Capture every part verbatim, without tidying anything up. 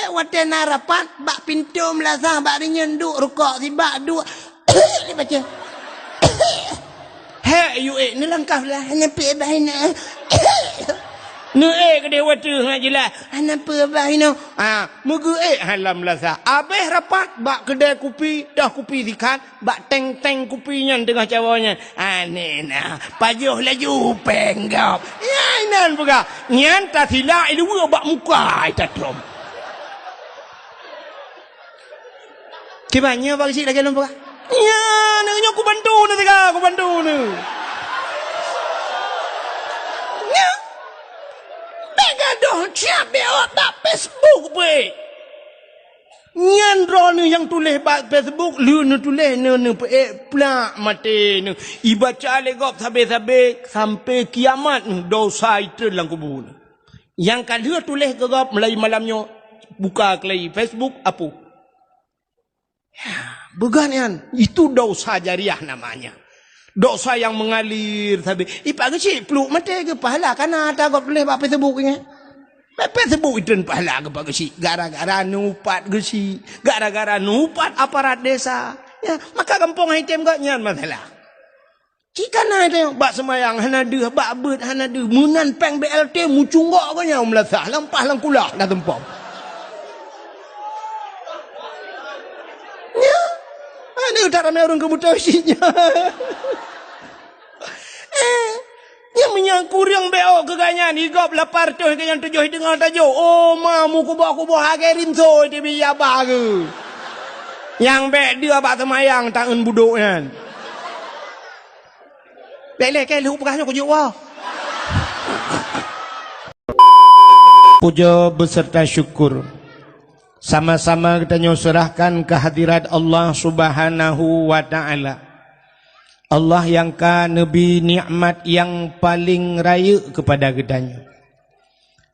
Watée na rapat, bak pintoe meulasah, bak rinyeun duek rukok sibak duek. Dibaca. Hek, yue, neulangkah lah, hana peue bah inoe. Neuék keudeh watée ngat jeulaih, hana peue bah inoe. Ah, meugeuék halam meulasah. Abéh rapat, bak keudée kupi, toh kupi sikat, bak teng-teng kupi nyan teungoh cawoe nyan. Aneh na, pajoh laju péng gob. Nyan inan peugah, nyan tasilak iluwa bak muka ita tom. Kiban nyoe bak geuchik lagée lôn peugah. Nyan, nyoe kubantu neuh teuga, kubantu neuh. Nyan. Bék gadoh siab bék awak bak Facebook peuék. Nyan droeneuh nyang tuléh bak Facebook, lheueh neutuléh neuh neupeuék plak maté neuh. Ibaca lé gob sabe-sabe sampai kiamat neuh dosa itreun lam kubu neuh. Nyang ka lheueh tuléh keu gob mulai malam nyoe buka keulai Facebook apui. Ya, beugan nyan, itu dosa jariah namanya. Dosa yang mengalir sabe. Ipak geuchik pluek maté geupahala kana ata gob tuléh bak Facebook nyan. Bak Facebook itreun pahala geupak geuchik gara-gara neuupat geuchik, gara-gara neuupat aparat desa. Ya, maka gampông hai tem gobnyan masalah. Cit kana teuh bak seumayang hana deuh, bak beuet hana deuh, meunan péng B L T mucunggok gobnyan meulasah, lampah lam kulah dah tumpom. Nyan, aneuk that ramé ureuëng keubutoe cit nyan. Eh, nyang meunyan kureueng bék keu gobnyan, igob lapar toh keu nyang tujoh deungoe tajok. Oh, ma meukuboh-kuboh hagée rinso di biya bageue. Nyang bék deuh bak seumayang taeun budok nyan. Bék lé kée lheueh peugah nyoe kujok woe. Puja beserta syukur sama-sama geutanyoe serahkan kehadirat Allah Subhanahu wa Ta'ala. Allah nyang ka neubi nikmat nyang paleng rayeuk keupada geutanyoe.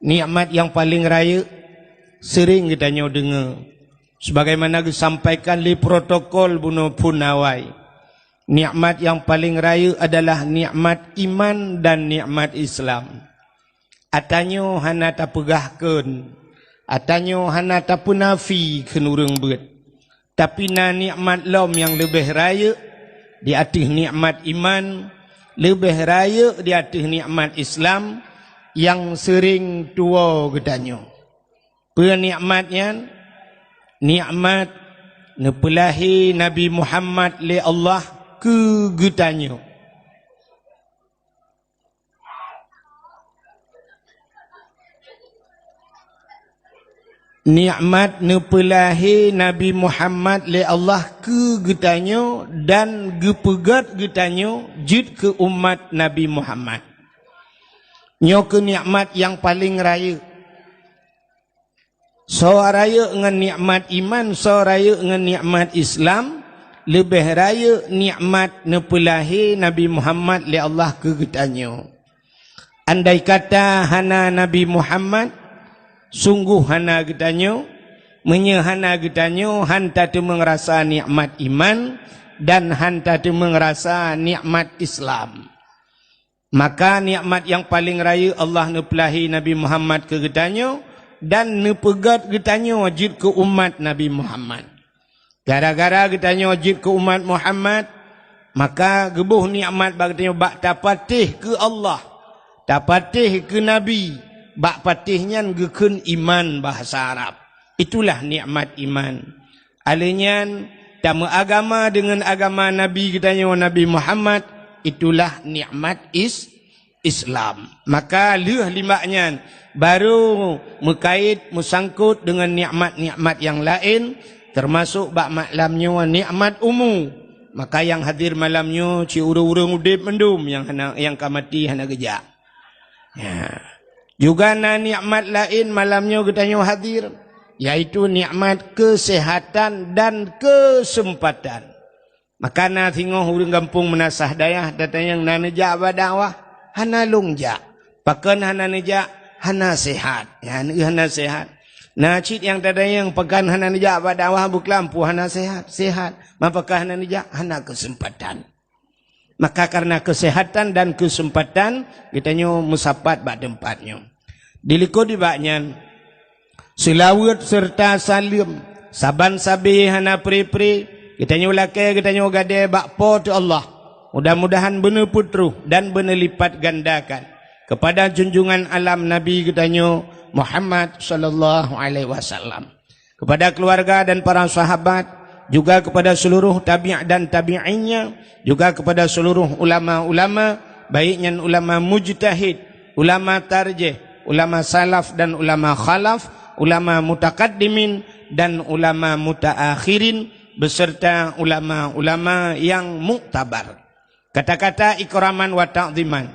Nikmat nyang paleng rayeuk seuring geutanyoe deungoe, sebagaimana geusampaikan lé protokol bunoe phon awai. Nikmat nyang paleng rayeuk adalah nikmat iman dan nikmat Islam. Atanyoe hana tapeugah kheun, atanyoe hana tapeunafi kheun ureuëng beuet. Tapi na nikmat lom nyang leubeh rayeuk di ateueh nikmat iman, leubeh rayeuk di ateueh nikmat Islam nyang seuring tuwoe geutanyoe. Peue nikmat nyan? Nikmat neupeulahé Nabi Muhammad lé Allah keu geutanyoe. Nikmat neupeulahé Nabi Muhammad lé Allah keu geutanyoe dan geupeugét geutanyoe jeuet keu umat Nabi Muhammad. Nyoe keuh nikmat nyang paleng rayeuk. Soe rayeuk ngon nikmat iman, soe rayeuk ngon nikmat Islam, leubeh rayeuk nikmat neupeulahé Nabi Muhammad lé Allah keu geutanyoe. Andai kata hana Nabi Muhammad, sunggoh hana geutanyoe. Meunyoe hana geutanyoe, han tateumeung rasa nikmat iman dan han tateumeung rasa nikmat Islam. Maka nikmat nyang paleng rayeuk Allah neupeulahé Nabi Muhammad keu geutanyoe dan neupeugét geutanyoe jeuet keu umat Nabi Muhammad. Gara-gara geutanyoe jeuet keu umat Muhammad, maka geuboh nikmat bak geutanyoe bak tapatéh keu Allah, tapatéh keu Nabi, bak patéh nyan geukheun iman bahasa Arab. Itulah nikmat iman. Alheuh nyan, tameuagama deungon agama Nabi geutanyoe Nabi Muhammad, itulah nikmat is-, Islam. Maka lheueh limbak nyan, barô meukait meusangkot deungon nikmat-nikmat nyang laén, teumasok bak malam nyoe nikmat umu. Maka nyang hadir malam nyoe cit ureuëng-ureuëng udeb mandum nyang hana, nyang ka maté hana geujak. Ya. Juga na nikmat laén malam nyoe geutanyoe hadir, yaitu nikmat keuseuhatan dan keuseumpatan. Maka na singoh ureuëng gampông Meunasah Dayah tatanyong na neujak bak dakwah, hana lôn jak. Pakon hana neujak? Hana seuhat. Ya, hana seuhat. Na cit nyang tatanyong pakon hana neujak bak dakwah buklam pu hana seuhat. Seuhat. Ma pakon hana neujak? Hana keuseumpatan. Maka kareuna keuseuhatan dan keuseumpatan, geutanyoe meusapat bak teumpat nyoe. Dilikot nibak nyan, Seulaweuet seureuta saleuem saban sabe hana pre-pre geutanyoe lakée geutanyoe gadée bak Po teu Allah. Mudah-mudahan beuneupeutroh dan beuneulipatgandakan keupada junjungan alam Nabi geutanyoe Muhammad sallallahu alaihi wasallam, keupada keuluwarga dan para sahabat, juga keupada seuluruh tabi' dan tabi'innya, juga keupada seuluruh ulama-ulama, baik nyan ulama mujtahid, ulama tarjih, ulama salaf dan ulama khalaf, ulama mutakaddimin dan ulama mutaakhirin, beserta ulama-ulama nyang muktabar. Kata-kata ikraman wa ta'ziman,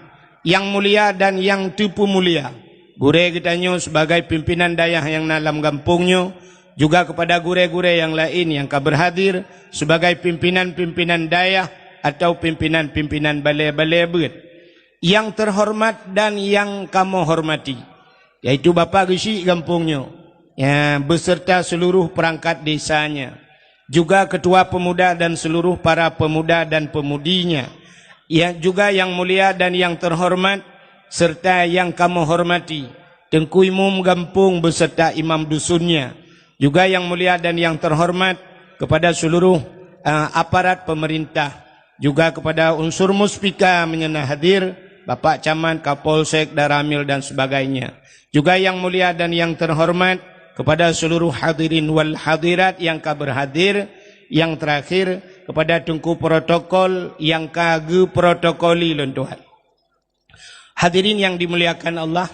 nyang mulia dan nyang teupeumulia, gurée geutanyoe sebagai pimpinan dayah nyang na lam gampông nyoe, juga keupada gurée-gurée nyang laén nyang ka beurhadir sebagai pimpinan-pimpinan dayah atau pimpinan-pimpinan balée-balée beuet. Nyang teuhoreumat dan nyang kamoe hormati, yaitu Bapak Geuchik gampông nyoe, ya, beserta seuluruh peurangkat desanya, juga keutua peumuda dan seuluruh para peumuda dan peumudinya, ya, juga nyang mulia dan nyang teuhoreumat, seureuta nyang kamoe hormati, Teungku Imum gampông beserta imam dusunnya, juga nyang mulia dan nyang teuhoreumat keupada seuluruh, eh, aparat peumeurintah, juga keupada unsur muspika meunyoe na hadir, Bapak Camat, Kapolsek, Danramil dan sebagainya. Juga nyang mulia dan nyang teuhoreumat keupada seuluruh hadirin wal hadirat nyang ka beurhadir, nyang teurakhir keupada teungku protokol nyang ka geuprotokoli lôn tuan. Hadirin nyang dimuliakan Allah,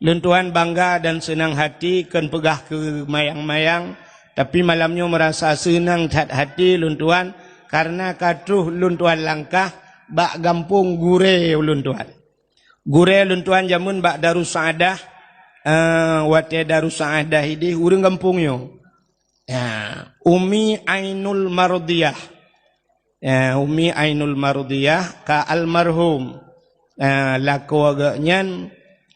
lôn tuan bangga dan seunang hati kon peugah keu mayang-mayang, tapi malam nyoe meurasa seunang that hati lôn tuan kareuna ka troh lôn tuan langkah bak gampông gurée lôn tuan. Gurée lôn tuan jameun bak Darussaadah, eh, watée Darussaadah ideh ureuëng gampông nyoe. Ya, Umi Ainul Mardiyah. Ya, Umi Ainul Mardiyah ka almarhum. Ya, lakoe geuhnyan,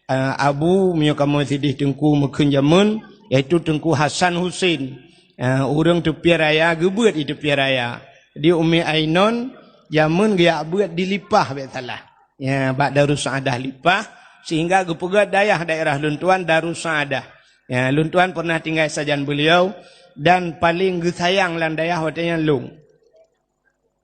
eh, abu meunyoe kamoe sideh teungku meukheun jameun, yaitu Teungku Hasan Husin. Ya, ureuëng Teupie Raya, geubeuet di Teupie Raya. Jadi Umi Ainun jameun geujak beuet di Lipah bék salah. Ya, bak Darussaadah Lipah, sehingga geupeugah dayah daerah lôn tuan Darussaadah. Ya, lôn tuan pernah tinggai sajan beliau dan paling geusayang lam dayah watée nyan lôn.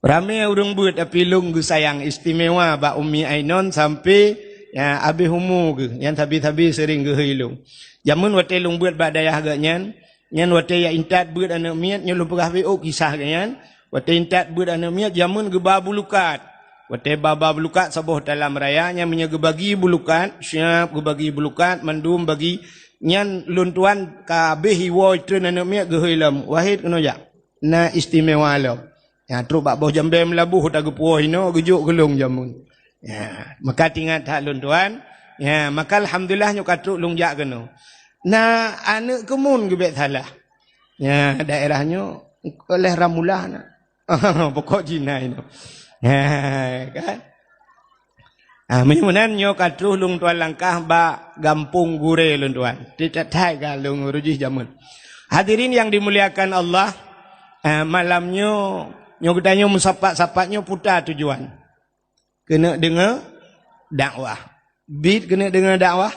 Ramé ureuëng beuet tapi lôn geusayang istimewa bak Umi Ainun sampai, ya, abéh umu geuh, nyan sabe-sabe sering geuhôi lôn. Jameun watée lôn beuet bak dayah geuhnyan, nyan watée jak intat beuet aneuëk miet, nyoe lôn peugah beuet kisah geuhnyan, watée intat beuet aneuëk miet jameun geuba bulukat. Watée ba-ba bulukat saboh talam raya nyan meunyoe geubagi bulukat, siab geubagi bulukat, mandum bagi, nyan lôn tuan ka abéh iwoe treun aneuëk miet geuhôi lom, "Wahid keunoe jak, na istimewa lom." Ya, trok bak boh jambée meulaboh ta geupuwoe inoe geujok keu lôn jameun. Ya, maka tingat that lôn tuan. Ya, maka alhamdulillah nyoe ka trok lôn jak keunoe. Na aneuëk keumun geubek salah. Ya, daerah nyoe oleh Ramulah na. Pokok Cina inoe. Ya, kan? Ah, meunyoe meunan nyoe ka troh lôn tuan langkah bak gampông gurée lôn tuan. Titat-tat ka lôn urujih jameun. Hadirin yang dimuliakan Allah, ah, malam nyoe, nyoe geutanyoe meusapat-sapat nyoe puta tujuan. Keuneuk deungoe dakwah. Bit keuneuk deungoe dakwah.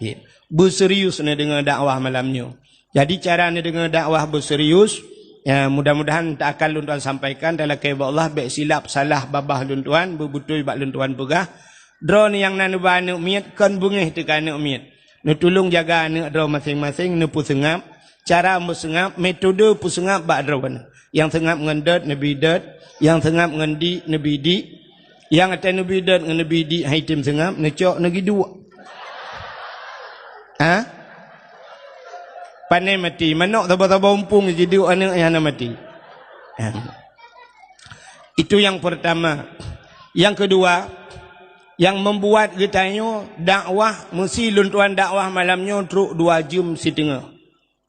Bit. Beuserius neudeungoe dakwah malam nyoe. Jadi cara neudeungoe dakwah beuserius, ya, mudah-mudahan tak akan lôn tuan sampaikan talakée bak Allah bék silap salah babah lôn tuan, beubeutôi bak lôn tuan peugah. Droeneuh nyang na neuba aneuëk miet kon beungéh teuka aneuëk miet. Neutulông jaga aneuëk droe maséng-maséng neupeuseungab, cara meuseungab, metode peuseungab bak droeneuh. Nyang seungab ngon dot neubi dot, nyang seungab ngon dik neubi dik, nyang até neubi dot ngon neubi dik hai tem seungab neucok neugiduek. Ha? Pane mati, manok saba-saba umpung jiduek aneuëk nyang hana mati. Ha. Itu yang pertama. Yang kedua, yang membuat geutanyoe dakwah, meusi lôn tuan dakwah malam nyoe trok dua jeuem siteungoh.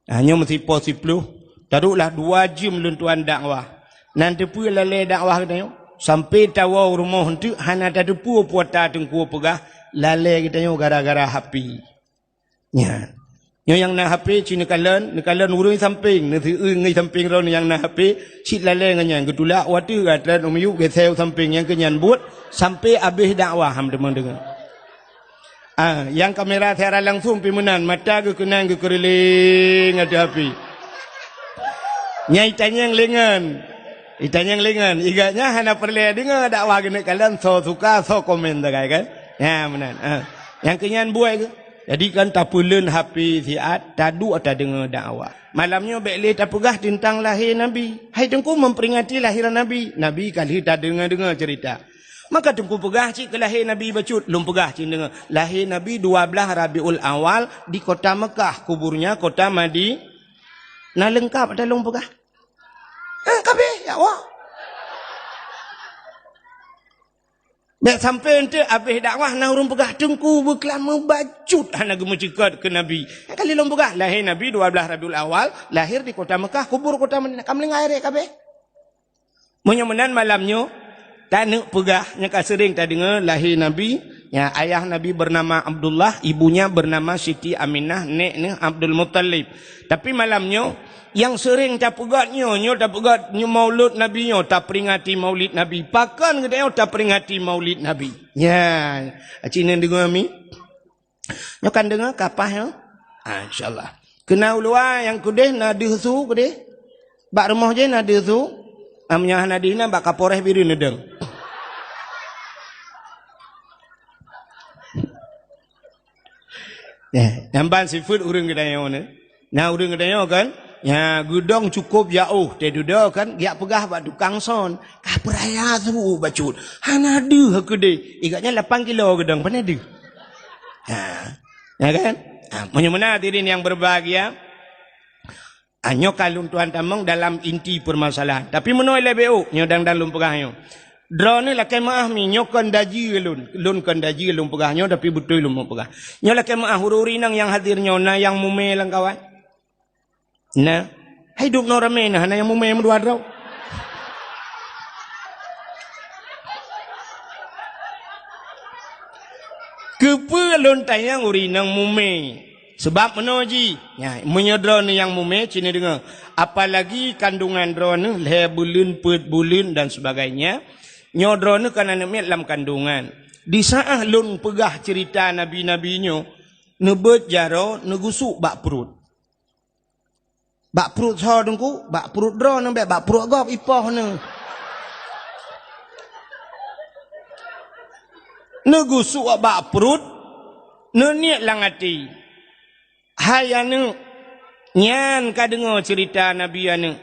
Ha, nyoe meusipoh siploh, taroklah dua jeuem lôn tuan dakwah. Nan teupeue lalée dakwah geutanyoe? Sampai tawoe rumoh eunteuk hana tateupeue puata teungku peugah lalée geutanyoe gara-gara H P. Nya. Nyoe nyang na H P ci neukalon, neukalon ureuëng sampéng, neuseueu ngon sampéng droe nyang na H P, cit lalée ngon nyan geutulak watée gata u miyueb geuseu sampéng nyang keu nyan buet sampai abéh dakwah ham teuma deungoe. Ah, nyang kamera siaran langsung pih meunan, mata geukeunong geukeureuling ateueh api. Nyan itanyong lé ngon. Itanyong lé ngon. Igak nyan hana peureulée deungoe dakwah geuneuk kalon, soe suka, soe komen sagai kan. Nyan meunan. Ah. Nyang keu nyan buet geuh. Jadi kan tapeuleuen H P siat, taduek tadeungoe dakwah. Malam nyoe bék lé tapeugah teuntang lahé Nabi. Hai Teungku memperingati lahiran Nabi. Nabi ka lheueh tadeungoe-deungoe ceurita. Maka Teungku peugah cit keu lahé Nabi bacut, lôn peugah cit deungoe. Lahé Nabi dua blaih Rabiul Awal di kota Mekah, kuburnya kota Madi-, na leungkap ata lôn peugah? Ha, ka abéh, ya Allah. Bék sampai eunteuk abéh dakwah na ureuëng peugah Teungku beuklam meubacut hana geumeuceukat keu Nabi. Nyang kali lôn peugah, lahé Nabi dua blaih Rabiul Awal, lahir di kota Mekah, kubur kota Madinah. Ka meulinggai rek ka abéh. Meunyoe meunan malam nyoe, taneuk peugah nyang ka seuring tadeungoe lahé Nabi, ya, ayah Nabi bernama Abdullah, ibunya bernama Siti Aminah, nek neuh Abdul Muttalib. Tapi malam nyoe, nyang seuring tapeugét nyoe, nyoe tapeugét nyoe maulud Nabi nyoe, taperingati maulid Nabi. Pakon geutanyoe taperingati maulid Nabi? Ya, aci neudeungoe mi? Nyoe kan deungoe ka paih nyoe? Ah, insyaallah. Keu na u luwa nyang keudeh na deuh su keudeh? Bak rumoh jih na deuh su? Ah, meunyoe hana deuh inan bak Kapolres Bireuen neudong. Eh, nyang ban sifeuet ureuëng geutanyoe nyoe. Na ureuëng geutanyoe kan, ya, geudong cukôp jaôh, teududoe kan, geujak peugah bak tukang son, ka peuraya su bacut, hana deuh keudeh. Igak nyan lapan kilo geudong, pane deuh. Ha, ya kan? Ha, meunyoe meunan hadirin yang berbahagia, ha, nyoe ka lôn tuan tamong dalam inti permasalahan. Tapi meunoe lé B O, nyoe dang-dang lôn peugah nyoe. Droeneuh lakée meuáh mi, nyoe kon daji lôn. Lôn kon daji lôn peugah nyoe, tapi beutôi lôn peugah. Nyoe lakée meuáh ureuëng-ureuëng inong nyang hadir nyoe, na nyang mumé lam kawan? Na. Hai dum noe ramé na, hana nyang mumé meudua droe. Keupeue lôn tanyong ureuëng inong mumé? Sabab meunoe jih, nya, meunyoe droeneuh nyang mumé, ci neudeungoe, apalagi kandungan droeneuh lhée buleuen, peuet buleuen dan sebagainya, nyoe droeneuh kan aneuëk miet lam kandungan. Di saát lôn peugah ceurita nabi-nabi nyoe, neubeuet jaroe neugusuk bak pruet. Bak pruet soe Teungku? Bak pruet droeneuh bék, bak pruet gob ipoh neuh. Neugusuk bak pruet, neuniet lam até, "Hai aneuëk, nyan ka deungoe ceurita Nabi aneuëk.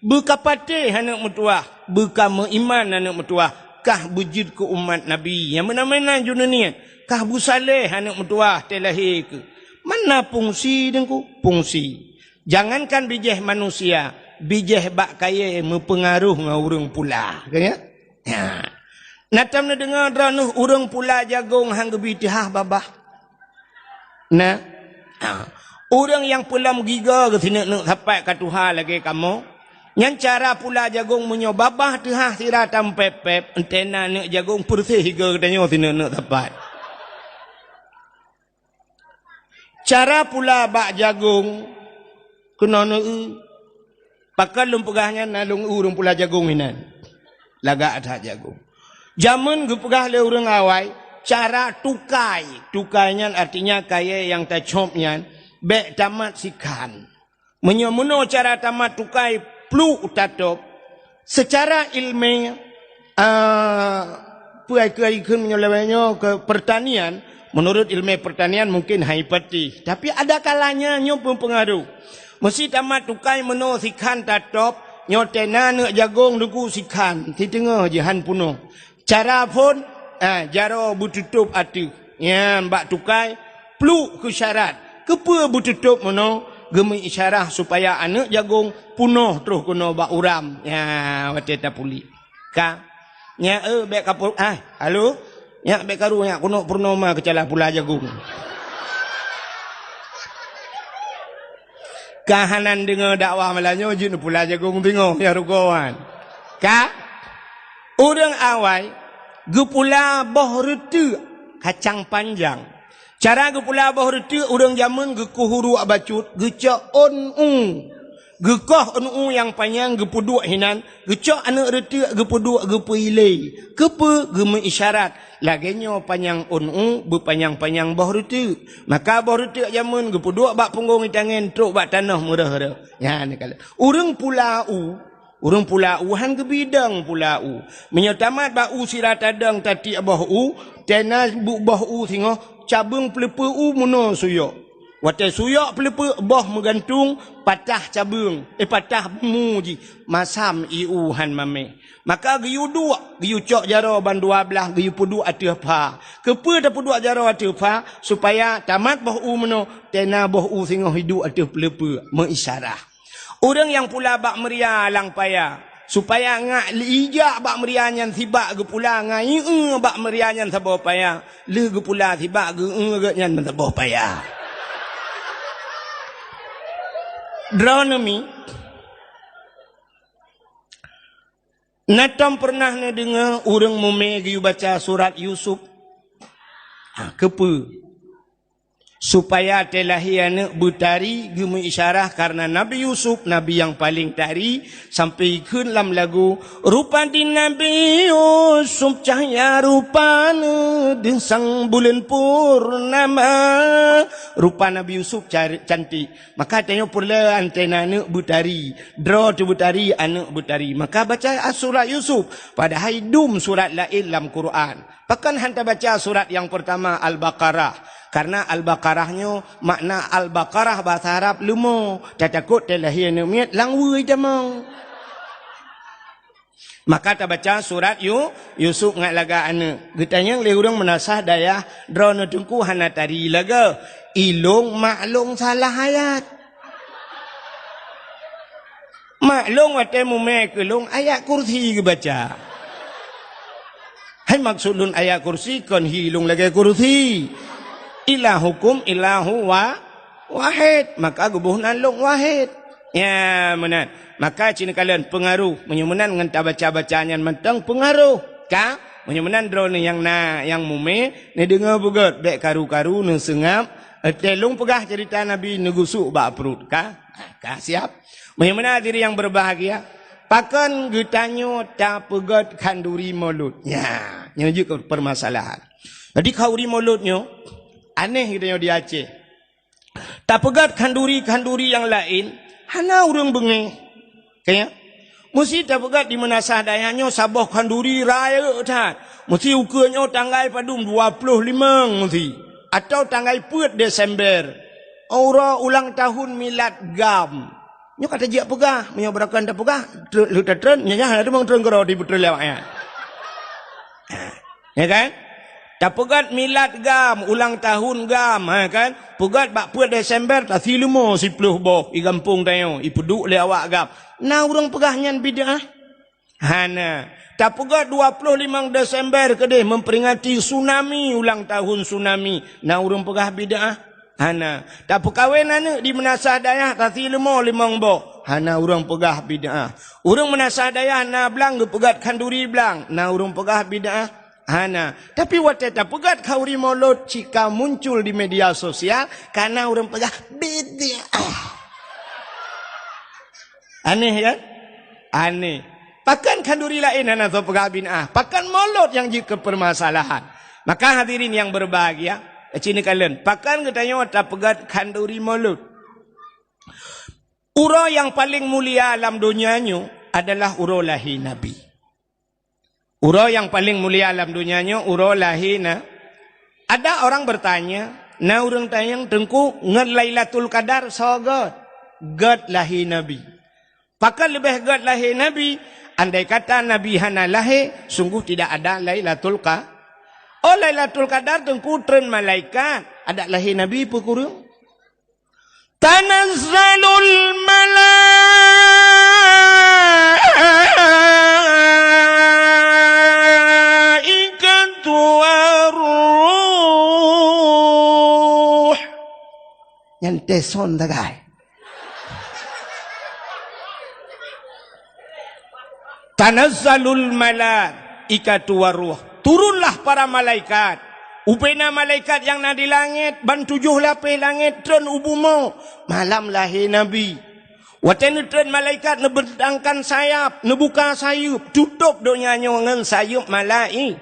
Beukapatéh aneuëk meutuwah, beukameuiman aneuëk meutuwah, kah beujeuet keu umat Nabi." Nyang meunan-meunan ju neuniet, "Kah beusaléh aneuëk meutuwah teuh lahé keuh." Mana fungsi Teungku? Fungsi. Jangankan bijéh manusia, bijéh bak kayée meupeungaroh ngon ureuëng pula. Ka nyan? Ha. Na tom neudeungoe droeneuh ureuëng pula jagong han geubi teuhah babah? Na. Ha. Ureuëng nyang peulom gigoe geuh sineuk-neuk sapat ka tuha lagée kamoe. Nyan cara pula jagong meunyoe babah teuhah sira tam pép-pép, entena neuk jagong peureuseh gigoe geutanyoe sineuk-neuk sapat. Cara pula bak jagong keunoe neueu. Pakon lôn peugah nyan na lôn eu ureuëng pula jagong inan. Lagak that jagong. Jameun geupeugah lé ureuëng awai, cara tukai. Tukai nyan artinya kayée nyang tacop nyan bék tamat sikhan. Meunyoe meunoe cara tamat tukai pluek tatôb, seucara iéleumé, ah, peue ai keu ai kheun meunyoe lawét nyoe keu peurtanian, meunurot iéleumé peurtanian mungken hai patéh, tapi ada kalanya nyoe meupeungaroh. Meusi tamat tukai meunoe sikhan tatôb, nyoe tena neuk jagong Teungku sikhan, siteungoh jih han peunoh. Cara phon, ah, jaroe beututôb ateueh. Nyan bak tukai, pluek keu syarat. Keupeue beututôb meunoe? Geumeuisyarah supaya aneuëk jagong peunoh troh keunoe bak uram. Nyan watée tapuléh. Ka. Nyak, eh, bék ka pu-, ah, halo? Nyak bék karu, nyak keunoe purnoma keucalah pula jagong. Ka hana deungoe dakwah malam nyoe jeuet pula jagong teungoh ya rugoe wan. Ka? Ureuëng awai geupula boh reuteuek kacang panjang. Cara geupula boh reuteuek ureuëng jameun geukuh uruek bacut, geucok ôn u. Geukoh ôn u nyang panyang geupeuduek hinan, geucok aneuëk reuteuek geupeuduek geupeuilée. Keupeue? Geumeuisyarat. Lagée nyoe panyang ôn u beupanyang-panyang boh reuteuek. Maka boh reuteuek jameun geupeuduek bak punggong itangen trok bak tanoh meureuh-reuh. Nyan ka lheueh. Ureuëng pula u, ureuëng pula u hán geubidong pula u. Meunyoe tamat bak u sira tadong tatiek boh u, tena bu-, boh u singoh cabeueng peuleupeue u meunoe suyok. Watée suyok peuleupeue boh meugantung, patah cabeueng, eh, patah bumu jih, masam ié u hán mamèh. Maka geuyue duek, geuyue cok jaroe ban dua blaih, geuyue peuduek ateueh pha. Keupeue tapeuduek jaroe ateueh pha? Supaya tamat boh u meunoe, tena boh u singoh iduek ateueh peuleupeue, meuisyarah. Ureuëng nyang pula bak meuria lam paya, supaya ngak ijak bak meuria nyan sibak geupula ngon ié bak meuria nyan saboh paya, lheueh geupula sibak geu-, geuh nyan saboh paya. Droeneuh mi, na tom peureunah neudeungoe ureuëng mumè geuyue baca surat Yusuf? Ha, keupeue? Supaya teulahé aneuëk beutari, geumeuisyarah karena Nabi Yusuf, nabi nyang paleng tari, sampai ikheun lam lagu, "Rupa di Nabi Yusuf cahya rupane, deusang buleuen purnama." Rupa Nabi Yusuf car-, cantik. Maka tanyoe peureulée antena aneuëk beutari, droe teuh beutari, aneuëk beutari. Maka baca surat Yusuf, padahai dum surat laén lam Quran. Pakon hán tabaca surat nyang peurtama Al-Baqarah? Karena Al-Baqarah nyoe makna Al-Baqarah bahasa Arab leumo, tatakot teulahé aneuëk miet lam weueh tamong. Maka tabaca surat Yu-, Yusuf ngat lagak aneuëk. Geutanyong lé ureuëng meunasah dayah, "Droeneuh teungku hana tari lagée? Ilong mak long salah ayat." Mak long watée mumè keu long ayat kursi geubaca. Hai maksud lôn ayat kursi kon hi long lagée kursi. Ilahukum ilahu wa-, wahid. Maka geuboh nan long wahid. Ya, meunan. Maka ci neukalon peungaroh. Meunyoe meunan ngon tabaca-baca nyan mantong peungaroh. Ka? Meunyoe meunan droeneuh nyang na, nyang mumè, neudeungoe beugét, bék karu-karu, neuseungab, eh, teuh long peugah ceurita Nabi neugusuk bak pruet. Ka? Ka siap? Meunyoe meunan hadirin nyang berbahagia, pakon geutanyoe tapeugét khanduri Maulud? Nya, nyoe jeuet keu permasalahan. Jadi khanduri Maulud nyoe aneh geutanyoe di Aceh. Tapeugét khanduri-khanduri nyang laén, hana ureuëng beungéh. Ka nyan? Meusti tapeugét di meunasah dayah nyoe saboh khanduri rayeuk that. Meusti ukeue nyoe tanggai padum, dua ploh limong meusti. Atau tanggai peuet Desember. Uroe ulang tahun milad GAM. Nyoe ka tajak peugah, meunyoe beurakan tapeugah, tre-, lheueh tatreun, nyan hana teumong treun keudroe di beutreun lé awaknyan. Ya kan? Tapeugét milad GAM, ulang tahun GAM, ha kan? Peugét bak peuet Desember, tasi leumo siploh boh, i gampông tanyoe, ipeuduek lé awak GAM. Na ureuëng peugah nyan bid'ah? Hana. Tapeugét dua ploh limong Desember keudeh memperingati tsunami, ulang tahun tsunami. Na ureuëng peugah bid'ah? Hana. Tapeukawen aneuëk di meunasah dayah, tasi leumo limong boh. Hana ureuëng peugah bid'ah. Ureuëng meunasah dayah na blang geupeugét khanduri blang. Na ureuëng peugah bid'ah? Hana. Tapi watée tapeugét khanduri Maulud, cit ka muncul di media sosial, ka na ureuëng peugah bid'ah. Aneh kan? Aneh. Pakon khanduri laén hana soe peugah bid'ah? Pakon Maulud nyang jeuet keu permasalahan? Maka hadirin nyang berbahagia, ci neukalon, pakon geutanyoe tapeugét khanduri Maulud? Uroe nyang paleng mulia lam donya nyoe adalah uroe lahé Nabi. Uroe nyang paleng mulia lam donya nyoe uroe lahé na. Ada orang bertanya, na ureuëng tanyong, "Teungku, ngon Lailatul Qadar soe gét?" Gét lahé Nabi. Pakon leubeh gét lahé Nabi? Andai kata Nabi hana lahé, sungguh tidak ada Lailatul Qa-, oh, Lailatul Qadar teungku treun malaikat, adak lahé Nabi peue kureueng? Tanazzalul malaikatu warruh. Nyan teson tagai. Tanazzalul malaikatu warruh. Turunlah para malaikat. Ubena malaikat nyang na di langét, ban tujoh lapéh langét treun u bumoe. Malam lahé Nabi. Watée neutreun malaikat neubentangkan sayap, neubuka sayeuep, tutôb donya nyoe ngon sayeuep malai-,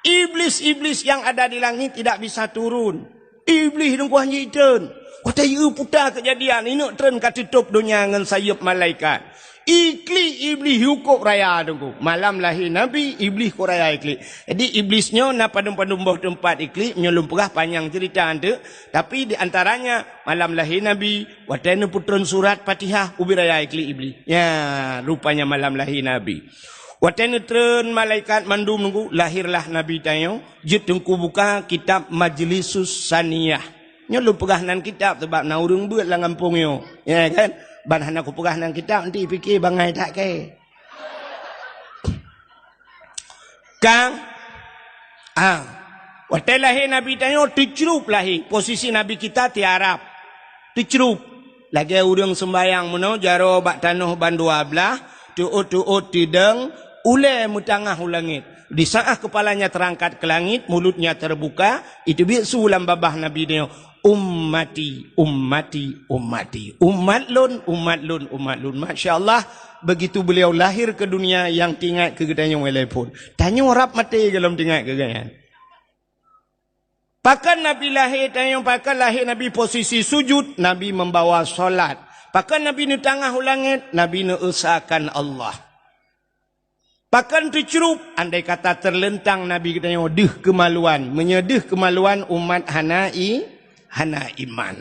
iblis-iblis nyang ada di langit tidak bisa turun. Iblih teungku hanjeuet treun. Watée yue puta keujadian, ineuk treun ka teutôb donya ngon sayeuep malaikat. Iklik Iblih yue kôb raya teungku. Malam lahé Nabi, Iblih kôb raya iklik. Jadi Iblis nyoe na padum-padum boh teumpat iklik, nyoe lôn peugah panyang ceurita eunteuk. Tapi di antaranya malam lahé Nabi, watée neupeutreun surat Fatihah, ubit raya iklik Iblih. Ya, rupanya malam lahé Nabi. Watée neutreun malaikat mandum teungku, lahirlah Nabi tanyoe. Jeuet teungku buka kitab Majlisus Saniyah. Nyoe lôn peugah nan kitab sabab na ureuëng beuet lam gampông nyoe. Ya kan? Ban hana kupeugah nan kitab, nanti pike bangai that kée. Kang, ah, watée lahé Nabi tanyoe teucrup lahé, posisi Nabi kita tiarap. Teucrup. Lagée ureuëng seumbayang meunoe jaroe bak tanoh bandua blaih, teuôt-teuôt teudong, ulée meutangah u langét. Di saat kepalanya terangkat ke langit, mulutnya terbuka, iteubiet su lam babah Nabi nyoe, "Ummati, ummati, ummati. Umat lôn, umat lôn, umat lôn." Masya Allah, begitu beliau lahir ke dunia, nyang teuingat keu geutanyoe lé phon. Tanyoe rab maté golom teuingat keu geuhnyan. Pakon Nabi lahé tanyoe, pakon lahé Nabi posisi sujud, Nabi membawa salat. Pakon Nabi neutangah u langét, Nabi neuesakan Allah. Pakon teucrup, andai kata teuleuntang Nabi geutanyoe deuh keumaluan. Meunyoe deuh keumaluan, umat hana i-, hana iman.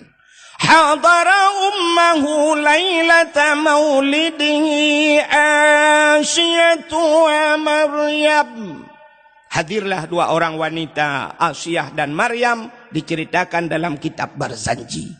Hadara ummahu lailata maulidihi Asiyatu wa Maryam. Hadirlah dua orang wanita, Asiah dan Maryam, diceritakan dalam kitab Barzanji.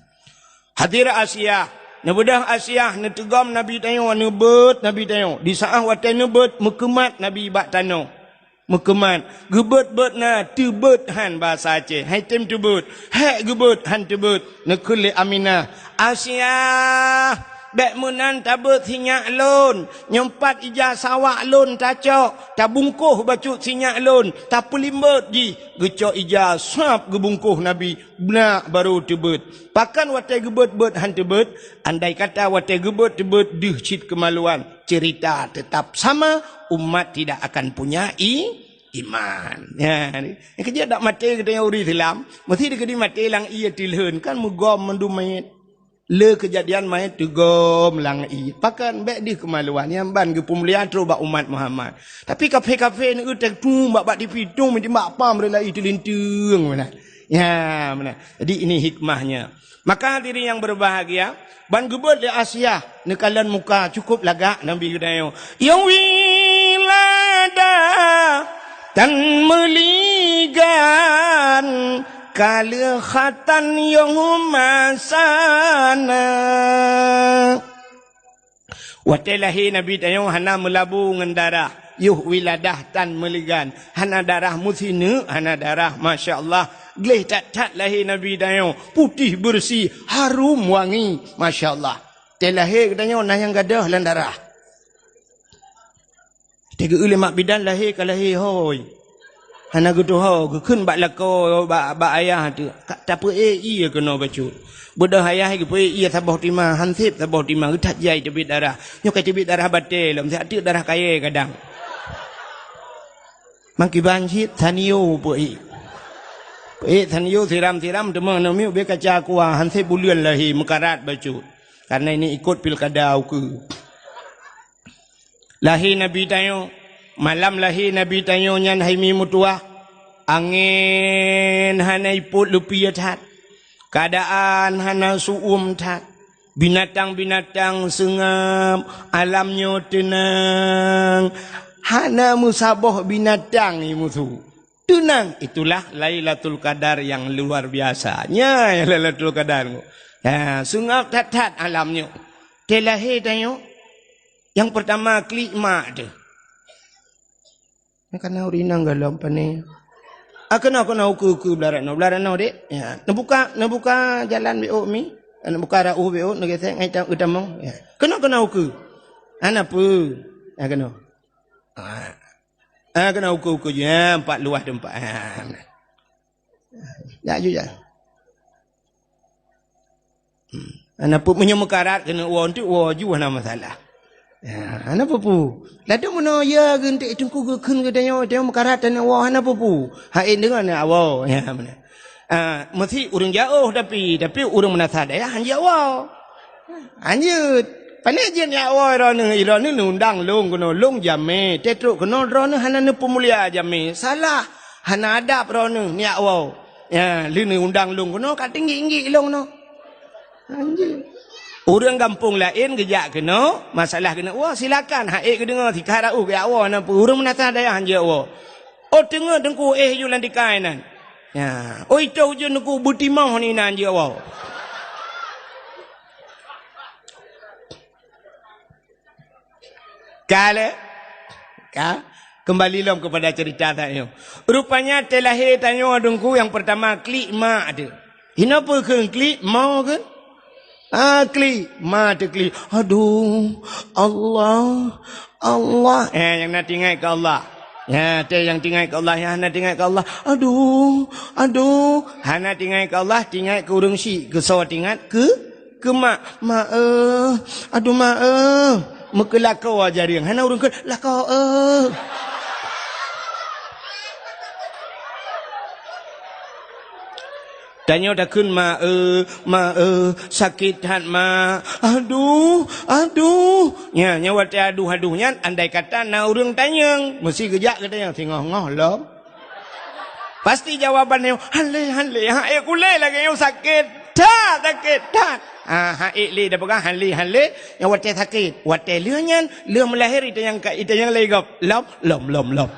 Hadir Asiah, neubeudôh Asiah, neuteugom Nabi tanyoe, neubeuet Nabi tanyoe. Di saat watée neubeuet, meukeumat Nabi bak tanoh. Meukeumat, geubeuet-beuet na, teubeuet han bahasa Aceh. Hai tem teubeuet, hék geubeuet han teubeuet. Neukheun lé Aminah, "Asiah, bék meunan tabeuet sinyak lôn, nyoe pat ija sawak lôn tacok, tabungkoh bacut sinyak lôn, tapeulimbot jih." Geucok ija sab geubungkoh Nabi, beunak barô teubeuet. Pakon watée geubeuet-beuet han teubeuet? Andai kata watée geubeuet-beuet deuh cit keumaluan, cerita tetap sama, umat tidak akan punya i-, iman. Ya, ni. Keujeuet dak maté geutanyoe ureuëng Islam, meusti dikeudi maté lam ié tilheun, kan meugom mandum manyét. Le keujadian manyét teugom lam ié. Pakon bék deuh keumaluan, nyang ban geupeumulia trok bak umat Muhammad. Tapi kafé-kafé neueu teutung bak, bak tipi tung, meuti bak pam rela i teulinteung meunan. Ya, meunan. Jadi ini hikmahnya. Maka hadirin yang berbahagia, ban geubeuet lé Asiah neukalon muka cukup lagak Nabi geutanyoe. Ya wilada tan meuligan kaleuh khatan yong masana. Watée lahé Nabi tanyoe hana meulabu ngon darah, yoh wiladah tan meuligan, hana darah meusineuk, hana darah, masya Allah. Gleh that-that lahé Nabi tanyoe, putéh beureusi, harum wangi, masya Allah. Tée lahé geutanyoe na nyang gadôh lam darah. Teugeue lé mak bidan lahé ka lahé hôi. Hana geutuho, geukheun bak lakoe, bak, bak ayah tu. Ka tapeuék ié keunoe bacut. Beudôh ayah geupeuék ié saboh tima, hanseb saboh tima, geuthat jai teubiet darah. Nyoe ka teubiet darah batée lom, siat teuk darah kayée kadang. Mangkiban cit, sanio peuék. Peuék sanio siram-siram, teuma aneuk miet ubé kaca kuah, hanseb buleuen lahé, meukarat bacut. Karena ini ikot pilkada ukeue. Lahé Nabi tanyoe, malam lahé Nabi tanyoe nyan hai mi meutuwah, angén hana ipot leupie that, keuadaan hana su'uem that, binatang-binatang seungab, alam nyoe teunang, hana meusaboh binatang i musu. Teunang, itulah Lailatul Qadar yang luar biasa. Nya Lailatul Qadar. Ha, seungab that-that alam nyoe. Tée lahé tanyoe, nyang peurtama klik mak teuh. Nyang kana ureuëng inong golom pane. Ah, keunoe, keunoe, ukeue, ukeue, blah rot noe, blah rot noe, Dek. Ya, neubuka, neubuka jalan bék mi. Neubuka rot ueh bék, neugesek ngai ta-, geutamong. Ya. Keunoe, keunoe, ukeue. Hana peue. Ya, keunoe. Ah. Ah, keunoe ukeue-ukeue jih. Ah, empat luah teumpat. Ah, nah. Jak ju jak. Hmm. Hana peue, meunyoe meukarat keuneuk woe, enteuk woe ju hana masalah. Ya, hana peue-peue. Ladôm meunoe ya geunteuk teungku geukheun geutanyoe, tanyoe meukarat taneuk woe hana peue-peue. Hai deungon neujak woe. Ya, meunan. Ah, meusi ureuëng jiôh tapi, tapi ureuëng meunasah dayah han jeuet woe. Han jeuet. Pane jeuet neujak woe droeneuh, droeneuh neuundang lôn keunoe, lôn jamé. Teutrok keunoe droeneuh hana neupeumulia jamé. Salah. Hana adab droeneuh neujak woe. Ya, lheueh neuundang lôn keunoe ka tinggi-tinggi lôn keunoe. Anjing. Ureuëng gampông laén geujak keunoe, masalah keuneuk woe, silakan. Hai geudeungoe, sikarat uh geujak woe, na peue ureuëng meunasah dayah han jeuet woe. Oh, teungoh teungku éh ju lam tikai nan. Ya. Oh, itoh ujeuen teungku beutimoh ni nan jeuet woe. Ka lé? Ka? Kembali lom kepada cerita tanyoe. Rupanya teuh lahé tanyoe teungku nyang pertama klik mak teuh. Hinoe peue kheun klik, mo kheun? Ah, klik, ma teuh klik. Aduh, Allah, Allah. Eh, nyang na teuingat keu Allah. Ya, teuh nyang teuingat keu Allah, nyang hana teuingat keu Allah. Aduh, aduh. Hana teuingat keu Allah, teuingat keu ureuëng syik. Keu soe teuingat? Keu Keu mak, "Mak, eh, aduh, mak, eh." Meukeulakoe jareung, hana ureuëng kheun, "Lakoe, eh." Tanyoe takheun, "Mak, eh, mak, eh, sakét that, mak. Aduh, aduh." Nya, nyan watée aduh-aduh nyan, andai kata na ureuëng tanyong, meusi geujak keu tanyoe, singoh-ngoh lom. Pasti jawaban nyoe, "Han lé, han lé, han ék kulé lagée nyoe sakét that, sakét that." Ah, han ék lé, dah peugah han lé, han lé, nyang watée sakét. Watée lheueh nyan, lheueh meulahé, itanyong ka, itanyong lé gob, "Lom, lom, lom, lom."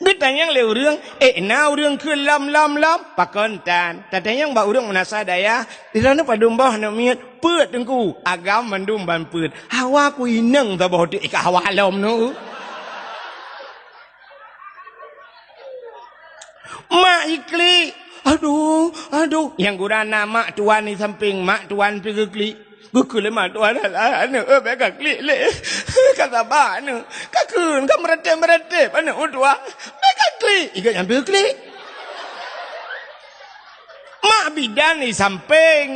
Geutanyong lé ureuëng, "Ék na ureuëng kheun lom, lom, lom?" Pakon tan? Tatanyong bak ureuëng meunasah dayah, "Di droeneuh padum boh aneuk miet?" "Peuet, Teungku." "Agam mandum ban peuet." "Hawa ku inong saboh teuk ka hawa lom nyoe." Mak jiklik. Aduh, aduh. Nyang gura na mak tuan di sampéng, mak tuan pih geuklik. Geukheun lé mak tuan, "Alah, aneuk, eh, bék kaklik lé. Ka saba aneuk. Kakheun, ka meuratéb-meuratéb aneuk meutuah. Bék kaklik." Igat nyan pih geuklik. Mak bidan di sampéng.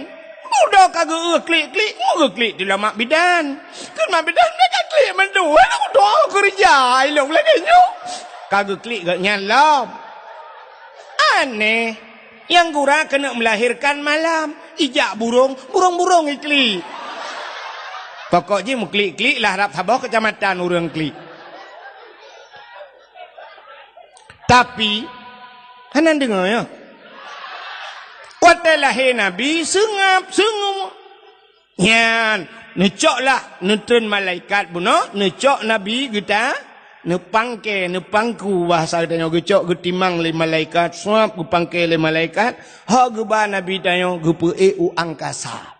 Mudo ka geu-eu klik-klik, mu geuklik di lam mak bidan. Kheun mak bidan, "Bék kaklik mandum, aneuk mudo keureuja ilong lagée nyoe." Ka geuklik geuh nyan lom. Aneh, nyang gura keuneuk meulahérkan malam, ijak burong, burong-burong iklik. Pokok jih meuklik-klik lah rab saboh keucamatan ureuëng klik. Tapi, hana deungoe, ya. Watée lahé Nabi, seungab, seungab. Nyan, neucok lah, neutreun malaikat bunoe, neucok Nabi geuta, neupangke, neupangku, bahasa geutanyoe geucok, geutimang lé malaikat, suab geupangke lé malaikat, hok geuba Nabi tanyoe geupeuék u angkasa.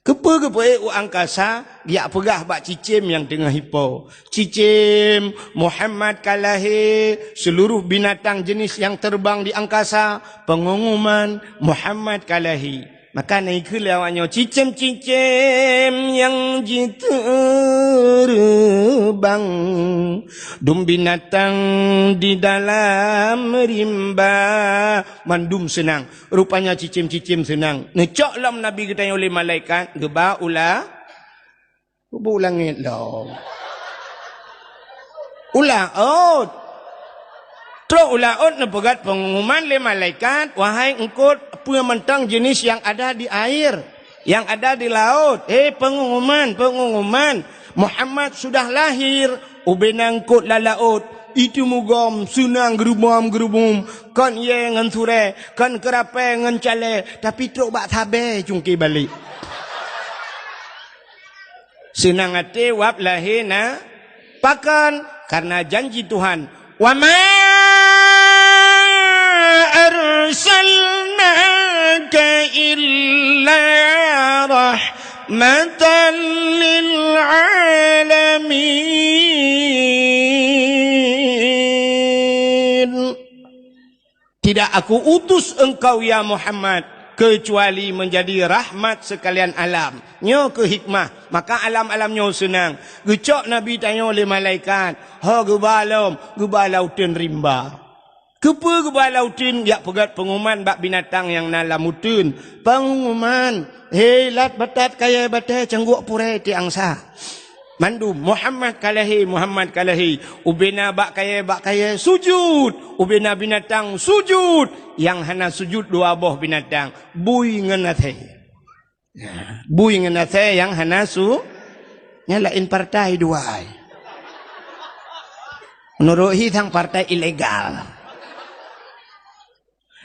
Keupeue geupeuék u angkasa? Geujak peugah bak cicém nyang teungoh ipo, "Cicém, Muhammad ka lahé, seuluruh binatang jeuneuh nyang teubang di angkasa, peungumuman, Muhammad ka lahé." Maka na ikheun lé awaknyoe, "Cicém-cicém nyang jiteubang, dum binatang di dalam rimba, mandum seunang." Rupanya cicém-cicém seunang. Neucok lom Nabi geutanyoe lé malaikat, geuba u la-, geuba u langét lom. U laôt. Trok u laôt neupeugét peungumuman lé malaikat, "Wahai eungkôt, peue mantong jeuneuh nyang ada di air, nyang ada di laôt. Hé peungumuman, peungumuman, Muhammad sudah lahir." Ubena eungkôt lam laôt, iteumugom, seunang geurubom-geurubum, kon ié ngon surée, kon keurapée ngon calée, tapi trok bak sabée cungké balek. Seunang até wab lahé na, pakon? Karena janji Tuhan, "Wa ma arsalnaka illa rahmatan lil alamin." Tidak Aku utus engkau, ya Muhammad, kecuali menjadi rahmat sekalian alam. Nyoe keuh hikmah, maka alam-alam nyoe seunang. Geucok Nabi tanyoe lé malaikat, ho geuba lom, geuba lauteun rimba. Keupeue geuba lam uteuen, jak peugét peunguman bak binatang nyang na lam uteuen. Peunguman, "Hei, lat batat kayée batée, cangguek purée tiek angsa." Mandum, "Muhammad ka lahé, Muhammad ka lahé." Ubena bak kayée, bak kayée sujut. Ubena binatang sujut. Nyang hana sujut dua boh binatang, bui ngon asée. Ya, bui ngon asée nyang hana su-, nyan laén partai dua ai. Meunurot hi sang partai ilegal.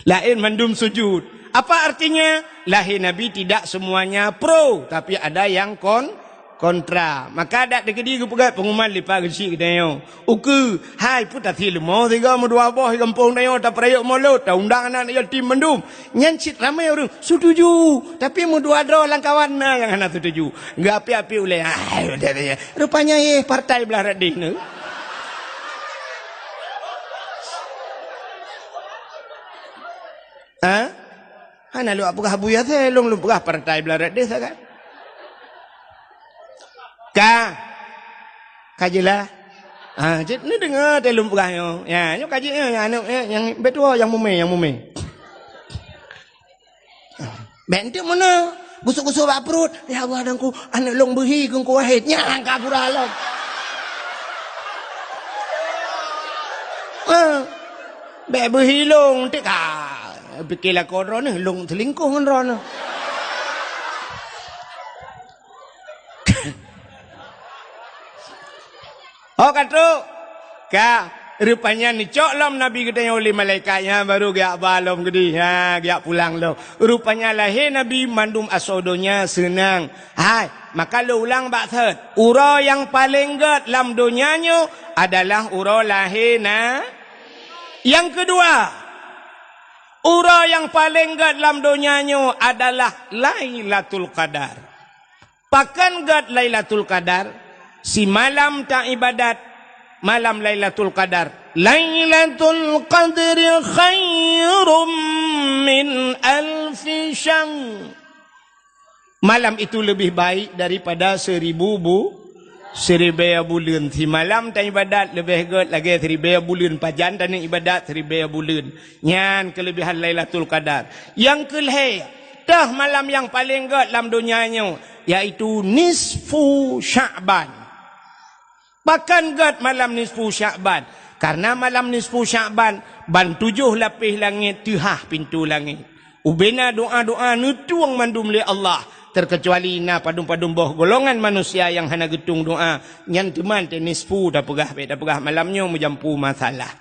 Laén mandum sujud. Apa artinya? Lahé Nabi tidak semuanya pro, tapi ada yang kon-, kontra. Maka dak teukeudi geupeugah peunguman lipat geuchik geutanyoe. Ukeue, hai, peue tathi leumo sigoe meudua boh di gampông tanyoe, tapeurayeuk molot, taundang aneuk yatim mandum. Nyan cit ramé ureuëng setuju, tapi meudua droe lam kawan na nyang hana setuju. Geuapi-api ulée, "Hai, rupanya yeh partai blah radeh nyoe." Ha? Hana lôn peugah buya saya, lôn, lôn peugah partai blah radeh sagai. Ka. Ka jeulaih. Ha, cit ni deungoe teuh lôn peugah nyoe. Ya, nyoe ka jeuet nyoe, nyang aneuk, eh, nyang beutôi nyang mumé, nyang mumé. Bék enteuk meunoe, gusok-gusok bak pruet. "Ya Allah, Teungku, aneuk lôn beuhi keu Teungku Wahid." Nyan ka pura lom. Ha. Bék beuhi lôn, enteuk ka. Pike lakoe droeneuh, lôn seulingkoh ngon droeneuh. Oh, ka trok. Ka, rupanya neucok lom Nabi geutanyoe lé malaikat nyan, baru geujak ba lom geudeh. Ha, geujak pulang lom. Rupanya lahé Nabi mandum asoe donya seunang. Hai, maka lôn ulang bak thot. Uroe nyang paleng gét lam donya nyoe adalah uroe lahé na. Nyang keudua, uroe nyang paleng gét lam donya nyoe adalah Lailatul Qadar. Pakon gét Lailatul Qadar? Simalam taibadat malam Lailatul Qadar. Lailatul Qadri khairum min alfi syahr. Malam itu lebih baik daripada seribu bu-, siribée buleuen. Simalam taibadat leubeh gét lagée siribée buleuen. Pajan taneuk ibadat siribée buleuen. Nyan keuleubehan Lailatul Qadar. Nyang keulhée, teuh malam nyang paleng gét lam donya nyoe, yaitu nisfu Sya'ban. Pakon gét malam nisfu Sya'ban? Karena malam nisfu Sya'ban, ban tujoh lapéh langét teuhah pintoe langét. Ubena doa-doa neutueng mandum lé Allah, terkecuali na padum-padum boh golongan manusia nyang hana geutueng doa, nyan teuma teuh nisfu tapeugah, bék tapeugah malam nyoe meujampu masalah.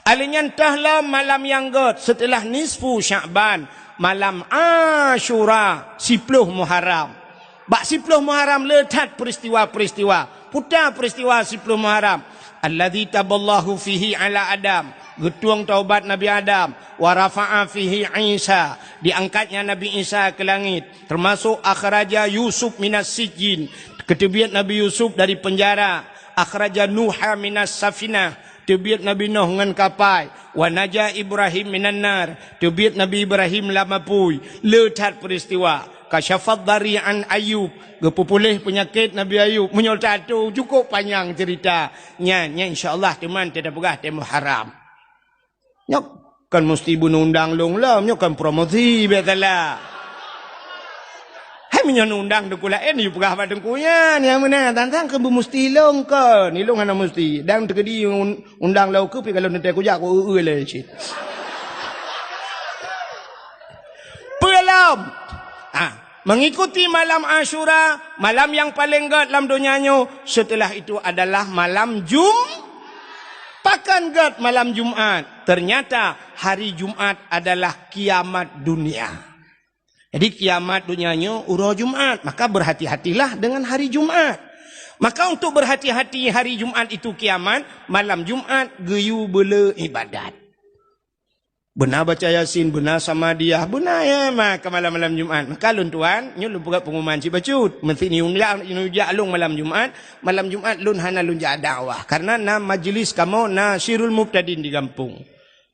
Alheuh nyan teuh lom malam nyang gét seuteulah nisfu Sya'ban, malam Asyura, siploh Muharram. Bak siploh Muharram le that peuristiwa-peuristiwa. Peue ta peuristiwa siploh Muharram? Alladzi taballahu fihi ala Adam, geutueng taubat Nabi Adam, wa rafa'a fihi Isa, diangkatnya Nabi Isa keu langét, teumasok akhraja Yusuf minas sijjin, geuteubiet Nabi Yusuf dari peunjara, akhraja Nuha minas safinah, teubiet Nabi Nuh ngon kapai, wa naja Ibrahim minan nar, teubiet Nabi Ibrahim lam apui. Le that peuristiwa. Kasyafad dari an Ayub, geupeupuléh peunyakét Nabi Ayub. Meunyoe tato cukôp panyang ceurita. Nyan, nyan insya Allah teuma tapeugah teuh Muharram. Nyoe kon musti beuneundang lôn lom, nyoe kon promosi biasalah. Hai meunyoe neundang teungku laén, yue peugah bak teungku nyan, nyang meunan tantang keu beumusti lôn kon, ilôn hana musti. Dan teukeudi un-, undang lôn keu pi kalau neutée kujak ku eu-eu lé cit. Peue lom? Ah, mengikuti malam Asyura, malam nyang paleng gét lam donya nyoe, seuteulah itu adalah malam Jum-, pakon gét malam Jumat? Ternyata hari Jumat adalah kiamat dunia. Jadi kiamat donya nyoe uroe Jumat, maka berhati-hatilah dengan hari Jumat. Maka untuk berhati-hati hari Jumat itu kiamat, malam Jumat geuyue beule ibadat. Beuna baca Yasin, beuna Samadiyah, beuna ya, maka malam-malam Jumat. Maka lôn tuan, nyoe lôn peugah pengumuman cit bacut. Meusti ni undang, ni ujak lôn malam Jumat, malam Jumat lôn hana lôn jak dakwah. Karena na majlis kamoe, na Sirul Mubtadin di gampông.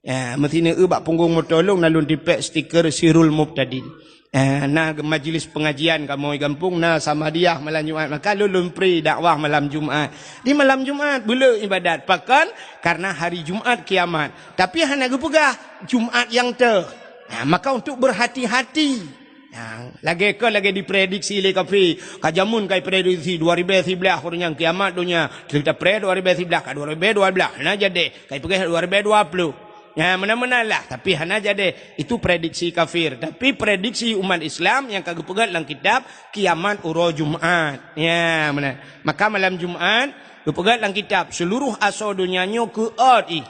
Ya, meusti ni eu bak punggong moto lôn, na lôn tipék stiker Sirul Mubtadin. Eh, na majlis pengajian kamoe gampông, na Samadiyah malam Jumat, maka lôn, lôn pri dakwah malam Jumat. Di malam Jumat, beu le ibadat. Pakon? Karena hari Jumat kiamat. Tapi hana geupeugah Jumat nyang teuh. Nah, maka untuk berhati-hati. Nah, lagèe kon lagèe diprediksi lé kafé. Ka jameun ka iprediksi dua ribèe siblaih ureueng nyang kiamat donya. Cerita pre dua ribèe siblaih ka dua ribèe dua blah. Nah, jadi. Ka ipeugah dua ribèe dua ploh. Ya, meunan-meunan lah, tapi hana jadi. Itu prediksi kafir. Tapi prediksi umat Islam nyang ka geupeugah lam kitab, kiamat uroe Jumat. Ya, meunan. Maka malam Jumat, geupeugah lam kitab, seluruh asoe donya nyoe keuôt ih.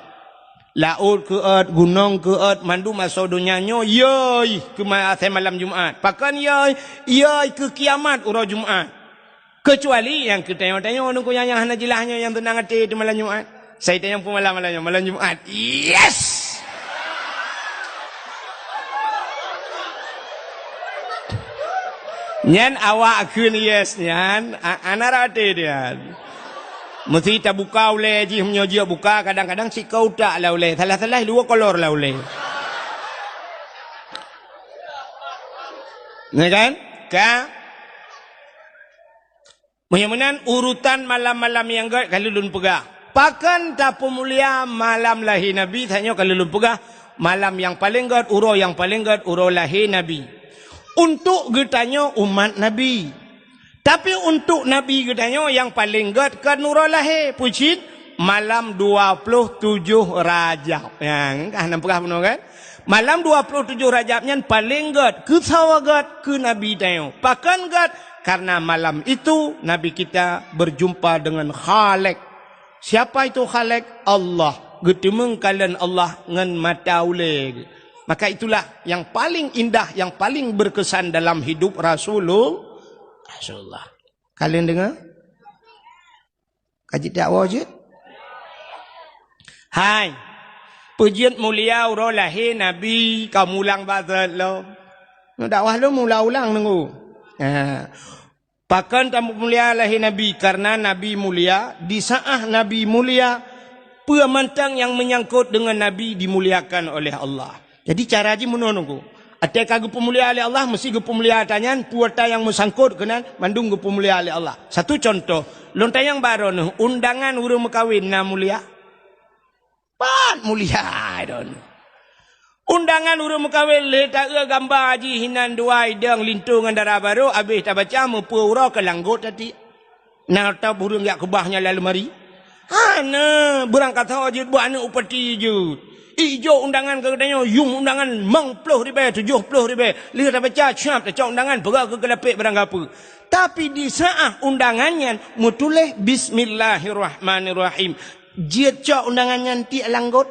Laôt keuôt, gunong keuôt, mandum asoe donya nyoe yôi keu ma-, asai malam Jumat. Pakon yôi? Yôi keu kiamat uroe Jumat. Keucuali nyang keu tanyoe-tanyoe nungku nyang, nyang hana jeulaih nyoe nyang teunang até teuh malam Jumat. Sai tanyong peumalam malam nyoe, malam Jumat. Yes! Nyan awak kheun yes nyan, a-, hana rate nyan. Meusti tabuka ulèe jih, meunyoe jeuet buka, kadang-kadang sikoe utak lam ulèe, salah-salah luwa kolor lam ulèe. Ya kan? Ka? Meunyoe meunan urutan malam-malam nyang gèt ka lôn peugah. Pakon tapeumulia malam lahé Nabi, tanyoe ka lôn peugah, malam nyang paleng gèt, uroe nyang paleng gèt, uroe lahé Nabi. Untuk geutanyoe umat Nabi. Tapi untuk Nabi geutanyoe nyang paleng gèt kon uroe lahé, peue cit? Malam dua ploh tujoh Rajab. Nyang ka hana peugah bunoe kan? Malam dua ploh tujoh Rajab nyan paleng gèt, keu sawa gèt, keu Nabi tanyoe. Pakon gèt? Karena malam itu Nabi kita berjumpa dengan Khalik. Siapa itu Khalik? Allah. Geuteumeung kalon Allah ngon mata ulèe. Maka itulah yang paling indah, yang paling berkesan dalam hidup Rasulul-, Rasulullah. Kalian dengar? Ka jidakwa jeuet? Hai. Peue jeuet mulia uroe lahé Nabi ka mulang bak zat lom. Nyoe dakwah lôn mulang-ulang nunggu. Ha. Pakon tamulia lahé Nabi? Karena Nabi mulia, di saat Nabi mulia, peue mantong nyang menyangkut dengan Nabi dimuliakan oleh Allah. Jadi cara jih meunoe nunggu. Até ka geupeumulia lé Allah, meusti geupeumulia ata nyan, peue ata nyang meusangkot keunan, mandum geupeumulia lé Allah. Satu contoh, lôn tanyong bak droeneuh, undangan ureueng meukawen na mulia? Pat mulia droeneuh. Undangan ureueng meukawen lé taeu gamba jih hinan dua idong linto ngon dara barô, abéh tabaca meupeue uroe keu langgot tati. Na tab ureueng jak keubah nyan lam leumari? Hana, beurangkasoe jeuet, bak aneuk upati jeuet. Ijok undangan keu geutanyoe, yum undangan limong ploh ribèe, tujoh ploh ribèe. Lheueh tabaca, siap tacok undangan, peugah keu keulapék barang gapeue. Tapi di saat undangan nyan meutuléh bismillahirrahmanirrahim. Jeuet cok undangan nyan tiek langgot?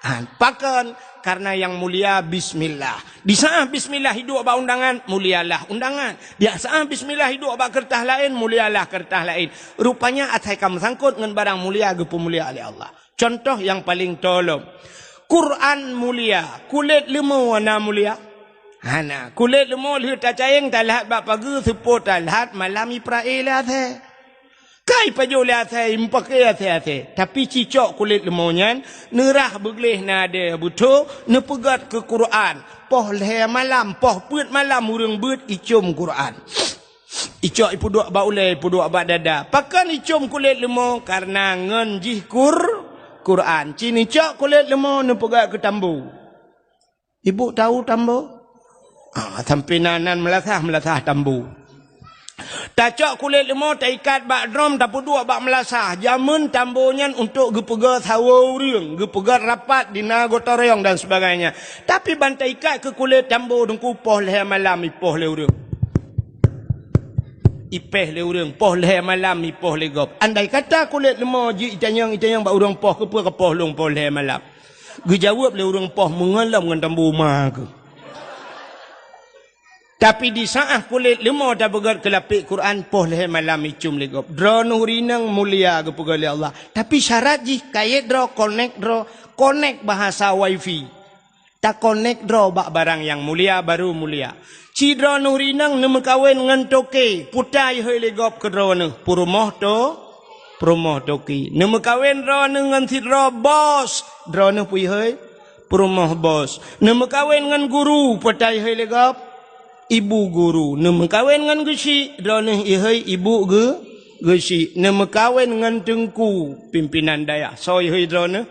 Ha, pakon? Karena nyang mulia bismillah. Di saat bismillah iduek bak undangan, mulialah undangan. Di saat bismillah iduek bak keureutah laén, mulialah keureutah laén. Rupanya asai ka meusangkot ngon barang mulia geupeumulia lé Allah. Contoh nyang paleng tolom. Quran mulia, kulét leumo na mulia? Hana. Kulét leumo lheueh tacayeng talhat bak pageue, seupôt talhat malam iprae lé asèe. Ka ipajoh lé asèe, imeupakè asèe-asèe. Tapi cicok kulét leumo nyan, neurah beugleh nadèe beutôi, neupeugèt keu Quran. Poh lhèe malam, poh peuet malam ureueng beuet icôm Quran. Icok ipeuduek bak ulèe, ipeuduek bak dada. Pakon icôm kulét leumo? Karena ngon jih Qur-, Quran. Ci neucok kulét leumo neupeugèt keu tambo. Ibu tahu tambo? Ah, sampoe na nan meulasah-meulasah tambo. Tacok kulét leumo taikat bak drom tapeuduek bak meulasah. Jameun tambo nyan untuk geupeugèt sawoe ureueng, geupeugèt rapat di na gotong royong dan sebagainya. Tapi ban taikat keu kulét tambo teungku poh lhèe malam ipoh lé ureueng. Ipèh lé ureueng, poh lhèe malam ipoh lé gob. Andai kata kulét leumo jih itanyong-itanyong bak ureueng poh, keupeue kapoh lôn poh lhèe malam? Geujaweueb lé ureueng poh meungon lom ngon tambo ma keuh. Tapi di saat kulét leumo tapeugèt keu lapék Quran, poh lhèe malam icôm lé gob. Droeneuh ureueng inong mulia geupeugèt lé Allah. Tapi syarat jih kayèe droe, konek droe, konek bahasa wifi. Takonek droe bak barang nyang mulia, baru mulia. Ci droeneuh ureueng inong neumeukawen ngon toke, peue ta ihôi lé gob keu droeneuh? Peurumoh to-, peurumoh toke. Neumeukawen droeneuh ngon sidroe bos, droeneuh peue ihôi? Peurumoh bos. Neumeukawen ngon guru, peue ta ihôi lé gob? Ibu guru neumeukawen ngon geuchik, droeneuh ihôi ibu geu-, geuchik neumeukawen ngon teungku pimpinan dayah. Soe ihôi droeneuh?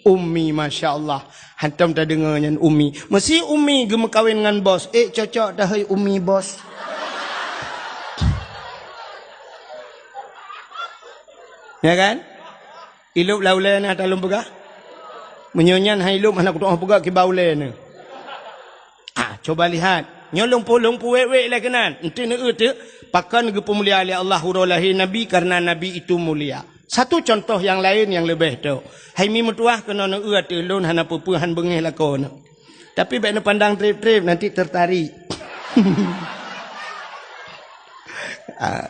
Ummi, masya Allah. Hantom tadeungoe nyan Ummi. Meusi Ummi geumeukawen ngon bos. Eh, cocok tahôi Ummi bos. Ya kan? Ilop lam ulèe na ata lôn peugah. Meunyoe nyan hai lop hana kutu'oh peugah kiban ulèe na. Ah, coba lihat. Nyoe lôn pu-, lôn puwèk-wèk lé keunan. Enteuk neueu teuk, pakon geupeumulia lé Allah uroe lahé Nabi, karena Nabi itu mulia. Satu contoh nyang laén nyang leubeh tok. Hai mi meutuwah keunoe neueu ateueh lôn hana peue-peue han beungéh lakoe nyoe. Tapi bèk neupandang trép-trép, nanti tertarik. Ah,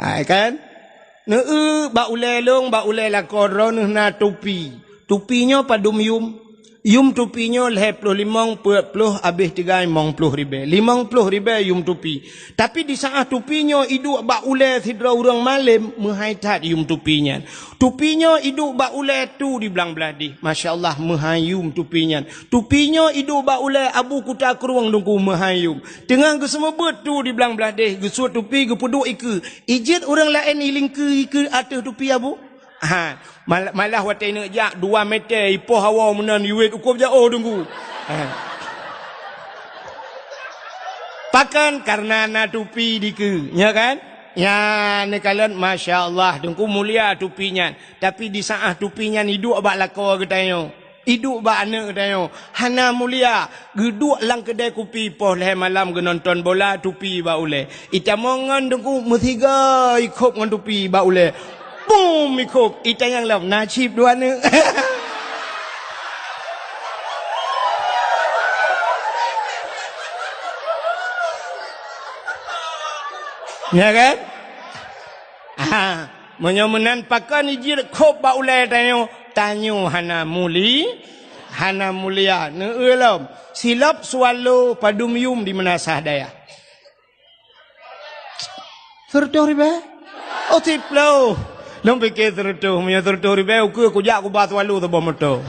ah, kan? Neueu bak ulèe lôn, bak ulèe lakoe droeneuh na tupi. Tupi nyoe padum yum? Yum tupi nyoe lhèe ploh limong, peuet ploh, abéh tiga limong ploh ribèe. Limong ploh ribèe yum tupi. Tapi di saat tupi nyoe iduek bak ulèe sidroe ureueng malém, meuhai that yum tupi nyan. Tupi nyoe iduek bak ulèe tu di blang blaih deh. Masya Allah, meuhai yum tupi nyan. Tupi nyoe iduek bak ulèe Abu Kuta Krueng Teungku, meuhai yum. Teungoh geuseumeubeuet tu di blang blaih deh, geusuet tupi geupeuduek ikeue. Ijeuet ureueng laén ilingkeue ikeue ateueh tupi Abu. Ha, mal-, malah watèe neuk jak dua meter ipoh hawa meunan iwet ukob jaoh Teungku. Ha. Pakon? Karena na tupi dikeue, nya kan? Nyan neukalon, masya Allah, Teungku, mulia tupi nyan. Tapi di saat tupi nyan iduek bak lakoe geutanyoe. Iduek bak aneuk geutanyoe hana mulia, geuduek lam keudè kupi poh lhèe malam geunonton bola, tupi bak ulèe. Itamong ngon Teungku meusiga ikhop ngon tupi bak ulèe. Bum ikhop, itanyong lom, na chip dua aneuk. Ya kan? Ah, meunyoe meunan pakon ijeuet khop bak ulèe tanyoe, tanyoe hana muli, hana mulia. Neueu lom, silop swallow padum yum di meunasah dayah? Seureutôh ribèe? Oh, siploh. Lôn piké seureutôh, meunyoe seureutôh ribèe, ukeue kujak kuba swallow saboh moto.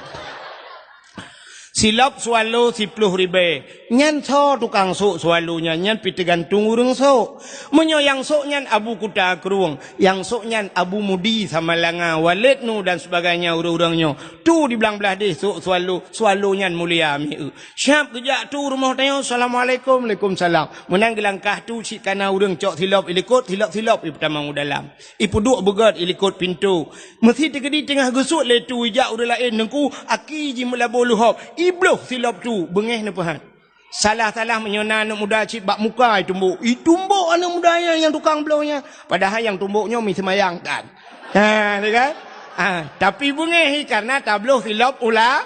Silop swallow siploh ribèe. Nyan soe tukang sôk swallow nyan? Nyan pih teugantung ureueng sôk. Meunyoe nyang sôk nyan Abu Kuta Krueng, nyang sôk nyan Abu Mudi Samalanga, Waled Nu dan sebagainya ureueng-ureueng nyoe. Tu di blang blaih deh sôk swallow, swallow nyan mulia mieu. Siap geujak tu rumoh tanyoe, "Assalamualaikum." "Waalaikumsalam." Meunan geulangkah tu cit kana ureueng cok silop ilikot, silop-silop ipeutamong u dalam. Ipeuduek beugöt ilikot pintoe. Meusi teukeudi teungoh geusuet lé tu ijak ureueng laén, Teungku, aki jih meulaboh leuhob, ibloh silop tu, beungéh neupeuhat. Salah-salah meunyoe na aneuk muda cit bak muka itumbok. Itumbok aneuk muda nyan nyang tukang bloh nyan. Padahai nyang tumbok nyoe mi seumayang tan. Ha, ni kan? Ha, tapi beungéh karena tabloh silop ula-,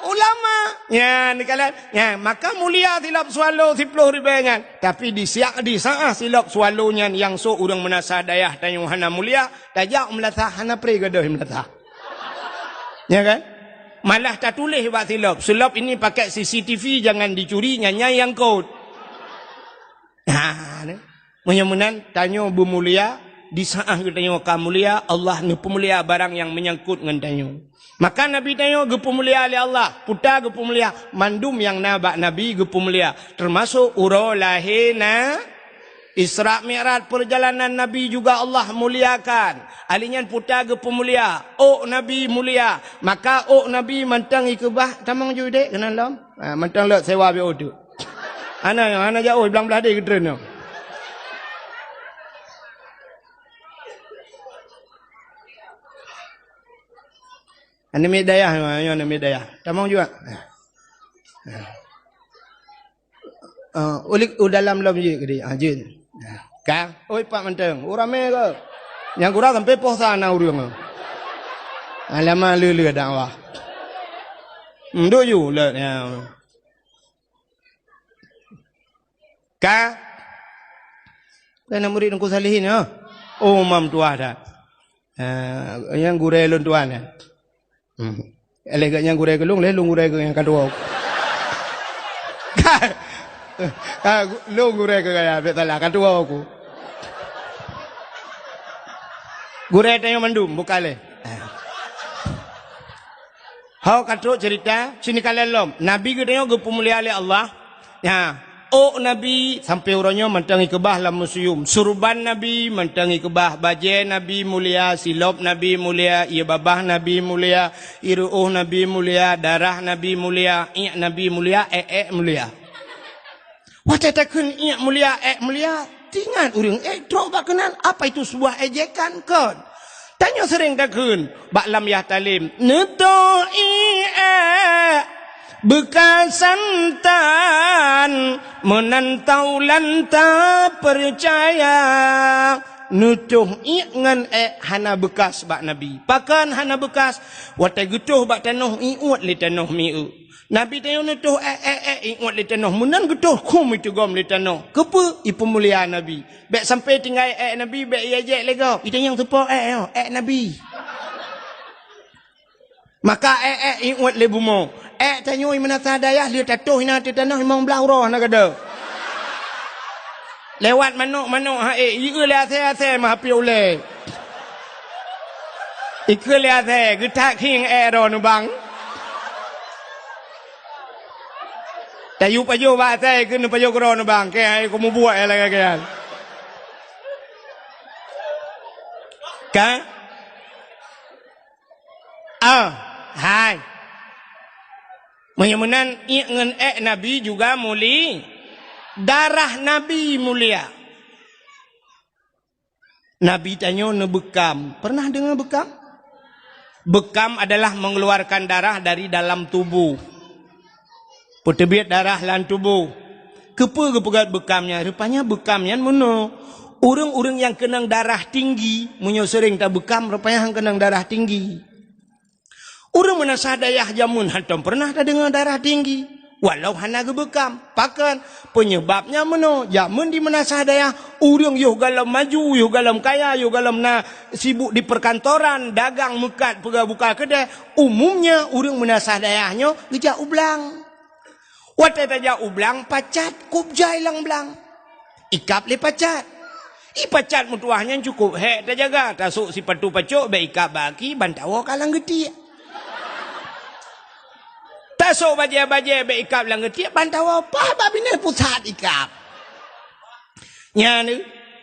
ulama. Nyan, ni kan? Nyan, maka mulia silop swallow siploh ribèe nyan. Tapi di siak, di saat silop swallow nyan nyang sôk ureueng meunasah dayah tanyoe hana mulia, tajak meunasah hana pré gadôh meunasah. Ya kan? Malah tatuléh bak silop, "Silop ini pakai C C T V, jangan dicuri, nyan nyang kot." Nah, ni. Meunyoe meunan, tanyoe beumulia, di saat geutanyoe ka mulia, Allah neupeumulia barang nyang meunyangkot ngon tanyoe. Maka Nabi tanyoe geupeumulia lé Allah, peue ta geupeumulia, mandum nyang na bak Nabi geupeumulia, teumasok uroe lahé na Isra Mi'raj, perjalanan Nabi juga Allah muliakan. Ahli nyan peue ta geupeumulia, ôk Nabi mulia. Maka ôk Nabi mantong ikeubah, tamong ju dek keunan lom. Ha, mantong lok sewa bak udu. Hana, hana jauh, blang blaih deh geutreun nyoe. Aneuk miet dayah, nyoe aneuk miet dayah. Tamong juga. Ha. Ah, ulik u dalam lom jeuet keudeh. Ah, jeuet. Ka, oi, pat mantong. Oh, ramé ke? Nyang kurang sampai poh sa na ureueng. Alamak, le-le dakwah. Hmm, duk ju, le, ya. Ka? Kan murid Teungku Salihin, ya? Oh, mam tuah dah. Ah, nyang gurèe lôn tuan, ya. Hmm. Lé geuh nyan gurèe keu lôn, lé lôn gurèe keu nyan ka tuwoe. Ka, ka, lôn gurèe keu gaya, bèk salah, ka tuwoe ku. Gurèe tanyoe mandum, bukan lé. Ho ka trok cerita, sini ka lom. Nabi geutanyoe geupeumulia lé Allah. Nyan. Ôk Nabi sampoe uroe nyoe mantong ikeubah lam museum. Surban Nabi mantong ikeubah, bajée Nabi mulia, silop Nabi mulia, ié babah Nabi mulia, ié ruôh Nabi mulia, darah Nabi mulia, iék Nabi mulia, ék-ék mulia. Watée takheun iék mulia, ék mulia, teuingat ureuëng ék trok bak keunan, apa itu sebuah ejekan kon. Tanyoe seuréng takheun bak lam yah talem, "Neutoh ié ék beukasan tan, meunan taulan tapeucaya." Neutoh iék ngon ék hana beukas bak Nabi. Pakon hana beukas? Watée geutoh bak tanoh, iuet lé tanoh mieu. Nabi tanyoe neutoh ék, ék, ék, iuet lé tanoh. Meunan geutoh khum iteugom lé tanoh. Keupeue? Ipeumulia Nabi. Bék sampoe tinggai ék Nabi, bék iéjek lé gob. Itanyong soe po ék nyoe, ék Nabi. Maka ék, ék, iuet lé bumoe. Ék tanyoe i meunasah dayah lheueh tatoh inan ateueh tanoh limong blaih uroe na gada. Lewat manok-manok ha ék, ieu lé asée-asée meuhapé ulée. Ikeu lé asée, geutak khieng ék droe neubang. Tayue pajoh bak asée, ikeu neupajoh keudroe neubang. Keu hai keu mubuet ék lagée nyan. Ka? Ah, hai. Meunyoe meunan, iék ngon ék Nabi juga muli-, darah Nabi mulia. Nabi tanyoe neubeukam. Pernah deungoe beukam? Beukam adalah mengeluarkan darah dari dalam tubuh. Peuteubiet darah lam tuboh. Keupeue geupeugét beukam nyan? Rupanya beukam nyan meunoe. Ureuëng-ureuëng nyang keunong darah tinggi, meunyoe seuréng tabeukam, rupanya han keunong darah tinggi. Ureuëng meunasah dayah jameun hantom peureunah tadeungoe darah tinggi, walau hana geubeukam. Pakon? Peunyeubab nyan meunoe, jameun di meunasah dayah, ureuëng yoh gohlom maju, yoh gohlom kaya, yoh gohlom na sibuk di peukantoran, dagang meukat, peugah buka keudée, umumnya ureuëng meunasah dayah nyoe geujak u blang. Watée tajak u blang, pacat kub jai lam blang. Ikab lé pacat. I pacat meutuwah nyan cukôp hék tajaga, tasôk sipatu pacok bék ikab bak aki, ban tawoe ka lam geutiek. Tasôk bajée-bajée bék ikab lam geutiek, ban tawoe paih bak binéh pusat ikab. Nyan,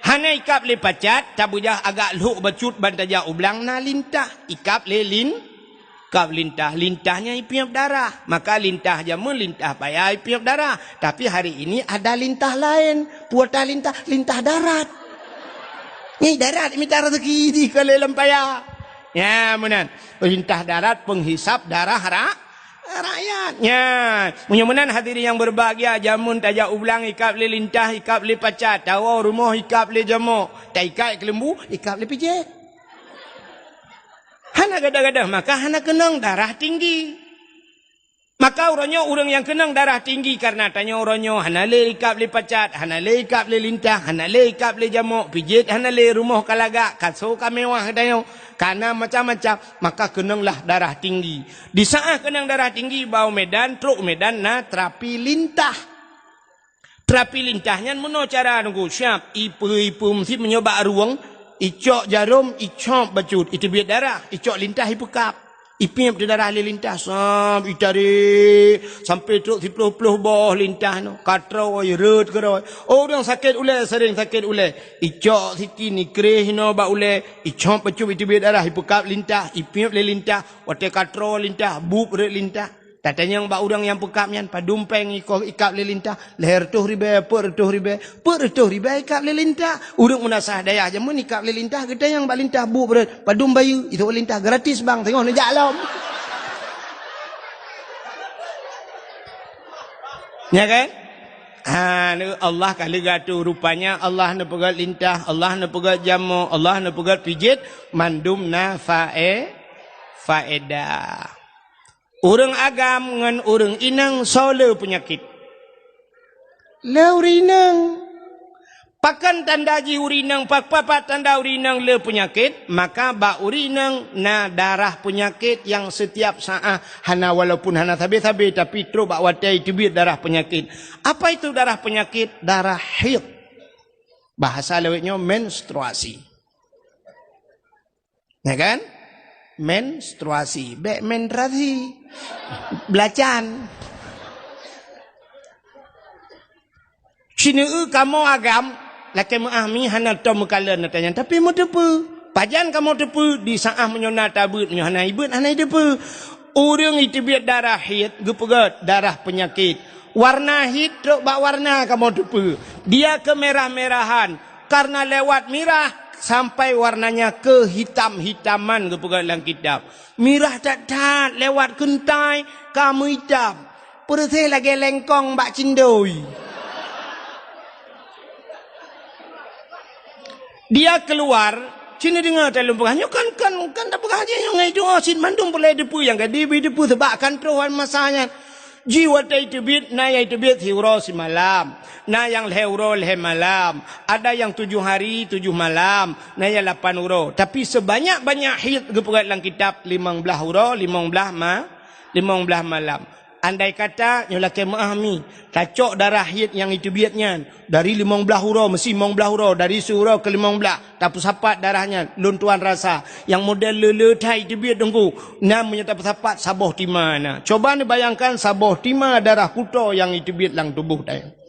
hana ikab lé pacat, tabeujah agak lhok bacut ban tajak u blang na lintah, ikab lé lin-, kab lintah, lintah nyan ipiep darah. Maka lintah jameun lintah paya ipiep darah. Tapi hari ini ada lintah laén. Peue ata lintah? Lintah darat. Nyan darat mita rezeki di keu lé lam paya. Nyan meunan. Lintah darat penghisap darah ra-, rakyat. Nyan. Meunyoe meunan hadirin yang berbahagia, jameun tajak u blang ikab lé lintah, ikab lé pacat, tawoe rumoh ikab lé jamok, taikat keuleumbu, ikab lé pijet. Hana gadoh-gadoh, maka hana keunong darah tinggi. Maka uroe nyoe ureuëng nyang keunong darah tinggi kareuna tanyoe uroe nyoe hana lé ikab lé pacat, hana lé ikab lé lintah, hana lé ikab lé jamok, pijet hana lé, rumoh ka lagak, kaso ka mewah tanyoe, ka na macam-macam, maka keunonglah darah tinggi. Di saát keunong darah tinggi, bak u Medan, trok u Medan na terapi lintah. Terapi lintah nyan meunoe cara nunggu siab, ipe-ipe meusit meunyoe bak rueng, icok jarom, icop bacut, iteubiet darah, icok lintah ipeukab. Ipiep di darah lé lintah, sab, itarék, sampoe trok siploh-ploh boh lintah nyoe, ka troe, rhot keudroe. Oh, ureuëng sakét ulée, seuréng sakét ulée. Icok sikin, ikreh inoe bak ulée, icop bacut, iteubiet darah, ipeukab lintah, ipiep lé lintah, watée ka troe lintah, bueb rhot lintah. Tatanyong bak ureuëng nyang peukab nyan, padum péng iko ikab lé lintah? Lhée reutôh ribée, peuet reutôh ribée, peuet reutôh ribée ikab lé lintah. Ureuëng meunasah dayah jameun ikab lé lintah, geutanyong bak lintah bueb rhot, padum bayeue, itu lintah gratis bang, teungoh neujak lom. Ya kan? Ha, Allah ka leuga tu, rupanya Allah neupeugét lintah, Allah neupeugét jamok, Allah neupeugét pijet, mandum na fae-, faedah. Ureuëng agam ngon ureuëng inong soe le peunyakét? Le ureuëng inong. Pakon tanda jih ureuëng inong, pa-, pa-, pat tanda ureuëng inong le peunyakét? Maka bak ureuëng inong na darah peunyakét nyang setiap saát hana, walaupun hana sabe-sabe, tapi trok bak watée iteubiet darah peunyakét. Apa itu darah peunyakét? Darah haid. Bahasa lawét nyoe menstruasi. Ya kan? Menstruasi, bék menstruasi. Belacan. Sineuk kamoe agam, lakée meuáh mi hana tom meukalon ata nyan, tapi meuteupeue. Pajan kamoe teupeue, di saát meunyoe na tabeuet, meunyoe hana ibeuet, hana iteupeue. Ureuëng iteubiet darah haid, geupeugét darah peunyakét. Warna haid trok bak warna kamoe teupeue. Dia keumirah-mirahan, karena lewat mirah sampai warnanya kehitam-hitaman, geupeugét lam kitab. Mirah that-that lewat keuntai ka meuitam. Peureuséh lagée lengkong bak cindoi. Dia keluar, sini deungoe taleueng peugah, nyoe kan, kan, kan tapeugah jih nyoe ngai tuha cit mandum peureulée teupeue nyang ka dibi teupeue seubab kan troh wan masa nyan. Ji watée iteubiet, na nyang iteubiet siuroe simalam, na nyang lhée uroe lhée malam, ada nyang tujoh hari tujoh malam, na nyang lapan uroe. Tapi seubanyak-banyak haid geupeugét lam kitab limong blaih uroe, limong blaih ma-, limong blaih malam. Andai kata nyoe lakée meuáh mi, tacok darah haid nyang iteubiet nyan dari limong blaih uroe, meusi limong blaih uroe, dari siuroe keu limong blaih, tapeusapat darah nyan, lôn tuan rasa, nyang model le-le that iteubiet teungku, na meunyoe tapeusapat saboh tima na. Coba neubayangkan saboh tima darah kuto nyang iteubiet lam tuboh tanyoe.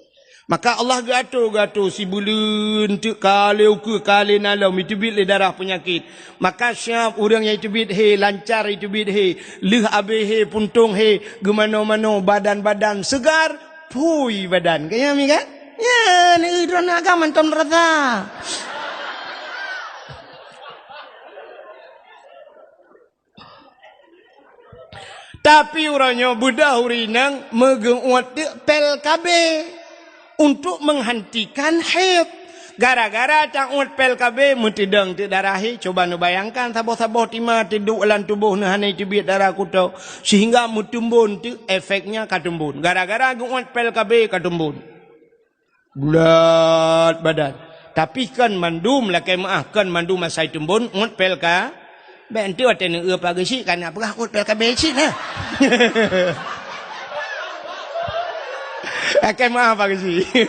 Maka Allah geuatur-geuatur sibuleuen teuk ka lé ukeue ka lé na lom iteubiet lé darah peunyakét. Maka siab ureuëng nyang iteubiet hé, lancar iteubiet hé, lheueh abéh hé, puntông hé, geumanoe-manoe, badan-badan seugar, phui badan. Ka nyan mi kan? Nyan, eh, droeneuh agam mantong rasa. Tapi uroe nyoe beudôh ureuëng inong meugeuuet teuk pil K B untuk menghentikan haid. Gara-gara taôt pil K B meuteudong teuk darah haid, coba neubayangkan saboh-saboh tima teuduek lam tuboh neuh hana iteubiet darah kuto, sehingga meuteumbon teuk efeknya ka teumbon. Gara-gara geuuet pil K B ka teumbon. Bulat badan. Tapi kon mandum lakée meuáh, kon mandum asai teumbon, uet pil K B. Bék enteuk watée neueu pageue cit, ka na peugah uet pil K B cit na. Lakée meuáh pageue cit.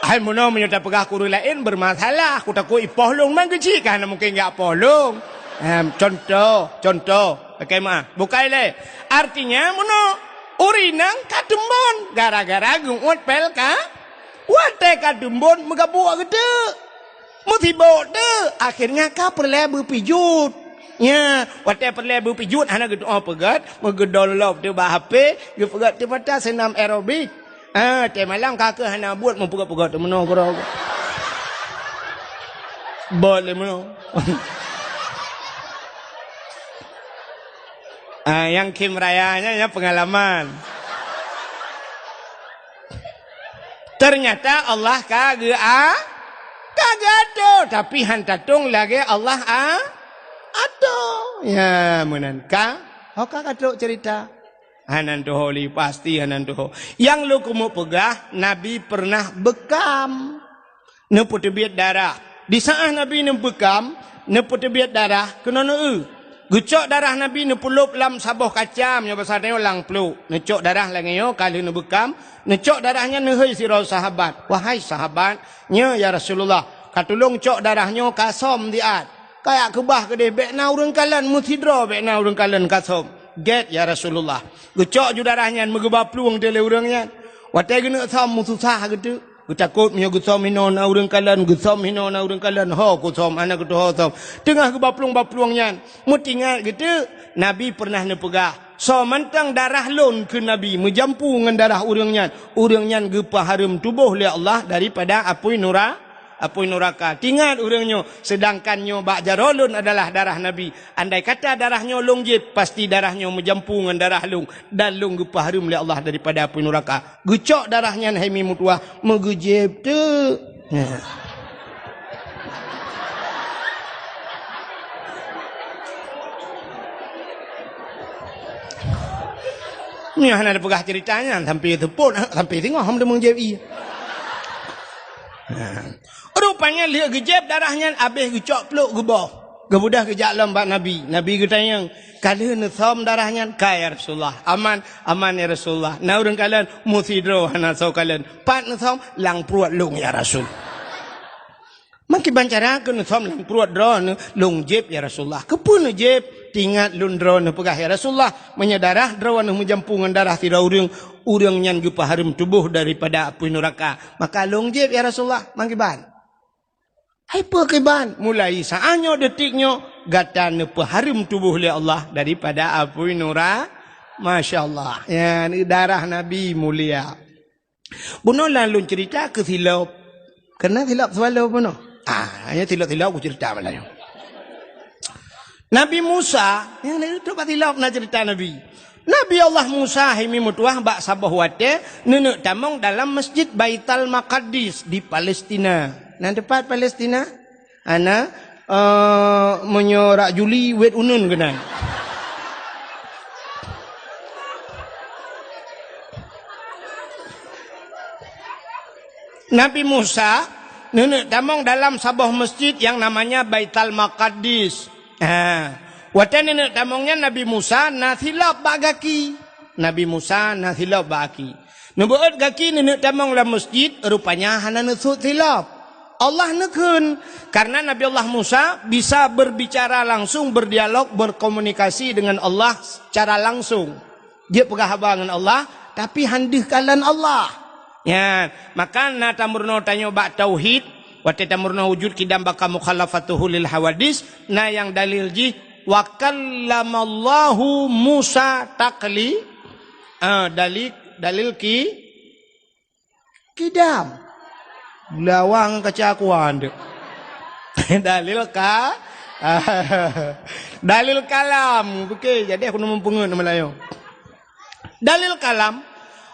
Hai meunoe meunyoe tapeugah keu ureuëng laén bermasalah, kutakot ipoh lôn man geucit ka hana mungken jak poh lôn. Em, contoh, contoh. Lakée meuáh. Bukai lé. Artinya, meunoe, ureuëng inong ka teumbon gara-gara geuuet pil K B. Watée ka teumbon, meugabuk geuteuk. Meusibok teuk. Akhirnya ka peureulée beupijuet. Nya, watée peureulée beupijuet, hana geutuoh peugét, meugeudon lop teuk bak H P, geupeugét teuk mata seunam aerobik. Ah, watée malam ka keuh hana buet meupeugét-peugét teuk meunoe keudroe. Bot lé meunoe. Ah, nyang khém raya nyan, nyan peungalaman. Ternyata Allah ka geu-, a-, ka geuatur, tapi han tatong lagée Allah a-, atur. Ya, meunan ka. Ho ka ka trok cerita. Hana tuho lé, pasti hana tuho. Nyang lôn keumeung peugah, Nabi pernah beukam. Neupeuteubiet darah. Di saát Nabi neubeukam, neupeuteubiet darah, keunoe neueu. Geucok darah Nabi neupeulop lam saboh kacam, nyoe basa tanyoe lam pluek. Neucok darah lagée nyoe ka lheueh neubeukam, neucok darah nyan neuhôi sidroe sahabat. "Wahai sahabat, nyoe ya Rasulullah, ka tulông cok darah nyoe ka som siat. Kajak keubah keudeh bék na ureuëng kalon, meusidroe bék na ureuëng kalon ka som." "Gét ya Rasulullah." Geucok ju darah nyan meugeuba plueng teuk lé ureuëng nyan. Watée geuneuk som meususah geuteuk. Geutakot meunyoe geusom hinoe na ureuëng kalon, geusom hinoe na ureuëng kalon, ho kusom, hana geutuho som. Teungoh geuba plueng-ba plueng nyan, meutingat geuteuk, Nabi pernah neupeugah, "Soe mantong darah lôn," kheun Nabi, "meujampu ngon darah ureuëng nyan, ureuëng nyan geupeuhareuem tuboh lé Allah daripada apui nura-, apui nuraka." Tingat ureuëng nyoe, seudangkan nyoe bak jaroe lôn adalah darah Nabi. Andai kata darah nyoe lôn jieb, pasti darah nyoe meujampu ngon darah lôn, dan lôn geupeuhareuem lé Allah daripada apui nuraka. Geucok darah nyan hai mi meutuwah, meugeujieb teuk. Nyoe hana tapeugah cerita nyan, sampai teupot, sampai singoh hom teumeung jieb ie. Rupanya lheueh geujieb darah nyan abéh geucok pluek geuboh. Geubeudôh geujak lom bak Nabi. Nabi geutanyong, "Ka lheueh neusom darah nyan?" "Ka, ya Rasulullah." "Aman?" "Aman, ya Rasulullah." "Na ureuëng kalon?" "Meusidroe hana soe kalon." "Pat neusom?" "Lam pruet lôn, ya Rasul." "Meukiban cara keuh neusom lam pruet droeneuh?" "Lôn jieb, ya Rasulullah." "Keupeue neujieb?" Teuingat lôn droeneuh peugah, "Ya Rasulullah, meunyoe darah droeneuh meujampu ngon darah sidroe ureuëng, ureuëng nyan geupeuhareuem tuboh daripada apui nuraka." Maka lôn jieb, "Ya Rasulullah, mangkiban?" "Hai peue kiban? Mulai saát nyoe, detik nyoe, gata neupeuhareuem tuboh lé Allah daripada apui nura-," Masya Allah. Ya, ni darah Nabi mulia. Bunoe lôn ceurita keu silop. Keureuna silop swallow bunoe. Ah, hanya silop-silop kuceurita malam nyoe. Nabi Musa, nyang na, coba silop na ceurita Nabi. Nabi Allah Musa himeutuwah bak saboh watée neuneuk tamong dalam Masjid Baital Maqdis di Palestina. Na teupat Palestina? Ana, eh, meunyoe rak Juli, wet uneun keunan. Nabi Musa neuneuk tamong dalam saboh masjid yang namanya Baital Maqdis. Ha. Watée neuneuk tamong nyan, Nabi Musa na silop bak gaki. Nabi Musa na silop bak gaki. Neubeuet gaki neuneuk tamong lam masjid, rupanya hana neusut silop. Allah neukheun, karena Nabi Allah Musa bisa berbicara langsung, berdialog, berkomunikasi dengan Allah secara langsung. Jeuet peugah haba ngon Allah, tapi han deuh kalon Allah. Nyan, maka na tameurunoe tanyoe bak tauhid, watée tameurunoe wujud, qidam, baqa, mukhalafatuhu lil hawadis, na nyang dalil jih, "Wa kallamallahu Musa takli-," ah, dalil, dalil ki-, Qidam. Lawang kaca kuan tu. Dalil ka-, dalil kalam. Oke, jadi aku neumeupeungeut nama lain. Dalil kalam,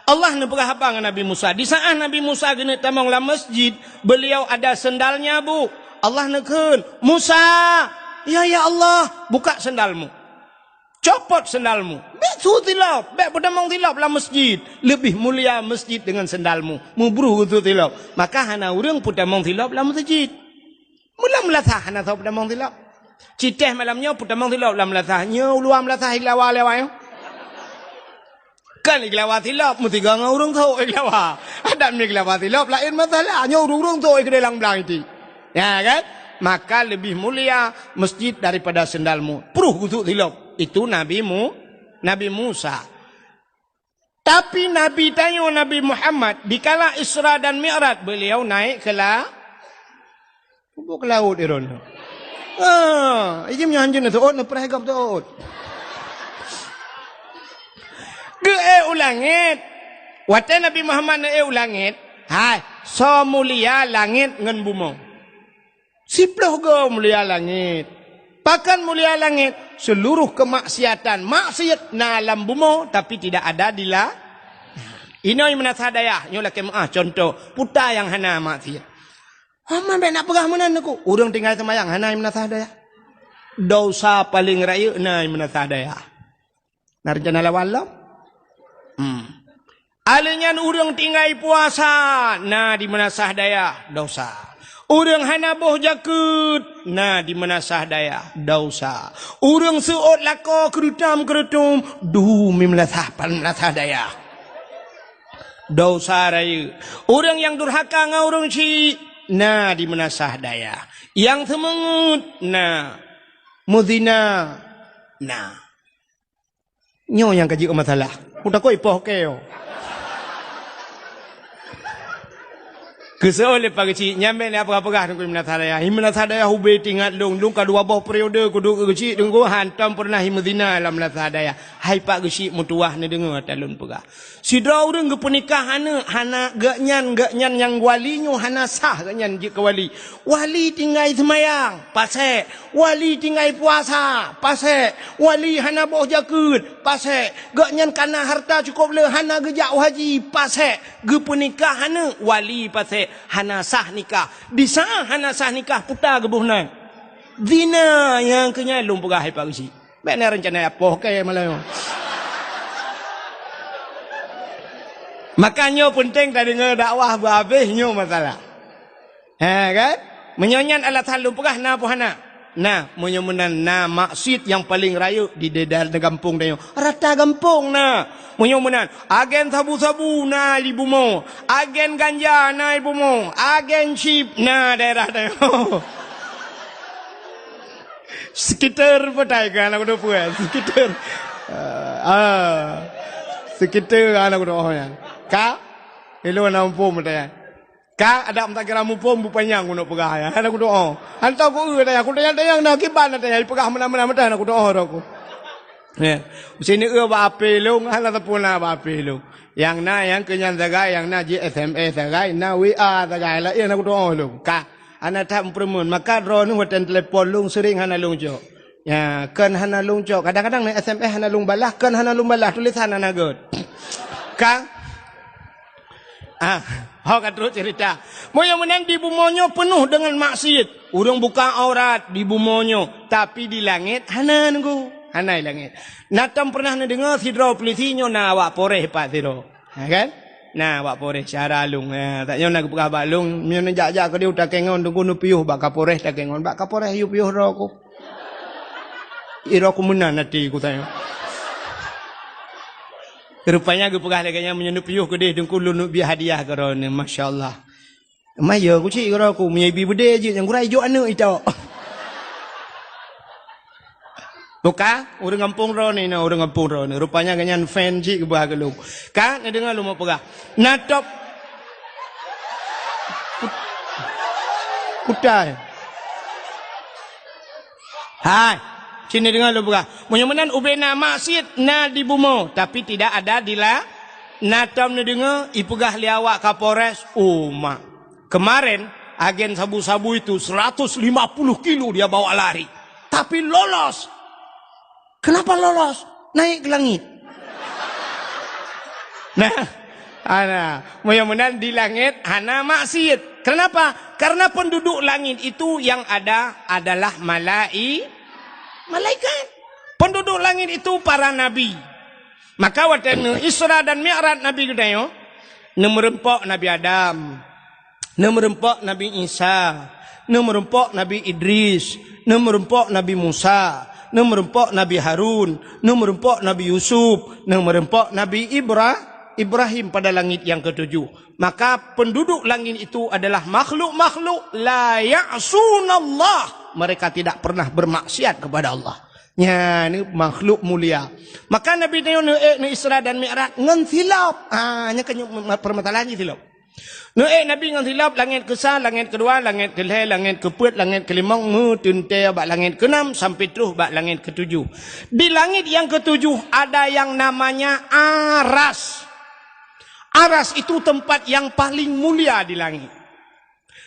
Allah neupeugah haba ngon Nabi Musa. Di saat Nabi Musa geuneuk tamong lam masjid, beliau ada sendalnya, Bu. Allah neukheun, "Musa, ya, ya Allah, buka sendalmu." Copot sendalmu. Bék su silop, bék peutamong silop lam masjid. Leubeh mulia masjid deungon sendalmu. Mubruh geusu silop. Maka hana ureuëng peutamong silop lam masjid. Mula meulasah hana soe peutamong silop. Citéh malam nyoe peutamong silop lam meulasah. Nyoe uluwa meulasah iglawa lewat nyoe. Kan iglawa silop, meusigoe ngon ureuëng sok iglawa. Adak mi iglawa silop, laén masalah. Nyoe ureuëng-ureuëng sok i keudéh lam blang iti. Ya kan? Maka lebih mulia masjid daripada sendalmu. Pruh gusuk silop. Itu Nabi Mu-, Nabi Musa. Tapi Nabi tanyoe, Nabi Muhammad, dikala Isra dan Mi'raj, beliau naik ke la-, ke laut, Iron. Ah, ijim nyan hanjeut na teuôt, na preh gop teuôt. Geuék u langét. Watée Nabi Muhammad neuék u langét, hai, soe mulia langét ngon bumoe. Siploh goe mulia langét. Pakon mulia langét? Seluruh kemaksiatan, maksiat na lam bumoe, tapi tidak ada di la-, inoe meunasah dayah, nyoe lakée meuáh contoh, peue nyang hana maksiat. Hama bék na peugah meunan aku. Ureuëng tinggai seumayang hana meunasah dayah. Dosa paleng rayeuk na meunasah dayah. Na rencana lawan lom? Hmm. Alèh nyan ureuëng tinggai puasa, na di meunasah dayah, dosa. Ureuëng hana boh jakeuet, na di meunasah dayah, dosa. Ureuëng seuôt lakoe keureutôm-keureutôm, dum meunasah, pan meunasah dayah, dosa rayeuk. Ureuëng nyang durhaka ngon ureuëng syik, na di meunasah dayah. Nyang seumeungeut, na. Meuzina, na. Nyoe nyang ka jeuet masalah. Kutakot ipoh keu. Keusoe lé Pak Geuchik, nyan bék lé peugah-peugah Teungku Imam Nasah Dayah. Imam Nasah Dayah ubé teuingat lôn, lôn ka dua boh periode kuduek keu Geuchik Teungku, hantom peureunah imeuzina lam Nasah Dayah. Hai Pak Geuchik meutuwah neudeungoe ata lôn peugah. Sidroe ureuëng geupeunikah aneuk hana geuhnyan, geuhnyan nyang wali nyoe hana sah geuhnyan jeuet keu wali. Wali tinggai seumayang, pasék. Wali tinggai puasa, pasék. Wali hana boh jakeuet, pasék. Geuhnyan kana hareuta cukôp le hana geujak u haji, pasék. Geupeunikah aneuk, wali pasék. Hana sah nikah. Di saát hana sah nikah, peue geuboh nan? Zina. Nyang keu nyan lôn peugah hai Pak Geuchik. Bék na rencana ipoh keu malam nyoe. Maka nyoe peunteng tadeungoe dakwah beuhabéh nyoe masalah. Ha kan? Meunyoe nyan alasan lôn peugah na peue hana? Na, meunyoe meunan na maksiet nyang paleng rayeuk di daerah gampông tanyoe. Rata gampông na. Meunyoe meunan, agen sabu-sabu na di bumoe, agen ganja na di bumoe, agen chip na daerah tanyoe. Sekitar petai ke aneuk kudo peue? Sekitar. Ah, ah. Sekitar aneuk kudo oh nyan. Ka? Ilôn na muphom petai. Ka, adak meutakira muphom bupanyang keuneuk peugah nyan. Aneuk kudo oh. Hantom ku eu tanya, ku tanya-tanya na kiban na tanya, peugah meunan-meunan meutai aneuk kudo oh roh ku. Ya. Sini eu bak ape lôn, hana sapeue na bak ape lôn. Nyang na, nyang keu nyan sagai, nyang na jih S M S sagai, na W A sagai, laén aneuk kudo oh lôn. Ka. Hana that meupeureumeun, maka droeneuh watèe telepon lôn seuring hana lôn cok. Ya, kon hana lôn cok. Kadang-kadang na S M S hana lôn balah, kon hana lôn balah, tulisan hana gèt. Ka? Ah, ho ka trok cerita. Meunyoe meunan di bumoe nyoe peunoh deungon maksiet. Ureueng buka aurat di bumoe nyoe, tapi di langét hana nunggu. Hana di langét. Na tom pernah neudeungoe sidroe polisi nyoe na awak Polres pat sidroe. Ha, kan? Na, bak Polres syara lôn. Ha, tak nyoe na geupeugah bak lôn, meunyoe neujak-jak keudeh u Takengon, teungku neupiôh bak Kapolres Takengon. Bak Kapolres yue piôh droe ku. Ih, droe ku meunan até ku tanyong. Rupanya geupeugah lagèe nyan, meunyoe neupiôh keudeh teungku lôn neubri hadiah keu droeneuh. Masya Allah. Maya ku cit keudroe ku, meunyoe ibi beudé jeuet nyang gura ijok aneuk itok. Buka, ureueng gampông droeneuh, na ureueng gampông droeneuh. Rupanya gobnyan fan cit geuba keu lôn. Ka, neudeungoe lôn peugah. Na top. Kutai. Hai, sini deungoe lôn peugah. Meunyoe meunan ubé na maksiet na di bumoe, tapi tidak ada di la-, na tom neudeungoe ipeugah lé awak Kapolres, oh mak. Kemarin, agen sabu-sabu itu seratus lima puluh kilo dia bawa lari. Tapi lolos. Kenapa lolos? Naik ke langit. Nah, ana, meunyoe meunan di langét hana maksiet. Kenapa? Karena penduduk langit itu yang ada adalah malai-, malaikat. Penduduk langit itu para nabi. Maka watèe neu Isra dan Mi'raj Nabi geutanyoe, neumeureumpok Nabi Adam. Neumeureumpok Nabi Isa, neumeureumpok Nabi Idris, neumeureumpok Nabi Musa, neumeureumpok Nabi Harun, neumeureumpok Nabi Yusuf, neumeureumpok Nabi Ibra-, Ibrahim pada langit yang ketujuh. Maka penduduk langit itu adalah makhluk-makhluk la ya'sunallah. Mereka tidak pernah bermaksiat kepada Allah. Nyan makhluk mulia. Maka Nabi nyoe neuék neu Isra dan Mi'raj ngon silop. Ha, nyan keuh permasalahan jih silop. Neuék Nabi ngon silop, langét keusa, langét keudua, langét keulhèe, langét keupeuet, langét keulimong, meuteuntèe bak langét keunam sampai troh bak langét keutujoh. Di langét nyang keutujoh ada nyang namanya Aras. Aras itu tempat yang paling mulia di langét.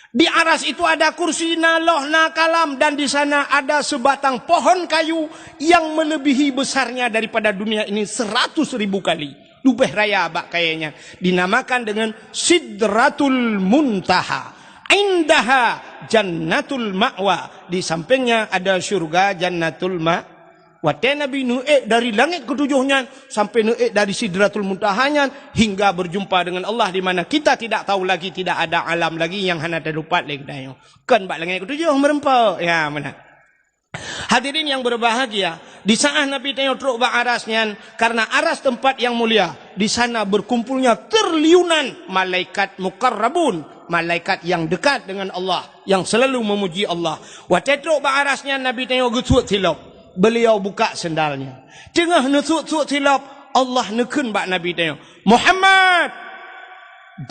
Di Aras itu ada kursi, na loh, na kalam, dan di sana ada sebatang pohon kayu yang melebihi besarnya daripada dunia ini seratus ribu kali. Leubeh raya bak kayée nyan, dinamakan dengan Sidratul Muntaha. Indaha Jannatul Ma'wa. Di sampingnya ada syurga Jannatul Ma-, watée Nabi neuék dari langét keutujoh nyan sampai neuék dari Sidratul Muntaha nyan hingga berjumpa dengan Allah, di mana kita tidak tahu lagi, tidak ada alam lagi nyang hana teutupat lé geutanyoe. Kon bak langét keutujoh meureumpok. Ya, meunan. Hadirin yang berbahagia, di saat Nabi tanyoe trok bak Aras nyan, karena Aras tempat yang mulia, di sana berkumpulnya triliunan malaikat muqarrabun, malaikat yang dekat dengan Allah, yang selalu memuji Allah. Watée trok bak Aras nyan, Nabi tanyoe geusuet silop. Beliau buka sendalnya. Teungoh neusuet-suet silop, Allah neukheun bak Nabi tanyoe, "Muhammad,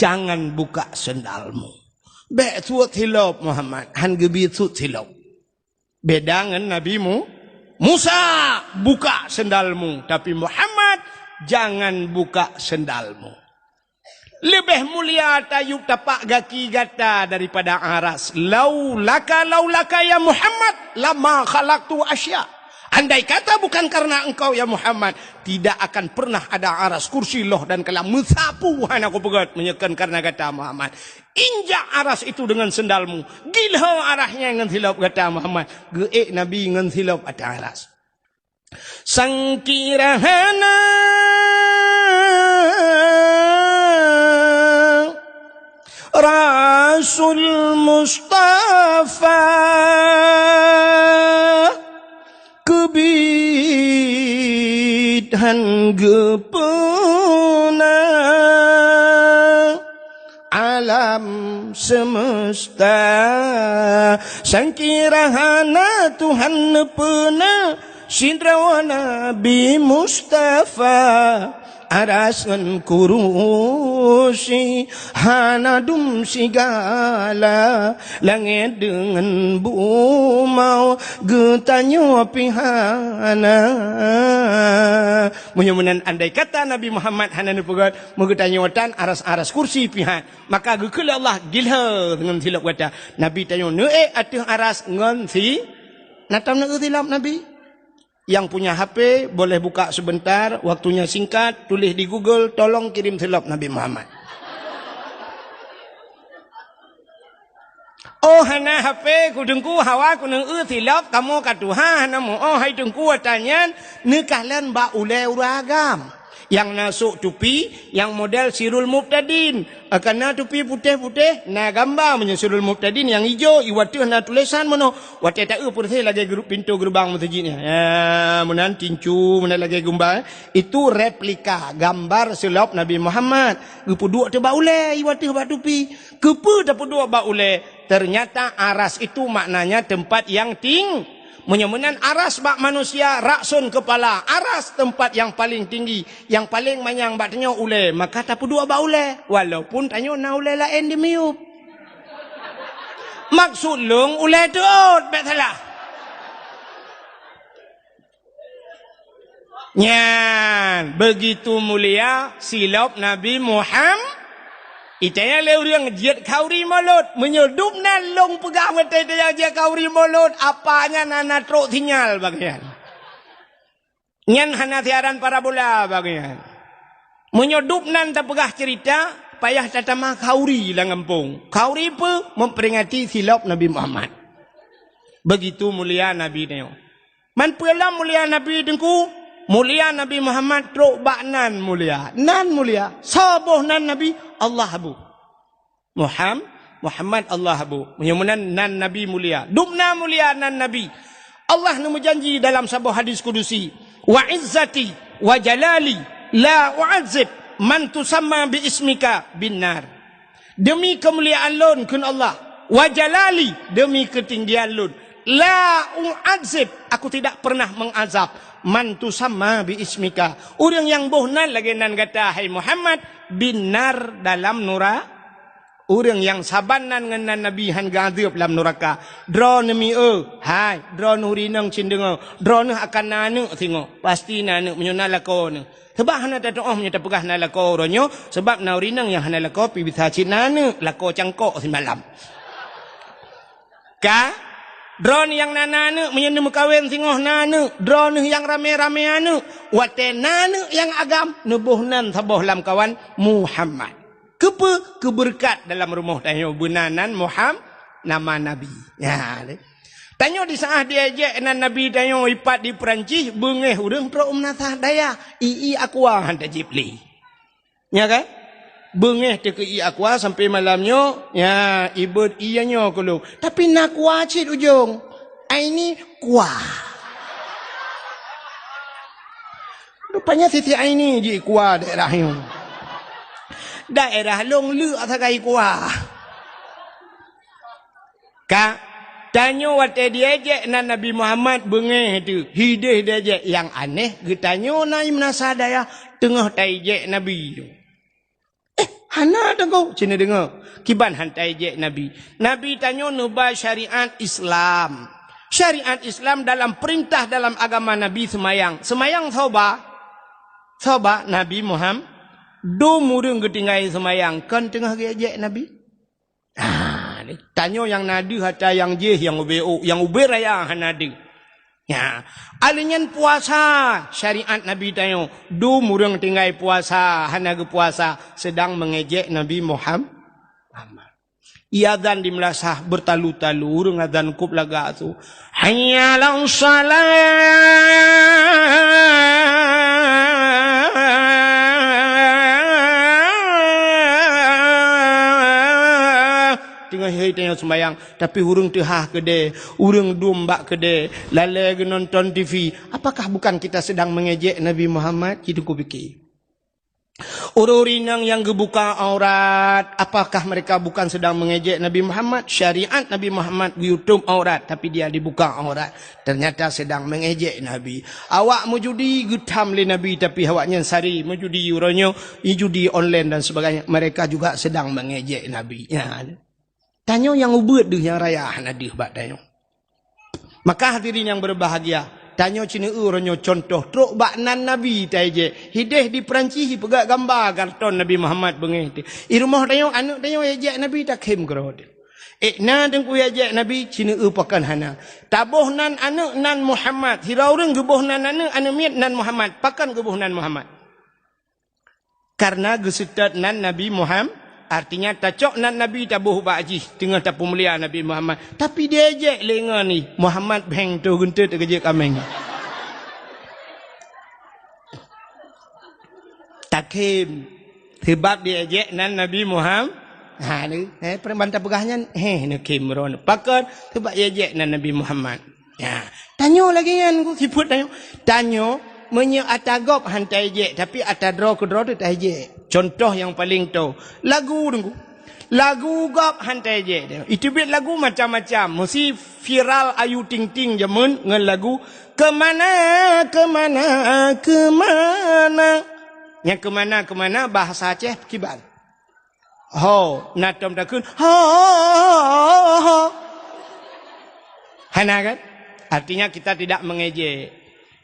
jangan buka sendalmu." Bék suet silop, Muhammad, han geubi suet silop. Beda ngon Nabi Mu-, Musa, "Buka sendalmu." Tapi Muhammad, "Jangan buka sendalmu." Leubeh mulia tayue tapak gaki gata daripada Aras. "Laulaka, laulaka ya Muhammad, lama khalaqtu asya." Andai kata bukan karena engkau ya Muhammad, tidak akan pernah ada Aras, kursi, loh dan kalam meusapu hana kupeugét meunyoe kon karena gata Muhammad. Injak Aras itu dengan sendalmu. Gilho Aras nyan ngon silop gata Muhammad. Geuék Nabi ngon silop ateueh Aras. Sangkira hana Rasul Mustafa keubiet han geupeuna. alam semesta. Sangkira hana Tuhan neupeuna sidroe Nabi Mustafa. Aras ngon kurusi hana dum sigala, langét deungon bumoe geutanyoe pih hana. Meunyoe meunan, andai kata Nabi Muhammad hana neupeugét, meugeutanyoe tan aras-aras kursi pih han. Maka geukheun lé Allah, gilhée ngon silop gata. Nabi tanyoe neuék ateueh aras ngon si, na tam neuék silop Nabi? Yang punya H P boleh buka sebentar, waktunya singkat, tulis di Google, tolong kirim silop Nabi Muhammad. Oh, hana H P ku Teungku, hawa ku neuék silop, kamoe ka tuha hana muoh hai Teungku, ata nyan neukalon bak ulée ureuëng agam. Nyang na sôk tupi, nyang model Sirul Mubtadin. Ka na tupi putéh-putéh, na gamba meunyoe Sirul Mubtadin nyang ijo, i ateueh na tulésan meunoe. Watée taeu peureséh lagée geu-, pintoe geureubang meuseujid nyan. Ya, meunan tincu, meunan lagée gumba, eh. Itu replika gambar silop Nabi Muhammad. Geupeuduek teuh bak ulée, i ateueh bak tupi. Keupeue tapeuduek bak ulée? Ternyata aras itu maknanya tempat yang ting-, meunyoe meunan aras bak manusia, ra'sun kepala, aras tempat yang paling tinggi, yang paling manyang bak tanyoe ulée, maka tapeuduek bak ulée, walaupun tanyoe na ulée laén di miyueb. Maksud lôn ulée teuôt, bék salah. Nyan, begitu mulia silop Nabi Muham-, itaya lé ureuëng jeuet khauri mulod. Meunyoe dum nan lôn peugah meutai taya jeuet khauri mulod, apa nyan hana trok sinyal bagian. Nyan hana siaran parabola bagian. Meunyoe dum nan tapeugah cerita, payah tatamah khauri lam gampông. Khauri peue? Memperingati silop Nabi Muhammad. Begitu mulia Nabi nyoe. Man peue lom mulia Nabi Teungku? Mulia Nabi Muhammad trok bak nan mulia. Nan mulia. Soe boh nan Nabi? Allah boh. Muham-, Muhammad Allah boh. Meunyoe meunan nan Nabi mulia. Dum na mulia nan Nabi. Allah neumeujanji dalam saboh hadis kudusi, "Wa izzati wa jalali la u'adzib man tusamma bi ismika bin nar." Demi keumuliaan lôn, kheun Allah, wa jalali, demi keutinggian lôn, la u'adzib, aku tidak pernah mengazab, man tusamma bi ismika, ureuëng nyang boh nan lagée nan gata, hai Muhammad, bin nar, dalam nura-, ureuëng nyang saban nan ngon nan Nabi han geuazab lam nuraka. Droeneuh mieu, hai, droeneuh ureuëng inong cit deungoe, droeneuh akan na aneuëk singoh, pasti na aneuëk meunyoe na lakoe neuh. Sabab hana tatuoh meunyoe tapeugah na lakoe uroe nyoe, sabab na ureuëng inong nyang hana lakoe pih bisa cit na aneuëk, lakoe cangkok simalam. Ka? Droeneuh nyang na, na aneuëk, meunyoe neumeukawen singoh na aneuëk, droeneuh nyang ramé-ramé aneuëk, watée na aneuëk nyang agam, neuboh nan saboh lamkawan Muhammad. Keupeue? Keubeureukat dalam rumoh tanyoe beuna nan Muham-, nama Nabi. Nyan lé. Tanyoe di saát diejek nan Nabi tanyoe ipat di Peurancih, beungéh ureuëng trok u meunasah dayah, ié aqua han tajép lé. Nya kan? Beungéh teuh keu ié aqua sampai malam nyoe, nya, ibeuet ié nyoe keu lôn. Tapi na aqua cit ujong. Aini aqua. Rupanya Siti Aini ji aqua daerah nyoe. Daerah lôn leuk sagai aqua. Ka, tanyoe watée diejek nan Nabi Muhammad beungéh teuh, hideh diejek nyang aneh geutanyoe na i meunasah dayah teungoh taijek Nabi. Eh, hana Teungku, cit neudeungoe. Kiban han taijek Nabi. Nabi tanyoe neuba syariat Islam. Syariat Islam dalam peurintah dalam agama Nabi seumayang. Seumayang soe ba? Soe ba? Nabi Muhammad. Dum ureuëng geutinggai seumayang kon teungoh geuejek Nabi. Ah, ni, tanyoe nyang na deuh atra nyang jéh nyang ubé ôk, nyang ubé raya hana deuh. Nya, alèh nyan puasa, syariat Nabi tanyoe, dum ureuëng tinggai puasa, hana geupuasa, seudang meungejek Nabi Muham-, Muhammad. Iazan di meulasah beutalu-talu, ureuëng azan kôb lagak su, "Hayya 'alas shalah!" Teungoh hai tanyoe seumayang, tapi ureuëng teuhah keudè, ureuëng dum bak keudè, lalè geunonton T V. Apakah bukan kita sedang mengejek Nabi Muhammad? Cit Teungku pike. Ureuëng inong nyang geubuka aurat, apakah mereka bukan sedang mengejek Nabi Muhammad? Syariat Nabi Muhammad geuyueb aurat, tapi dia dibuka aurat. Ternyata sedang mengejek Nabi. Awak meujudi geutham lé Nabi, tapi awaknyan sari meujudi uroe nyoe, judi online dan sebagainya. Mereka juga sedang mengejek Nabi. Ya. Tanyoe nyang ubeuet deuh nyang raya hana deuh bak tanyoe. Maka hadirin yang berbahagia, tanyoe ceuneuk uroe nyoe contoh trok bak nan Nabi taejek. Hideh di Perancis ipeugah gamba karton Nabi Muhammad beungéh teuh. I rumoh tanyoe, aneuk tanyoe ejek Nabi takhém keudroe teuh. Eh, na teungku ejek Nabi ceuneuk pakon hana. Taboh nan aneuk nan Muhammad. Sidroe ureuëng geuboh nan aneuk, aneuk miet nan Muhammad. Pakon geuboh nan Muhammad? Karena geuseutôt nan Nabi Muhammad, artinya tacok nan Nabi taboh bak jih teungoh tapeumulia Nabi Muhammad. Tapi diejek lé ngon ni, Muhammad bheng toh geunteut keujeuet kaméng. Takhém, sebab diejek nan Nabi Muhammad. Ha ni, eh, peureuman tapeugah nyan, heh, neukhém droe. Pakon, sebab diejek nan Nabi Muhammad. Ya, tanyoe lagée nyan ku sifeuet tanyoe. Tanyoe meunyoe ata gob han taejek, tapi ata droe keudroe teuh taejek. Contoh nyang paleng toe, lagu teungku. Lagu gob han taejek. Iteubiet lagu macam-macam. Meusi viral Ayu Ting Ting jameun ngon lagu Kemana, Kemana, Kemana. Nyang kemana, kemana bahasa Aceh kiban. Ho, na tom takheun, ho, ho, ho. Hana kan? Artinya kita tidak mengejek.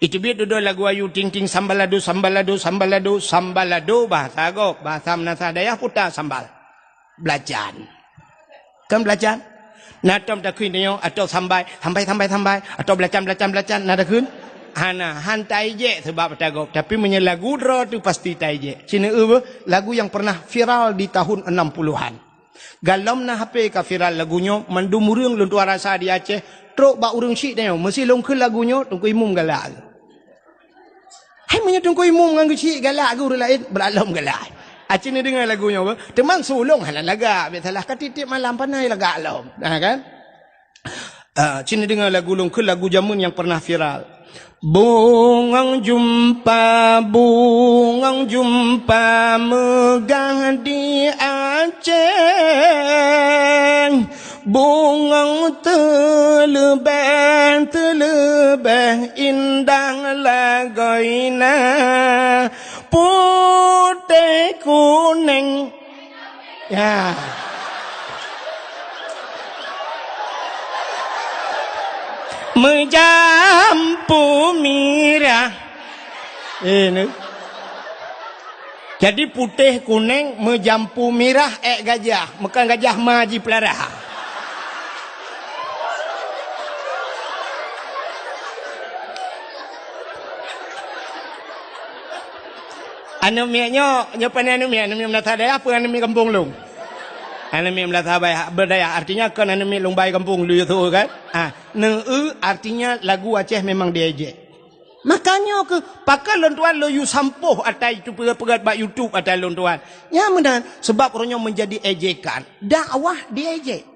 Iteubiet dudoe lagu Ayu Ting Ting, sambalado, sambalado, sambalado, sambalado bahasa gob, bahasa meunasah dayah puta sambal. Belacan. Kan belacan? Na tom takheun tanyoe, atau sambai, sambai, sambai, sambai, atau belacan, belacan, belacan, na takheun? Hana, han taejek sebab ata gob. Tapi meunyoe lagu droe teuh pasti taejek. Cina eu beuh, lagu yang pernah viral di tahun enam puluhan. Galom na H P ka viral lagu nyoe, mandum ureuëng lôn tuan rasa di Aceh, trok bak ureuëng syiek tanyoe, meusi lôn kheun lagu nyoe, Teungku Imum galak. Hai meunyoe Teungku Imum ngon geuchik galak geuh ureuëng laén, brat lom galak. Aci neudeungoe lagu nyoe beuh. Teuma su lôn hana lagak, biasalah ka tieb-tieb malam panai lagak lom. Nah kan? Ah, ci neudeungoe lagu lôn kheun lagu jameun nyang pernah viral. Bungong jumpa, bungong jumpa meugah di Aceh. Bungong teuleubeh, teuleubeh indah lagoina, putéh kuneng. Ya. Meujampu mirah. Eh, ni. Jadi putéh kuneng meujampu mirah ék gajah, meukan gajah ma jipeulara. Aneuk miet nyoe, nyoe pane aneuk miet, aneuk miet meunasah dayah peue aneuk miet gampông lôn? Aneuk miet meunasah bayah, beudayah, artinya kon aneuk miet lôn bai gampông lôn yue su kan? Ah, neu-eu artinya lagu Aceh memang diejek. Makanya keuh, pakon lôn tuan lôn yue sampôh ata itu peugét-peugét bak YouTube ata lôn tuan. Nyan meunan, sebab uroe nyoe menjadi ejekan. Dakwah diejek.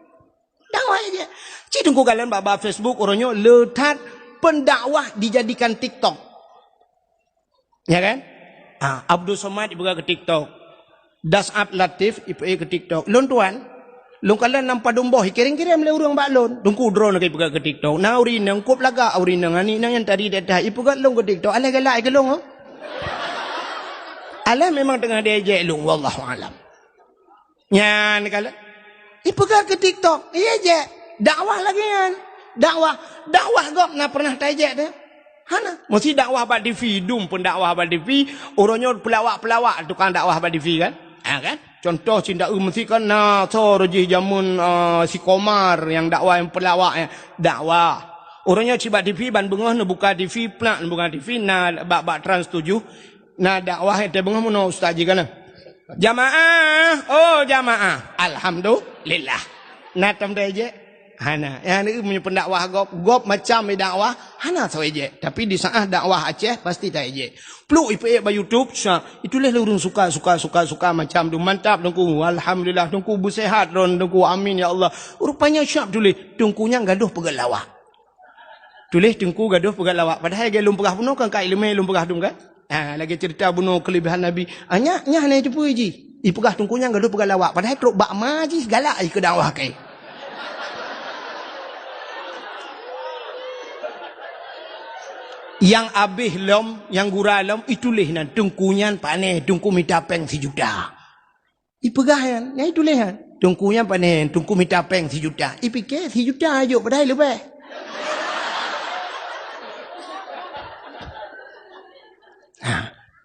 Dakwah ejek. Ci teungku galon bak, bak Facebook uroe nyoe le that pendakwah dijadikan TikTok. Ya kan? Ah, Abdul Somad ipeugah keu TikTok. Das'ab Latif ipeugah keu TikTok. Lôn tuan, lôn kalon lam padum boh, ikirém-kirém lé ureuëng bak lôn. Teungku droeneuh ka ipeugah keu TikTok. Na ureuëng inong, kop lagak ureuëng inong, aneuk inong nyang tadi dak-dak, ipeugah lôn keu TikTok. Alah galak keu lôn, oh. Alah memang teungoh diejek lôn, wallahu alam. Nyan kalon. Ipeugah keu TikTok, iya jek. Dakwah lagée nyan. Dakwah, dakwah gob na pernah taejek teuh? Hana. Meusi dakwah bak TV, dum pun dakwah bak TV, uroe nyoe peulawak-peulawak tukang dakwah bak TV kan? Ha kan? Contoh cinta eu meusi kan na soe reuh jih jameun, eh, si Komar nyang dakwah nyang peulawak nyan. Dakwah. Uroe nyoe cit bak TV ban beungoh neubuka TV, plak neubuka TV na bak, bak Trans tujuh. Na dakwah nyang teubeungoh meunoe ustaz jih kana. Jamaah, oh jamaah. Alhamdulillah. Na tom taejek? Hana. Nyang meunyoe pendakwah gob, gob macam dakwah, hana soe ejek. Tapi di saat dakwah Aceh pasti taejek. Pluk ipeujek bak YouTube, sya, itulah ureuëng suka, suka, suka, suka macam tu. Mantap teungku. Alhamdulillah teungku beusehat droen teungku. Amin ya Allah. Rupanya siap tuléh teungku nyang gadoh peugah lawak. Tuléh teungku gadoh peugah lawak. Padahai lagée lôn peugah bunoe kan ka ileumé lôn peugah dum kan? Ha, lagèe cerita bunoe kelebihan Nabi. Ah, nyak, nyak hana jiteupeue jih. Ipeugah teungku nyan gadoh peugah lawak. Padahai trok bak ma jih galak jih keu dakwah kèe. Nyang abéh lom, nyang gura lom, ituléh nan, teungku nyan pané, teungku mita péng sijuta. Ipeugah nyan, nyan ituléh nyan. Teungku nyan pané, teungku mita péng sijuta. Ipike sijuta jok padahai leubeh. Ha.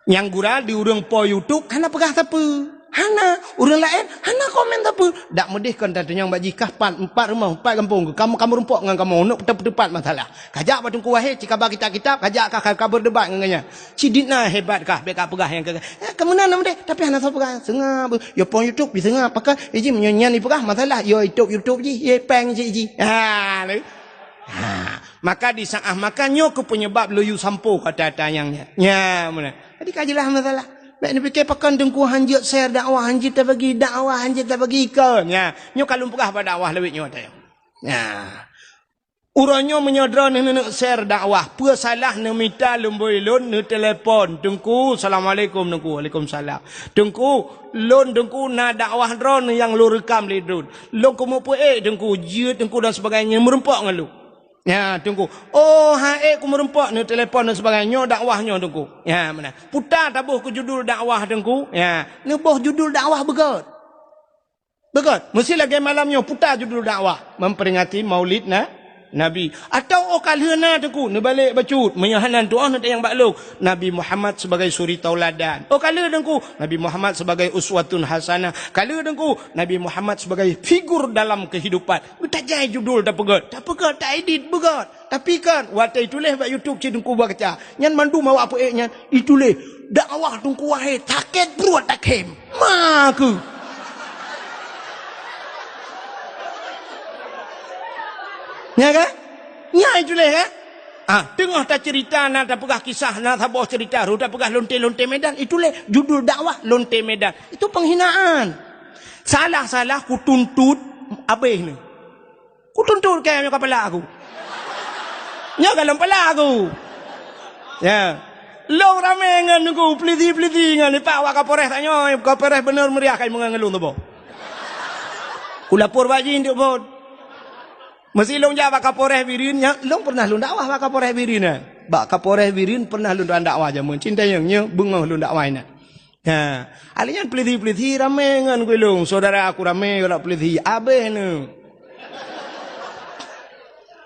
Nyang gura di ureueng po YouTube hana peugah sapeue. Hana. Ureueng laén hana komen sapeue. Dak meudeh kon tatunyong bak jih kah pat, empat rumoh, empat gampông. Kamoe, kamoe meurumpok ngon kamoe, neuk peuteupat masalah. Kajak bak Teungku Wahé, cikaba kitab-kitab, kajak kah ka, ka berdebat ngon gobnyan. Ci dit na hebat kah, bèk ka peugah nyang keu, eh, keu meunan na meudeh, tapi hana soe peugah. Seungab, yo po YouTube diseungab, pakon, eh, ji meunyoe nyan ipeugah masalah, yo YouTube, YouTube jih, ye péng cit jih. Ha, lé. Ha, maka di saat maka nyoe keuh penyebab lôn yue sampoe kata-kata nyang nyan. Nya, meunan. Jadi ka jeulaih masalah. Bèk neupike pakon teungku hanjeuet share dakwah, hanjeuet tabagi dakwah, hanjeuet tabagi ikon. Nya, nyoe ka lôn peugah bak dakwah lawét nyoe tayong. Nya. Uroe nyoe meunyoe droeneuh neuneuk share dakwah, peue salah neumita lumbôi lôn neutelepon, "Teungku, assalamualaikum, Teungku." "Waalaikumsalam." "Teungku, lôn, Teungku, na dakwah droeneuh nyang lôn reukam lé droeneuh. Lôn keumeupeuék, Teungku, jeuet, Teungku, dan sebagainya, meurumpok ngon lôn." "Ya, Teungku." "Oh, han ék keu meurumpok," neutelepon dan sebagainya. "Nyoe dakwah nyoe, Teungku." Ya, meunan. Puta taboh keu judul dakwah, Teungku. Ya, neuboh judul dakwah beugöt. Beugöt, meusti lagèe malam nyoe puta judul dakwah, memperingati Maulid Na-, Nabi. Atawa óh ka lheueh na Teungku, neubalek bacut, meunyoe hana tu'oh neutanyong bak lôn, Nabi Muhammad sebagai suri tauladan. Óh ka lheueh Teungku, Nabi Muhammad sebagai uswatun hasanah. Ka lheueh Teungku, Nabi Muhammad sebagai figur dalam kehidupan. Geutajai judul tapeugöt, tapeugöt, taedit beugöt. Tapi kan, watèe ituléh bak YouTube cit Teungku baca, nyan mandum awak peuék nyan, ituléh, "Dakwah Teungku Wahé sakét pruet takhém." Makeu. Nya kan? Nya ituléh kan? Ah, teungoh tacerita na tapeugah kisah na saboh cerita, ru tapeugah lonte-lonte Medan, ituléh judul dakwah lonte Medan. Itu penghinaan. Salah-salah kutuntut abéh ni. Kutuntut kèe nyoe ka palak aku. Nyoe ka lom palak aku. Ya. Lôn ramé ngon Teungku, peulisi-peulisi ngon, ipak wak Kapolres tanyoe, Kapolres beuneuh meuriah kai meungon ngon lôn tuboh. Kulapor bak jih untuk bot. Meusi lôn jak bak Kapolres Bireuen, nyan lôn pernah lôn dakwah bak Kapolres Bireuen, eh. Bak Kapolres Bireuen pernah lôn dakwah jameun. Cinta nyang nyoe beungoh lôn dakwah inan. Ha, alèh nyan peulisi-peulisi ramé ngon gulong, syedara aku ramé galak peulisi, abéh neu.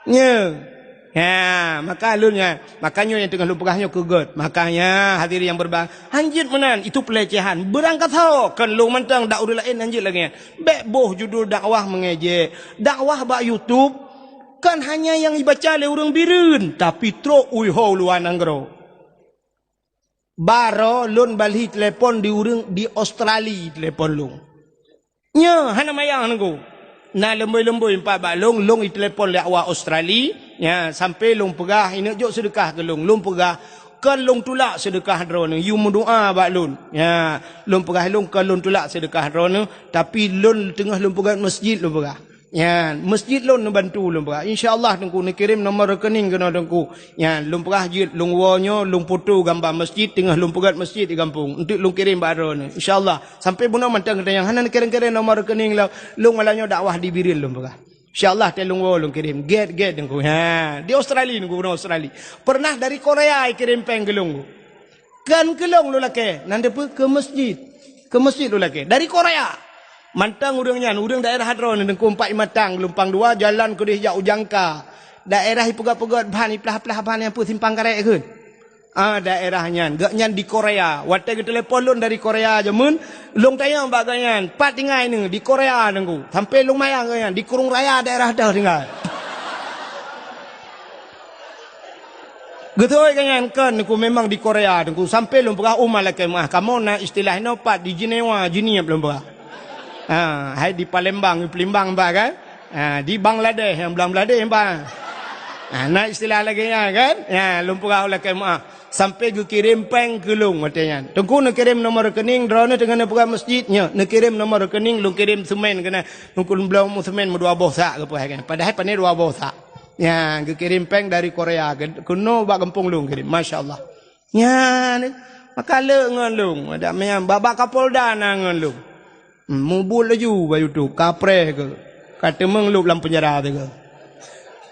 Nyoe. Ha, maka lôn nyan, maka nyoe nyang teungoh lôn peugah nyoe keu gèt. Makanya hadirin yang berbahagia, hanjeuet meunan, itu pelecehan. Beurangkasoe, kon lôn mantong dak ureueng laén hanjeuet lagèe nyan. Bèk boh judul dakwah meungejek. Dakwah bak YouTube, kon hanya nyang ibaca lé ureueng Bireuen, tapi trok u iho luwa nanggroe. Baroe lôn balhi telepon di ureueng di Australia telepon lôn. Nyoe hana manyang Teungku. Na leumbôi-leumbôi pat bak lôn, lôn itelepon lé awak Australia, nya, sampoe lôn peugah, ineuk jok seudeukah keu lôn. Lôn peugah, kon lôn tulak seudeukah droeneuh, yue meudoa bak lôn. Nya, lôn peugah lôn, kon lôn tulak seudeukah droeneuh, tapi lôn teungoh lôn peugöt masjid lôn peugah. Nyan, masjid lôn neubantu lôn peugah. Insya Allah Teungku neukirém nomor rekening keunoe Teungku. Nyan, lôn peugah jeuet, lôn woe nyoe, lôn foto gamba masjid, teungoh lôn peugöt masjid di gampông. Eunteuk lôn kirém bak droeneuh. Insya Allah. Sampoe bunoe mantong geutanyoe hana neukirém-kirém nomor rekening lôn. Lôn malam nyoe dakwah di Bireuen lôn peugah. Insya Allah, watèe lôn woe lôn kirém. Gèt-gèt Teungku. Ha, di Australia Teungku, bunoe Australia. Pernah dari Korea ikirém péng keu lôn. Kon keu lôn lôn lakèe, nan teupeue keu masjid. Keu masjid lôn lakèe. Dari Korea. Mantong ureueng nyan, ureueng daerah droeneuh Teungku, Empat Imatang, Geulumpang Dua, jalan keudéh jak u Jangka. Daerah ipeugöt-peugöt ban, iplah-plah ban nyang peue simpang karet kheun. Ah, daerah nyan. Gobnyan di Korea. Watèe geutelepon lôn dari Korea jameun, lôn tanyong bak gobnyan, "Pat tinggai neuh?" "Di Korea, Teungku." Sampoe lôn manyang gobnyan, "Di Krueng Raya daerah deuh tinggai." Geutôi ka nyan kon Teungku, memang di Korea Teungku, sampoe lôn peugah u ma lakèe meuah. Kamoe na istilah inoe pat di Jenewa, Jeunieb lôn peugah. Ha, hai di Palembang, Palembang bah kan? Ha, di Bangladesh, nyang Bangladesh bah. Ha, na istilah lagèe nyan kan? Ha, lôn peugah u lakèe meuah. Sampoe geukirém péng keu lôn watèe nyan. Teungku neukirém nomor rekening, droeneuh teungoh neupeugah masjid nyoe, neukirém nomor rekening, lôn kirém seumén keunan. Teungku lôn bloe seumén meudua boh sak geupeugah kan. Padahai pané dua boh sak. Nya, geukirém péng dari Korea, ke-, keunoe bak gampông lôn kirém. Masya Allah. Nyan, maka le ngon lôn. Adak meunan, bak-bak Kapolda na ngon lôn. Hmm, mubuet laju bak YouTube, kapreh keu. Ka teumeung lôb lam peunjara sigoe.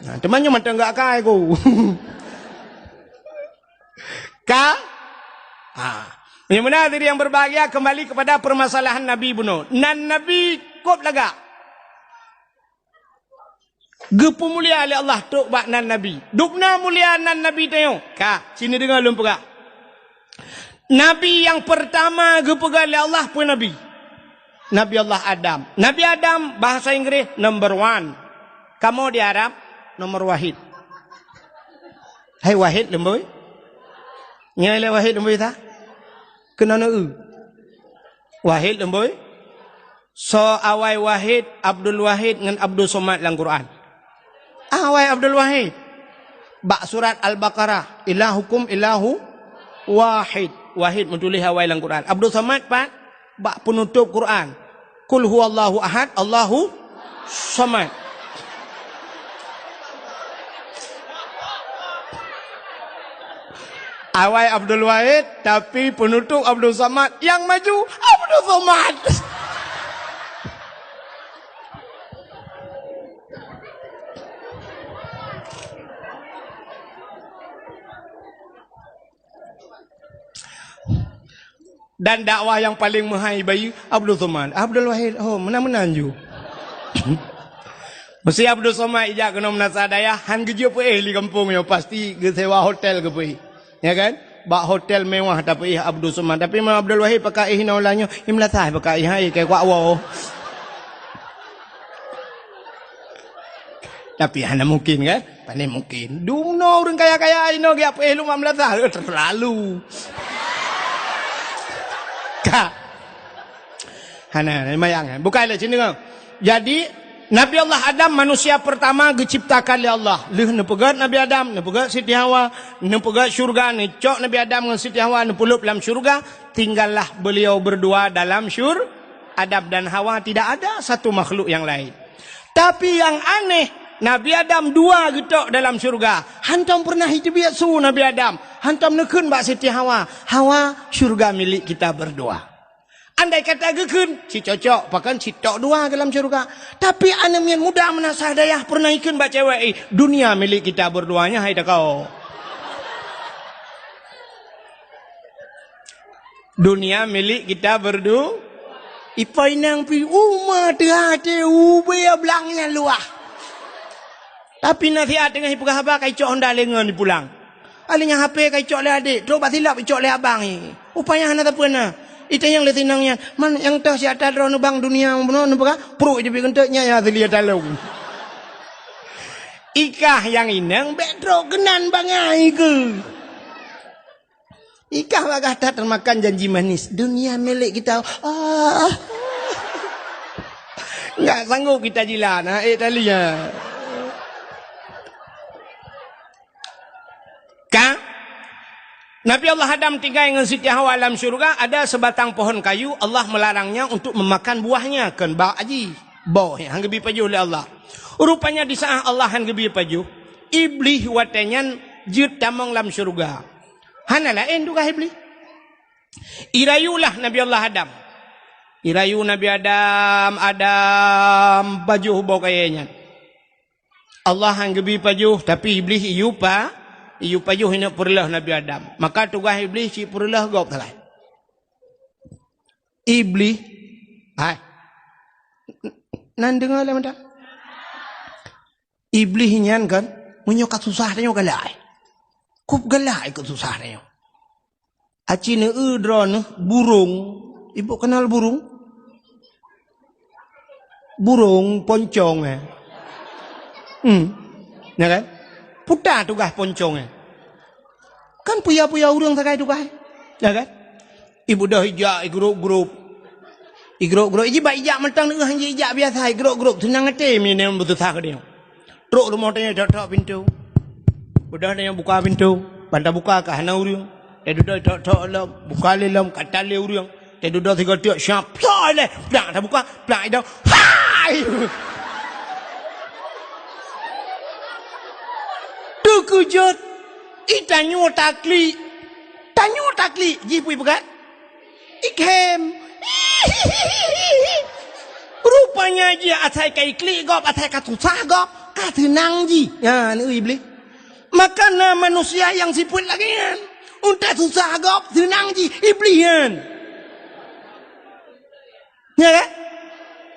Nah, teuma nyoe mantong gak kai ku. Ka? Ha. Yang benar diri yang berbahagia, kembali kepada permasalahan Nabi bunoe. Nan Nabi kôb lagak. Geupeumulia lé Allah trok bak nan Nabi. Dubna mulia nan Nabi tanyoe. Ka, sini deungoe lôn peugah. Nabi nyang peurtama geupeugah lé Allah peue nabi? Nabi Allah Adam. Nabi Adam, bahasa Inggris, number one. Kamoe di Arab, nomor wahid. Hai wahid leumbôi. Nyoe lé wahid leumbôi ta? Keunoe neu-eu. Wahid leumbôi. Soe awai Wahid, Abdul Wahid ngon Abdul Somad lam Quran? Awai Abdul Wahid. Bak surat Al-Baqarah, "Ilahukum ilahu wahid." Wahid meutuléh awai lam Quran. Abdul Somad pat? Bak peunutôb Quran. "Qul huwallahu ahad, Allahu somad." Awai Abdul Wahid, tapi peunutôb Abdul Somad, nyang maju Abdul Somad. Dan dakwah nyang paleng meuhai bayeue Abdul Somad. Abdul Wahid, oh, meunan-meunan ju. Meusé Abdul Somad ijak keunoe meunasah dayah, han geujeuet peuéh lé gampông nyoe, pasti geusewa hotel geupeuéh. Ya kan? Bak hotel mewah tapeuéh Abdul Somad. Tapi Imam Abdul Wahid pakai éh inoe ulang nyoe, i meulasah pakai éh, hai, kai kuak woe. Tapi hana mungkin kan? Pane mungkin. Dumnoe ureuëng kaya-kaya inoe geujak peuéh lom lam meunasah, eh, terlalu. Ka. Hana, hana mayang, eh. Bukai lé sini kan. Jadi, Nabi Allah Adam manusia pertama geuciptakan lé Allah. Lheueh neupeugét Nabi Adam, neupeugét Siti Hawa, neupeugét syurga, neucok Nabi Adam ngon Siti Hawa, neupeulheueb lam syurga, tinggallah beliau berdua dalam syur-, Adam dan Hawa, tidak ada satu makhluk yang lain. Tapi nyang aneh, Nabi Adam dua geutok dalam syurga. Hantom peureunah jiteubiet su Nabi Adam. Hantom neukheun bak Siti Hawa, "Hawa, syurga milik kita berdua." Andai kata geukheun, cit cocok, pakon cit tok dua dalam syurga. Tapi aneuk miet muda meunasah dayah peureunah ikheun bak cewek, "Eh, dunia milik kita berdua nyan, hai takau." Dunia milik kita berdu-, ipo inong pi uma teuhah teu ubé blang nyang luwah. Tapi nasihat teungoh ipeugah haba ka icok honda lé ngon ipulang. Alèh nyan H P ka icok lé adék, trok bak silap icok lé abang i. Upaya hana sapeue na. Itanyong lé sinong nyan, "Man nyang toh siat droeneuh bang dunia bunoe neupeugah?" Pruet jipeugeunteuk nyan ya asli talong. Ikah nyang inong bèk trok keunan bangai keu. Ikah bagah that termakan janji manis. Dunia milik kita. Ah. Enggak sanggup kita jilat, ha, eh, tali, ha. Ka? Nabi Allah Adam tinggai ngon Siti Hawa lam syurga, ada sebatang pohon kayu, Allah melarangnya untuk memakan buahnya, kon bak aji. Boh nyang han geubi pajoh lé Allah. Rupanya di saat Allah han geubi pajoh, Iblih watèe nyan jeuet tamong lam syurga. Hana laén tugaih Iblih. Irayulah Nabi Allah Adam. Irayu Nabi Adam, Adam, pajoh boh kayèe nyan. Allah han geubi pajoh, tapi Iblih iyue pa-, iyue pajoh ineuk peureulèh Nabi Adam. Maka tugaih Iblih cit peureulèh gob sagai. Iblih, hai. Nan deungö lé mantong. Iblih nyan kan, meunyoe ka susah tanyoe galak. Kub galak ikôt susah tanyoe. Aci neu-eu droeneuh burông. Ibu kenal burông? Burông poncong, eh. Hmm. Ya kan? Puta tugaih poncong, eh. Kan puya-puya ureueng sagai tugaih. Ya kan? Ibeudôh ijak, igrôp-grôp. Igrôp-grôp. Iji bak ijak mantong neu-eu han ji ijak biasa, igrôp-grôp. Seunang até meunyoe beususah keu tanyoe. Trok rumoh tanyoe, tok-tok pintoe. Beudôh tanyoe buka pintoe, ban tabuka ka hana ureueng. Tadudoe tok-tok lom, buka lé lom, ka tan lé ureueng. Tadudoe sigoe teuk, siap, plak lé, plak tabuka, plak idong. Hai! Teukeujot, i tanyoe taklik. Taklik, jih peue peugah? Ikhém. Rupanya jih asai ka iklik gob, asai ka susah gob, ka seunang jih. Nyan, Iblih. Maka na manusia nyang sifeuet lagée nyan. Untée susah gob, seunang jih, Iblih nyan. Ya kan?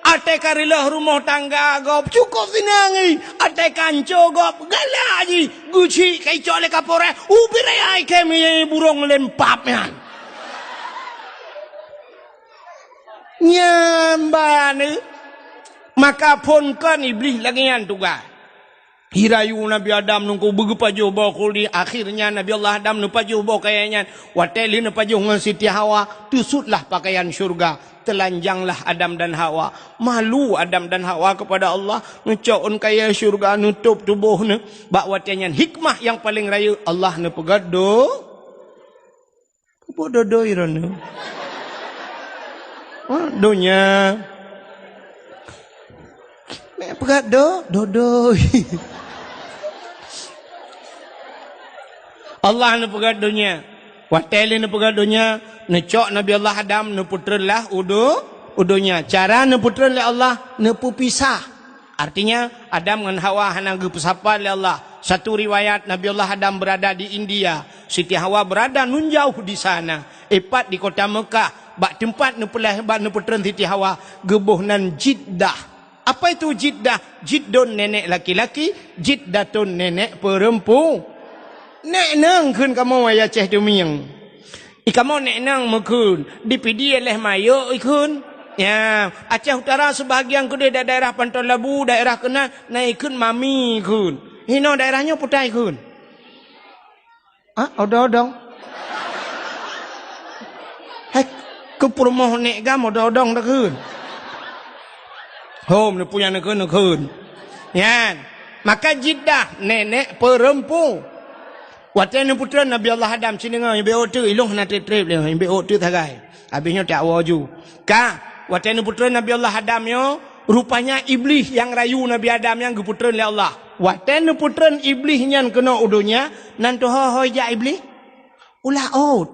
Até ka reuloh rumoh tangga gob, cukôp seunang jih. Até ka hanco gob, galak jih. Geuchik ka icok lé kaporeh, ubit raya ikhém burông lempap nyan. Nyan ban, maka phon kon Iblih lagée nyan tugaih. Hirayu Nabi Adam nungku beugeupajoh boh khuldi, akhirnya Nabi Allah Adam neupajoh boh kayée nyan. Watée lheueh neupajoh ngon Siti Hawa, teusutlah pakaian syurga. Teulanjanglah Adam dan Hawa. Malu Adam dan Hawa kepada Allah. Neucok ôn kayée syurga, neutôb tuboh neuh. Bak watée nyan hikmah nyang paleng rayeuk Allah neupeugét do-, Peue dodoi droeneuh? Ha, donya. Mek peugah do-, dodoi. Allah neupeugét donya. Watée lé neupeugét donya, neucok Nabi Allah Adam, neupeutreun lah u do-, u donya. Cara neupeutreun lé Allah, neupeupisah. Artinya, Adam ngon Hawa hana geupeusapat lé Allah. Satu riwayat, Nabi Allah Adam berada di India, Siti Hawa berada nun jauh di sana, ipat di kota Mekah, bak teumpat neupeulahé, bak neupeutreun Siti Hawa, geuboh nan Jiddah. Apa itu Jiddah? Jiddun nenek laki-laki, Jiddatun nenek perempu-, Nek nang kheun kamoe, ya Aceh Tumieng. I kamoe nek nang meukheun, di Pidie leh mayok ikheun. Ya, Aceh Utara sebahagian keudeh da-, daerah Panton Labu, daerah keunan, na ikheun mami ikheun. Hinoe daerah nyoe peue ta ikheun? Ha, odong-odong. Hai, keu peurumoh nek gam odong-odong takheun. Hom, neupue nyang neukheun, neukheun. Nyan. Maka Jiddah, nenek perempu-, Watée neupeutreun Nabi Allah Adam, ci deungoe, nyang bék ôk teuk, ilong hana treb-treb lé, nyang bék ôk teuk sagai. Habéh nyoe tak woe ju. Ka, watée neupeutreun Nabi Allah Adam nyoe, rupanya Iblih nyang rayu Nabi Adam nyan geupeutreun lé Allah. Watée neupeutreun Iblih nyan keunoe u donya, nan teuho-ho ijak Iblih? U laôt.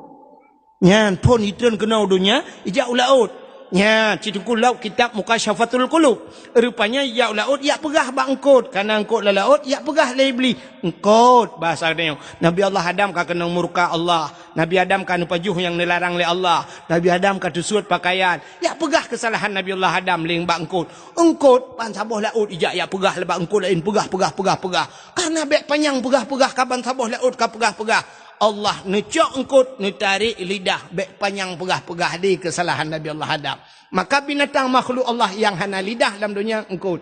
Nyan phon itreun keunoe u donya, ijak u laôt. Nyan, ci teungku lok kitab Mukasyafatul Qulub. Rupanya ijak u laôt, ijak peugah bak eungkôt. Kana eungkôt lam laôt, ijak peugah lé Iblih. Eungkôt, bahasa geutanyoe. Nabi Allah Adam ka keunong murka Allah. Nabi Adam ka neupajoh nyang neularang lé Allah. Nabi Adam ka teusut pakaian. Ijak peugah keusalahan Nabi Allah Adam lé bak eungkôt. Eungkôt, ban saboh laôt ijak, ijak peugah lé bak eungkôt laén. Peugah, peugah, peugah, peugah. Karena bék panyang peugah-peugah ka ban saboh laôt ka peugah-peugah. Allah neucok eungkôt, neutarek lidah, bék panyang peugah-peugah di keusalahan Nabi Allah Adam. Maka binatang makhluk Allah nyang hana lidah lam donya eungkôt.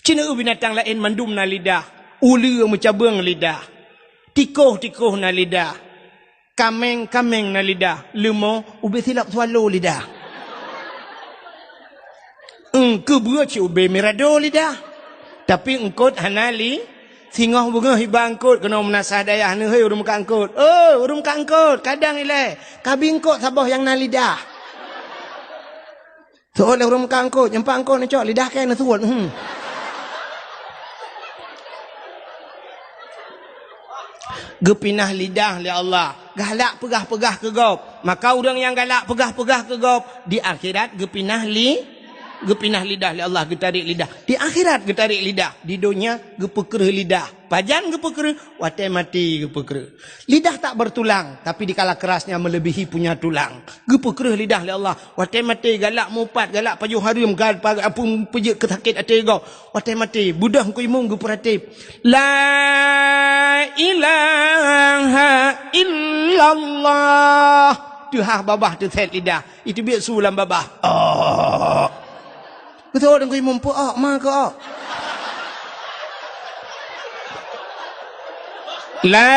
Ci na binatang laén mandum na lidah, uleue meucabeueng lidah, tikôh-tikôh na lidah, kaméng-kaméng na lidah, leumo ubé silop swallow lidah. Eungkôt beue ci ubé mirado lidah. Tapi eungkôt hana li-, singoh beungoh iba eungkôt keunoe meunasah dayah neuh, "Hei, ureuëng meukat eungkôt. Oh, ureuëng meukat eungkôt, kadang ilée, kabi eungkôt saboh nyang na lidah." Seuôt lé ureuëng meukat eungkôt, nyampak eungkôt neucok lidah kée neusuet. Hmm. Geupinah lidah lé Allah. Galak peugah-peugah keu gob. Maka ureuëng nyang galak peugah-peugah keu gob, di akhirat geupinah li-, geupinah lidah lé Allah, geutarek lidah. Di akhirat geutarek lidah. Di donya geupeukreuh lidah. Pajan geupeukreuh? Watée maté geupeukreuh. Lidah tak bertulang, tapi dikala kerasnya melebihi punya tulang. Geupeukreuh lidah lé Allah. Watée maté, galak mupat, galak pajoh hareuem, gal-, pa-, apui peujeuet keu sakét até gob. Watée maté, beudôh Teungku Imum geupeurateb, "La ilaha illallah." Teuhah babah teusét lidah. Itu biet su lam babah. Oh. Beutôi Teungku Imum, peu-ok ma keu-ok. La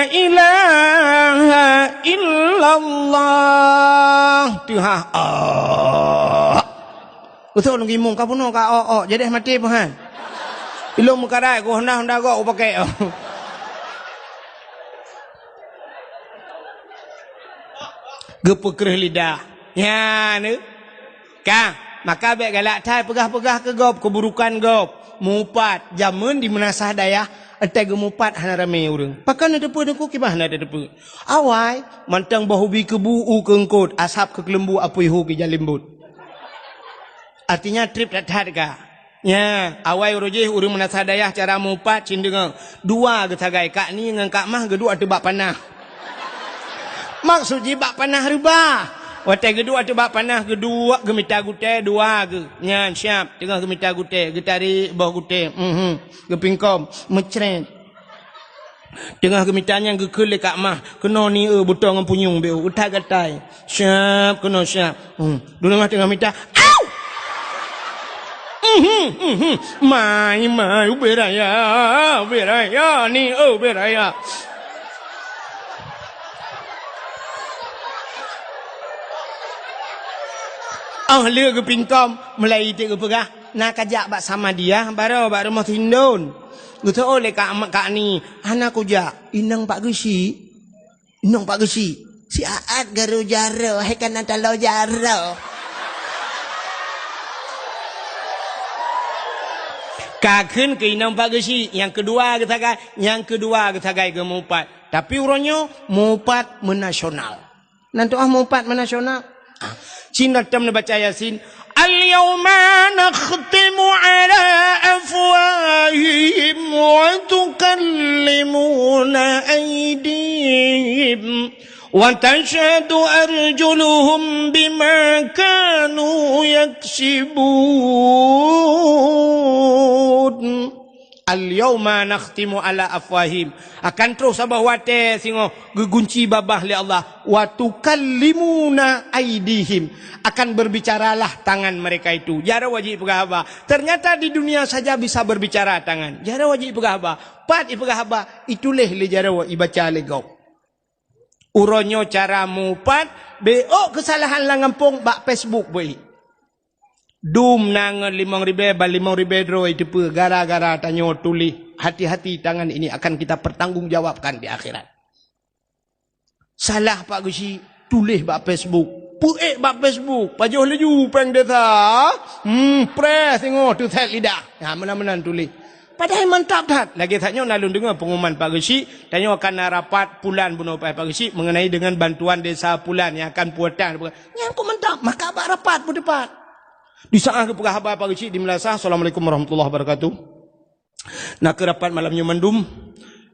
ilaha illallah. Teuhah, ok. Beutôi Teungku Imum, ka bunoe ka ok-ok, jadeh maté peuhan. Ilong meukarat, ku honda-honda gok ku pakai. Geupeukreuh lidah. Nyan, eh. Ka, maka bék galak that peugah-peugah keu gob, keuburukan gob. Mupat, jameun di meunasah dayah, Watèe geumupat hana ramé ureueng. Pakon neuteupeue Teungku, kiban hana neuteupeue. Awai, mantong boh ubi keubu u keu eungkôt, asab keu keuleumbu apui hu keu jaleumbot. Artinya trép that-that ka. Nya, awai uroe jih ureueng meunasah dayah cara meuupat cit deungoe. Dua geusagai, Kak Ni ngon Kak Mah geuduek ateueh bak panah. Maksud jih bak panah reubah. Watèe geuduek ateueh bak panah geuduek geumita gutèe dua geuh. Nyan siap, teungoh geumita gutèe, geutarek boh gutèe. Mhm. Geupingkom, meucrét. Teungoh geumita nyan geukheun lé Kak Mah, keunoe ni eu butong ngon punyueng beu, utai gatai. Siap, keunoe siap. Hmm. Dulu mah teungoh mita, au! Mhm, mhm. Mai, mai, ubé raya, ubé raya, ni eu ubé raya. Oh, lé geupingkom, mulai iték geupeugah, na kajak bak Samadiyah, baroe bak rumoh Sindon. Geuseuôt lé Kak, Kak Ni, hana kujak. Inong Pak Geuchik. Inong Pak Geuchik. Si Aat garu jaroe, hai kana taloe jaroe. Ka kheun keu inong Pak Geuchik, nyang keudua geusagai, nyang keudua geusagai geumeuupat. Tapi uroe nyoe meuupat meunasional. Nan tu'ah meuupat meunasional. Ah, cit na tom neubaca Yasin. Al-yauma nakhtimu ala afwahihim wa tukallimuna aydihim wa tashhadu arjuluhum bima kanu yaksibun. Al-yauma nakhtimu ala afwahim. Akan troh saboh watèe singoh geugunci babah lé Allah. Wa tukallimuna aidihim. Akan berbicaralah tangan mereka itu. Jaroe jih peugah haba. Ternyata di dunia saja bisa berbicara tangan. Jaroe jih peugah haba. Pat ipeugah haba, ituléh lé jaroe, ibaca lé gob. Uroe nyoe cara meuupat, beuôk keusalahan lam gampông bak Facebook beuék. Dum na ngon limong ribèe, ban limong ribèe droe iteupeue gara-gara tanyoe tuléh. Hati-hati, tangan ini akan kita pertanggungjawabkan di akhirat. Salah Pak Geuchik, tuléh bak Facebook. Peuék bak Facebook, pajoh laju péng desa. Hmm, preh singoh teusét lidah. Ha, meunan-meunan tuléh. Padahai mantap that. Lagèe that nyoe na lôn deungö pengumuman Pak Geuchik, tanyoe akan na rapat pulan bunoe Pak Geuchik mengenai dengan bantuan desa pulan nyang akan puatan. Nyan kok mantap, maka bak rapat beuteupat. Di saat geupeugah haba Pak Geuchik di meulasah, Assalamualaikum warahmatullahi wabarakatuh. Na keuh rapat malam nyoe mandum,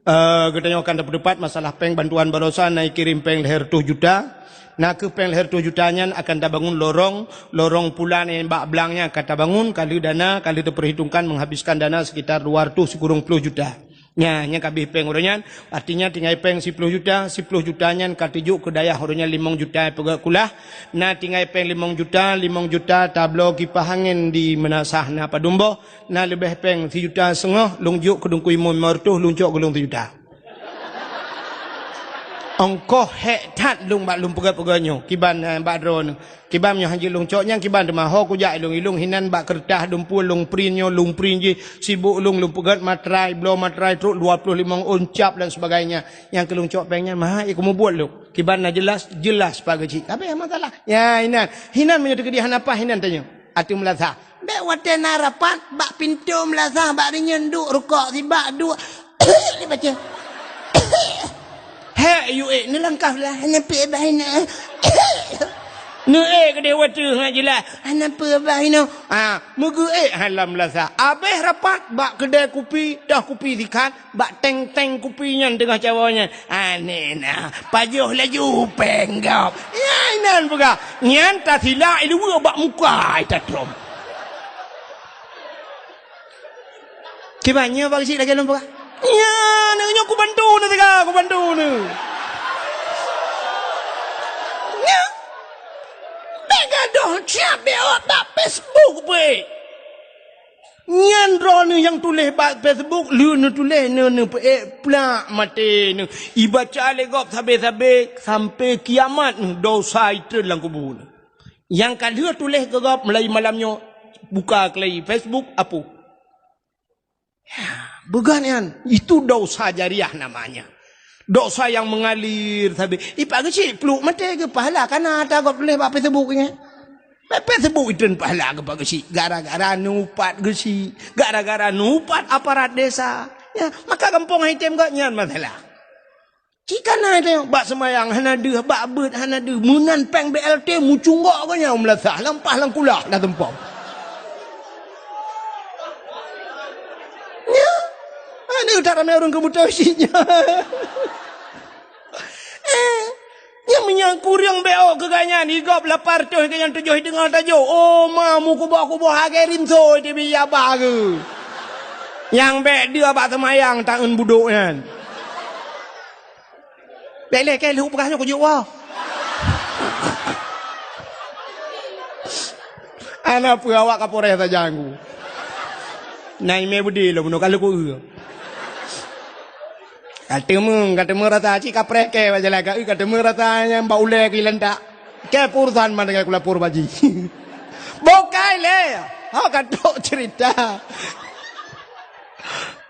eh, geutanyoe akan dapat-dapat masalah péng bantuan baroesa na ikirém péng lhèe reutôh juta. Na keuh péng lhèe reutôh juta nyan akan tabangun lorong, lorong pulan nyang bak blang nyan akan tabangun, ka lheueh dana, ka lheueh teupeurhitungkan menghabiskan dana sekitar dua reutôh sikureueng plôh juta. Nya, nyang ka abéh péng uroe nyan, artinya tinggai péng siplôh juta, siplôh juta nyan ka teujok keu dayah uroe nyan limong juta peugöt kulah. Na tinggai péng limong juta, limong juta tabloe kipah angén di meunasah na padum boh. Na leubeh péng sijuta seungoh, lôn jok keu Teungku Imum limong reutôh, lôn cok keu lôn sijuta. Ongkoh hék that lôn bak lôn peugöt-peugöt nyoe, kiban, eh, bak droeneuh. Kiban nyoe hanjeuet lôn cok nyan, kiban teuma ho kujak ilông-ilông hinan bak keureutah dumpue lôn print nyoe, lôn print jih, sibuk lôn, lôn peugöt matrai, bloe matrai trok dua ploh limong ôn cap dan sebagainya. Nyang keu lôn cok péng nyan, maha, eh, kumubuet lôn. Kiban na jeulaih, jeulaih Pak Geuchik. Tapi masalah. Ya, hinan. Hinan meunyoe teukeudi hana paih hinan tanyoe. Ateueh meulasah. Bèk watèe na rapat, bak pintoe meulasah, bak rinyeun duek rukok sibak duek. Dibaca. Hék, yue, neulangkah lah, hana peuet bah inoe. Neuék keudeh watèe ngat jeulaih, hana peuet bah inoe. Ha, meugeuék ha lam meulasah. Abéh rapat, bak keudè kupi, toh kupi sikat, bak teng-teng kupi nyan teungoh cawoe nyan. Aneh na, pajoh laju péng gob. Nyan inan peugah. Nyan tasilak iluweue bak muka ita trom. Kiban nyoe Pak Geuchik lagèe lôn peugah. Nyan, nyoe kubantu neuh teuga, kubantu neuh. Nyan. Bèk gadoh siap bèk awak bak Facebook peuék. Nyan droeneuh nyang tuléh bak Facebook, lheueh neutuléh, neu-, neupeuék, plak maté neuh. Ibaca lé gob sabé-sabé, sampai kiamat neuh, dosa itreun lam kubu neuh. Nyang ka lheueh tuléh keu gob mulai malam nyoe, buka keulai Facebook, apu. Ya, beugat nyan. Itu dosa jariah namanya. Dosa yang mengalir sabé. I Pak Geuchik, pluek maté geupahala kana ata gob tuléh bak Facebook nyan. Bak Facebook itreun pahala keu Pak Geuchik. Gara-gara neuupat Geuchik. Gara-gara neuupat aparat desa. Ya, maka gampông hai tem gak nyan masalah. Cik kana itu bak semayang hana deuh, bak beuet hana deuh, meunan péng B L T mucunggok geuh nyan meulathah, lampah lam kulah dah tumpom. Ya. Ada tak ramai ureuëng keubuta sinya. Eh, nyang meunyan kureueng B O keu gobnyan, igop lapan reutôh keu nyang tujoh deungoe tajok. Oh, ma, meukuboh-kuboh agée rinso di biya bageue. Nyang bék deuh bak teumayang taeun budok nyan. Bék lé kée lheueh peugah nyoe kujok woe. Ana peue awak kapolres saja ngku. Na imé beudé lom bunoe ka lheueh ku-eu. Ka teumeung, ka teumeung rasa cit kapreh kée bak jalan ka-eu, ka teumeung rasa nyang bak ulée keu ilantak. Kée peurusan man dengan kulapor baji. Bukai lé. Ha ka trok cerita.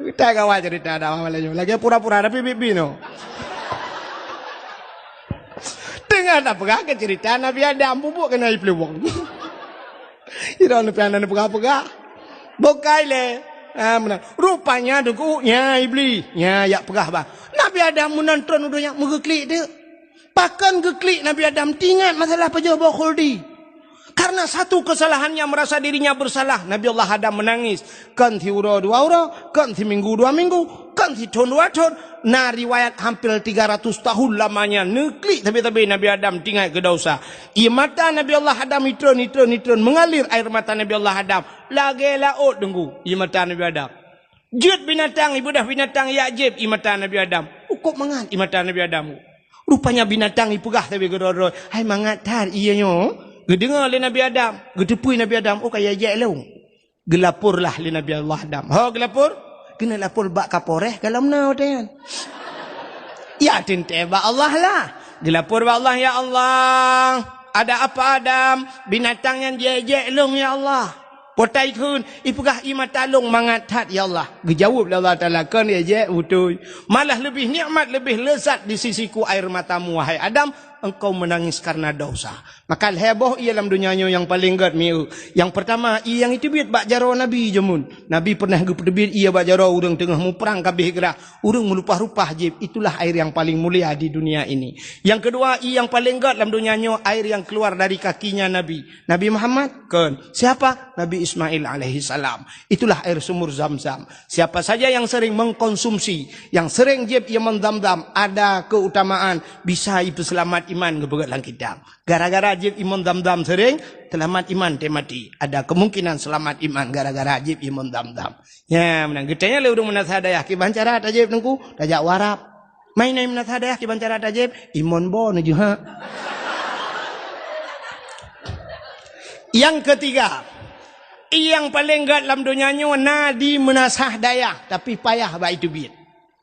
Kita kawan cerita dah malam nyoe. Lagi pura-pura tapi bibi no. Tengah tak peugah ke cerita Nabi Adam bubuk kena ipluwong. Ira ni pian peugah-peugah. Bukai lé. Ha meunan. Rupanya duku nya iblis. Nya yak peugah bah. Nabi Adam meunan tron udah yak meugeklik dek. Pakon geuklik Nabi Adam tingat masalah pajoh boh khuldi. Karena satu kesalahannya merasa dirinya bersalah, Nabi Allah Adam menangis. Kon siuroe dua uroe, kon siminggu dua minggu, kon sithon dua thon. Na riwayat hampir tiga ratus tahun lamanya neuklik sabe-sabe Nabi Adam tingat keu dosa. Ie mata Nabi Allah Adam itron, itron, itron mengalir air mata Nabi Allah Adam. Lagée laôt deunggu ie mata Nabi Adam. Jeuet binatang, ibeudôh binatang yak jieb ie mata Nabi Adam. Ukôb mangat ie mata Nabi Adam. Rupanya binatang ipeugah sabe keudroe-droe, "Hai mangat that ie nyoe." Geudeungoe lé Nabi Adam, geuteupeue Nabi Adam, "Oh ka yak jieb lôn." Geulaporlah lé Nabi Allah Adam. Ho geulapor? Keuneuk lapor bak kapolres golom na watée nyan. Ya teuntée bak Allah lah. Geulapor bak Allah, "Ya Allah, ada apa Adam? Binatang nyan jieb-jieb lôn ya Allah." Potai kheun, ipeugah ie mata lôn mangat that ya Allah. Geujaweueb lé Allah Taala, "Kon jieb-jieb beutôi. Malah leubeh nikmat, leubeh lezat di sisiku air matamu, wahai Adam, engkau menangis karena dosa." Maka lhée boh ie lam donya nyoe nyang paleng gét mieu. Nyang peurtama, ie nyang iteubiet bak jaroe Nabi jameun. Nabi pernah geupeuteubiet ie bak jaroe ureuëng teungoh muprang ka abéh grah. Ureuëng meulupah-rupah jieb, itulah air yang paling mulia di dunia ini. Yang kedua, ie nyang paleng gét lam donya nyoe, air yang keluar dari kakinya Nabi. Nabi Muhammad? Kon. Siapa? Nabi Ismail alaihi salam. Itulah air sumur Zam-Zam. Siapa saja yang sering mengkonsumsi, yang sering jieb ie mon Zam-Zam, ada keutamaan bisa ipeuseulamat iman geupeugét lam kitab. Gara-gara jieb ie mon Zam-Zam sering, seulamat iman teuh maté. Ada kemungkinan seulamat iman gara-gara jieb ie mon Zam-Zam. Nya, meunan geutanyong lé ureuëng meunasah dayah, "Kiban cara tajieb Teungku?" "Tajak u Arab." "Mai na meunasah dayah kiban cara tajieb?" "Imon bo neujeuha." Yang ketiga, nyang paleng gét lam donya nyoe na di meunasah dayah, tapi payah bak iteubiet.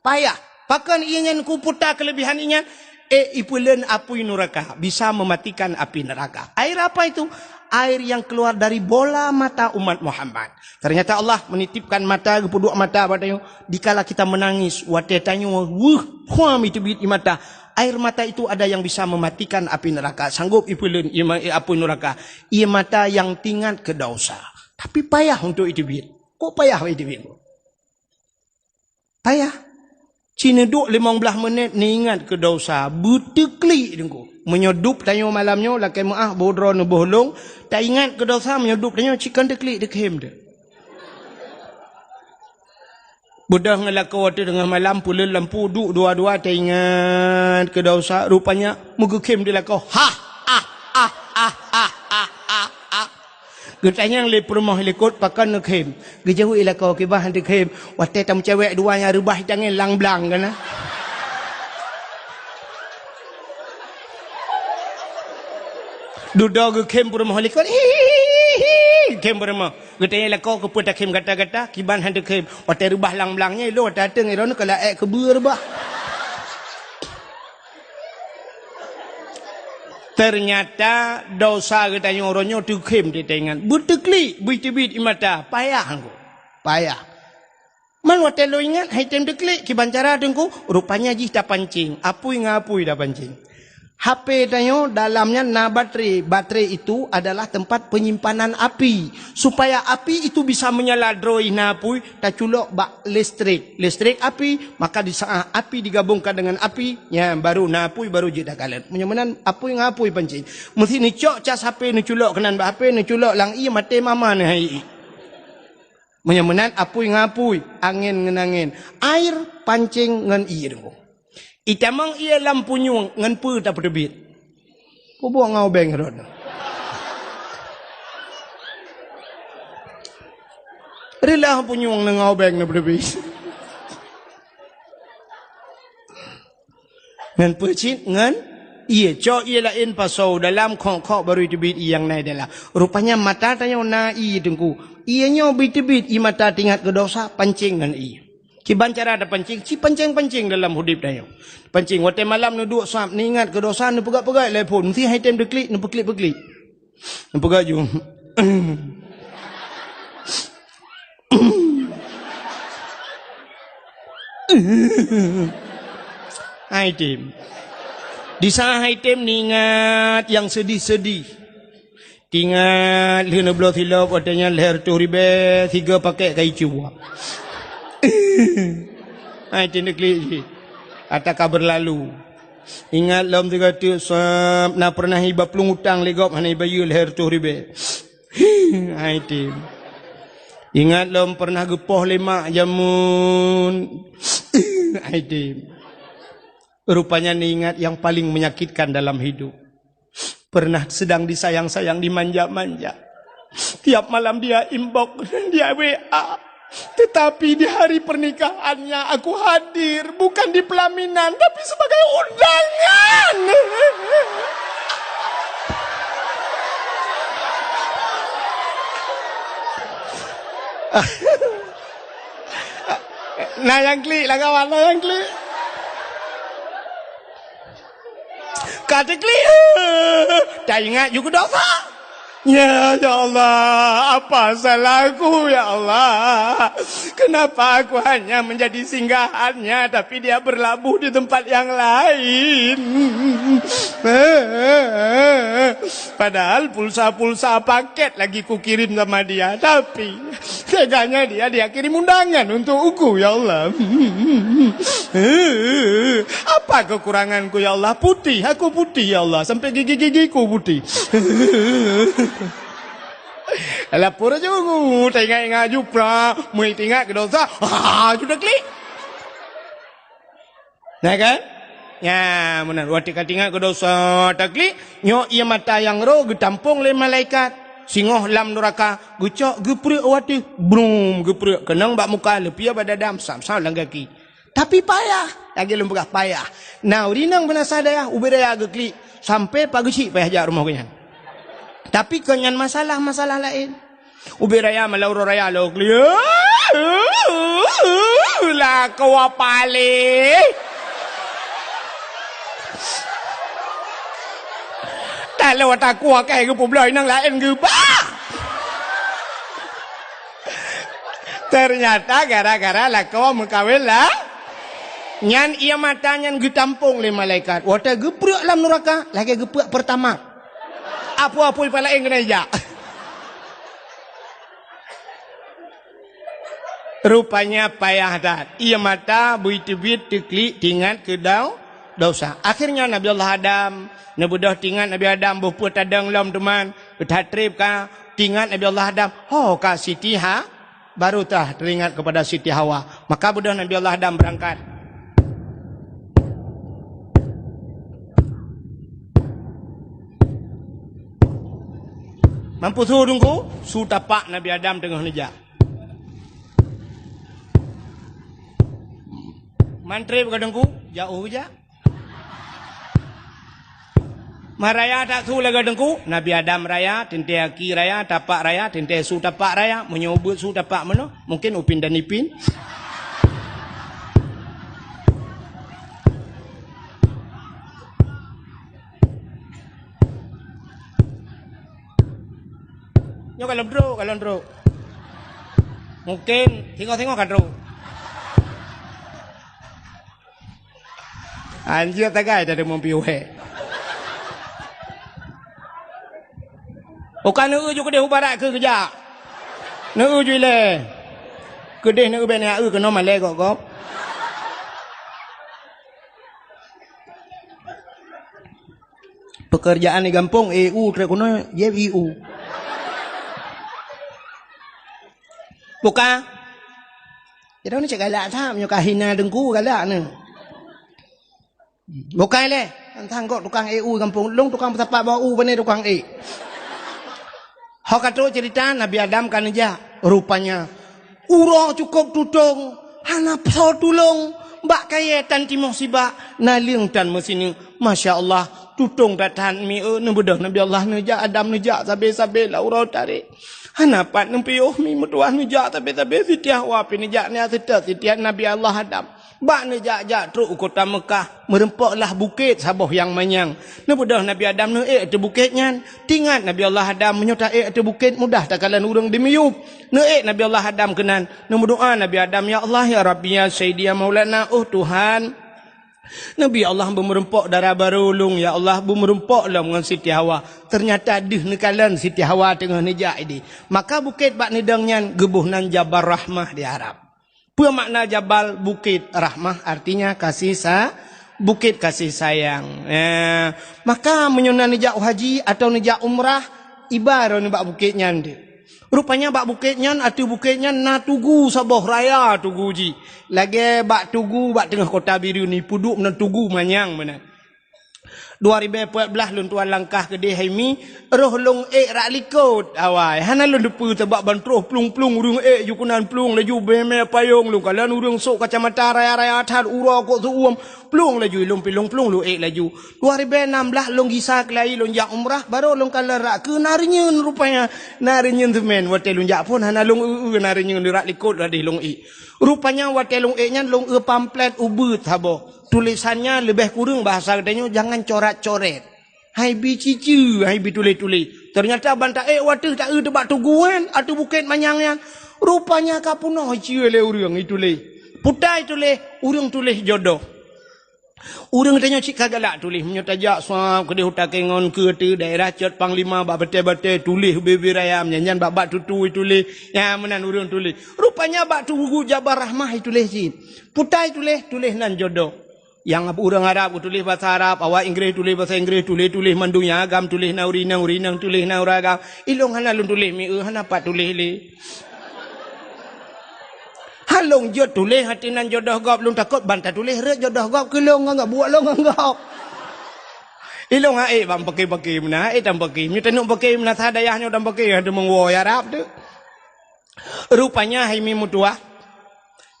Payah. Pakon ie nyan kuputa keulebihan ie nyan? Eh, ipeuleuen apui nuraka, bisa mematikan api neraka. Air apa itu? Air yang keluar dari bola mata umat Muhammad. Ternyata Allah menitipkan mata, geupeuduek mata bak tanyoe. Dikala kita menangis, watée tanyoe weueh, huam iteubiet ie mata. Air mata itu ada yang bisa mematikan api neraka, sanggup ipeuleuen ie ma-, apui nuraka. Ie mata yang tingat keu dosa. Tapi payah untuk iteubiet. Kok payah iteubiet? Payah. Ci neuduek limong blaih menit neuingat keu dosa, beuteuklik Teungku. Meunyoe dub tanyoe malam nyoe lakée meuáh boh droe neuboh lông, taingat keu dosa meunyoe dub tanyoe ci kon teuklik teukhem teuh. Beudôh ngon lakoe teuh teungoh malam peuleuen lampu duek dua-dua taingat keu dosa, rupanya meugeukhem di lakoe. Hah, ah, ah, ah, ah, ah, ah, ah. Geutanyong lé peurumoh likot pakon neukhem. Geujaweueb lakoe kiban han teukhem. Watée tameucewek dua nyang reubah tangén lang blang kana. Dudoe geukhem peurumoh likot. Hihihi. Khem peurumoh. Geutanyong lakoe keupeue takhem gata-gata kiban han teukhem. Watée reubah lang blang nyan ilôn watée ateueng iron keu laék keubeue reubah. Ternyata dosa geutanyoe uroe nyoe teukhem teuingat. Beuteuklik, beuiteubiet ie mata, payah Teungku. Payah. Man watée lôn ingat hai tem teuklik kiban cara Teungku, rupanya jih tapancing, apui ngon apui tapancing. H P tanyoe dalam nyan na baterai. Baterai itu adalah tempat penyimpanan api. Supaya api itu bisa menyala droe na apui, taculok bak listrik. Listrik api, maka di saat api digabungkan dengan api, nyan baru na apui, baru jeuet takalon. Meunyoe meunan apui ngon apui pancing. Meusti neucok cas H P, neuculok keunan bak H P, neuculok lam ié, maté mama neuh hai ié. Meunyoe meunan apui ngon apui, angén ngon angén, air pancing ngon ié deungoe. Itamong ié lam punyueng ngon peue tapeuteubiet? Peubuet ngon ubeng rot. Reulah punyueng ngon ubeng na peuteubiet. Ngon peue cit? Ngon ié. Cok ié laén pasoe dalam, khok-khok baru teubiet ié nyang na dalam. Rupanya mata tanyoe na ié teungku. Ié nyoe beuteubiet ié mata teuingat keu dosa, pancing ngon ié. Kiban cara tapancing, ci pancing-pancing dalam udeb tanyoe. Pancing, watée malam neuduek sab, neuingat keu dosa, neupeugah-peugah lé phon, meusti hai tem deuklik, neupeuklik-peuklik. Neupeugah ju. Hai tem. Di saat hai tem neuingat nyang seudih-seudih. Teuingat lheueh neubloe silop, watée nyan lhée reutôh ribée, sigoe pakét ka icue. Hai, teuneuk klik jih. Ata ka beurlalu. Ingat lom sigoe teuk sab, na peureunah iba plueng utang lé gob hana ibayeue lhée reutôh ribée. Hai tem. Ingat lom peureunah geupoh lé mak jameun. Hai tem. Rupanya neuingat nyang paleng menyakitkan dalam hidup. Pernah sedang disayang-sayang, dimanja-manja. Tiap malam dia inbox dan dia W A. Tetapi di hari pernikahannya aku hadir, bukan di pelaminan, tapi sebagai undangan. Na nyang klik lah kawan, na nyang klik. Ka teuklik, taingat ju keu dosa. Ya, ya Allah, apa salahku, ya Allah? Kenapa aku hanya menjadi singgahannya, tapi dia berlabuh di tempat yang lain? Padahal pulsa-pulsa paket lagi kukirim sama dia, tapi teganya dia, dia kirim undangan untuk aku, ya Allah. Apa kekuranganku, ya Allah? Putih, aku putih, ya Allah. Sampai gigi-gigiku putih. Lapor ju, taingat-ingat ju pra, meunyo taingat keu dosa, ha, ju taklik. Nah kan? Nya, meunan. Watée ka taingat keu dosa taklik, nyoe ié mata nyang roh geutampong lé malaikat. Singoh lam nuraka, geucok geupreuek watée. Brum, geupreuek. Keunong bak muka, leupie bak dada, sam-sam lam gaki. Tapi payah. Lagée lôn peugah payah. Na ureuëng inong beunasa dayah, ubé raya geuklik. Sampai pageuchik payah jak rumoh geuhnyan. Tapi kon nyan masalah, masalah laén. Ubé raya malam uroe raya lôn klik. Lakoe paleng. Taloe takue keu geupeubloe inong laén geuba. Ternyata gara-gara lakoe meukawen lah. Nyan ié mata nyan geutampong lé malaikat. Watée geupreuek lam nuraka, lagée geupreuek Pertamax. Apui-apui pih laén keuneuk jak. Rupanya payah that. Ié mata beuteubiet teuklik teuingat keu dau-, dosa. Akhirnya Nabi Allah Adam, neubeudôh teuingat Nabi Adam boh peue tadong lom teuma, that treb ka teuingat Nabi Allah Adam, ho ka Siti Ha-, baru tah teuingat kepada Siti Hawa. Maka beudôh Nabi Allah Adam beurangkat. Mampu su teungku, su tapak Nabi Adam teungoh neujak. Man treb ka teungku, jak u jak. Man raya that su lagée teungku, Nabi Adam raya, teuntée aki raya, tapak raya, teuntée su tapak raya, meunyoe ubeuet su tapak meunoe, mungken Upin dan Ipin. Nyoe ka lom trok, ka lom trok. Mungken singoh-singoh ka trok. Anjir tagai tadi mumpi wék. Uka neu ju keudeh u barat keu geujak. Neu ju ilée. Keudeh neu bèk neu keunoe malée gob-gob. Pekerjaan di gampông, E U trok keunoe, J I U. Buka. Jadi ni cek galak that, meunyoe ka hina teungku galak ni. Bukai lé, tantang kok tukang E U gampông. Lôn tukang peusapat bak u, pane tukang e. Ho ka trok cerita Nabi Adam ka neujak. Rupanya, uroe cukôp tutong, hana soe tulông. Bak kayée tan timoh sibak, naleueng tan meusineuk. Masya Allah, tutong that-that mi, eh, neubeudôh Nabi Allah neujak, Adam neujak, sabe-sabe lam uroe tarek. Hana pat neupiôh mi meutuwah neujak, sabe-sabe Siti Hawa pih neujak, nyan seutôt Siti Nabi Allah Adam. Bak neujak-jak trok u kota Meukah, meurumpok lah bukét saboh nyang manyang. Neubeudôh Nabi Adam neuék ateueh bukét nyan. Teuingat Nabi Allah Adam, meunyoe taék ateueh bukét mudah takalon ureuëng dimiyueb. Neuék Nabi Allah Adam keunan. Neumeudoá Nabi Adam, "Ya Allah, ya Rabbi, ya Sayyidi, ya Maulana, oh Tuhan." Nabi Allah beumeurumpok dara barô lôn, ya Allah, beumeurumpok lom ngon Siti Hawa. Teunyata deuh neukalon Siti Hawa teungoh neujak idéh. Maka bukét bak neudong nyan geuboh nan Jabal Rahmah di Arab. Peue makna jabal? Bukét. Rahmah artinya kasih sa-, bukét kasih sayang. Eh, maka meunyoe na neujak haji atawa neujak umrah, iba droeneuh bak bukét nyan deuh. Rupanya bak bukét nyan, ateueh bukét nyan na tugu saboh raya tugu jih. Lagée bak tugu bak teungoh kota Bireuen ni, peuduek meunan tugu manyang meunan. Dua ribée peuet blaih lôn tuan langkah keudeh hai mi, roh lôn ék rak likot awai. Hana lôn teupeue sabab ban troh plueng-plueng ureuëng ék ju keunan plueng laju beuhemé payong lôn kalon ureuëng sôk kacamata raya-raya that uroe kok seuuem plueng laju ilôn pilong plueng lôn ék laju. Dua ribée nam blaih lôn gisa keulayi lôn jak umrah, barô lôn kalon rak keu na reunyeun rupanya. Na reunyeun seumén watée lôn jak phon hana lôn eu-eu na reunyeun rak likot ladeh lôn ék. Rupanya watée lôn ék nyan lôn eu pamflet ubeuet saboh. Tulésan nyan leubeh kureueng bahasa geutanyoe jangan corat-coret. Hai bi ciceu, hai bi tuléh-tuléh. Teunyata ban taék wateuh taeu teubak tuguan ateueh bukét manyang nyan. Rupanya ka peunoh ceu lé ureuëng ituléh. Putai tuléh, ureuëng tuléh jodoh. Ureuëng geutanyoe cit ka galak tuléh. Meunyoe tajak suab keudeh u Takengon keu ateueh daerah Cot Panglima bak batée-batée tuléh ubé-ubé raya nyan, nyan bak-bak tutu ituléh. Nyan meunan ureuëng tuléh. Rupanya bak tugu Jabal Rahmah ituléh cit. Putai tuléh, tuléh nan jodoh. Nyang ureuëng Arab geutuléh basa Arab, awak Inggréh tuléh basa Inggréh, tuléh-tuléh mandum nyang agam tuléh na ureuëng inong, ureuëng inong tuléh na ureuëng agam. Ilôn hana lôn tuléh mi-, eh, hana pat tuléh lé. Han lôn jeuet tuléh ateueh nan jodoh gob, lôn takot ban tatuléh rhot jodoh gob keu lôn ngon gob, buet lôn ngon gob. Ilôn han ék ban paké-paké meunan, han ék tan paké. Meunyoe taneuk paké meunan sa dayah nyoe tan paké, han teumeuwoe Arab tu. Rupanya hai mi meutuwah,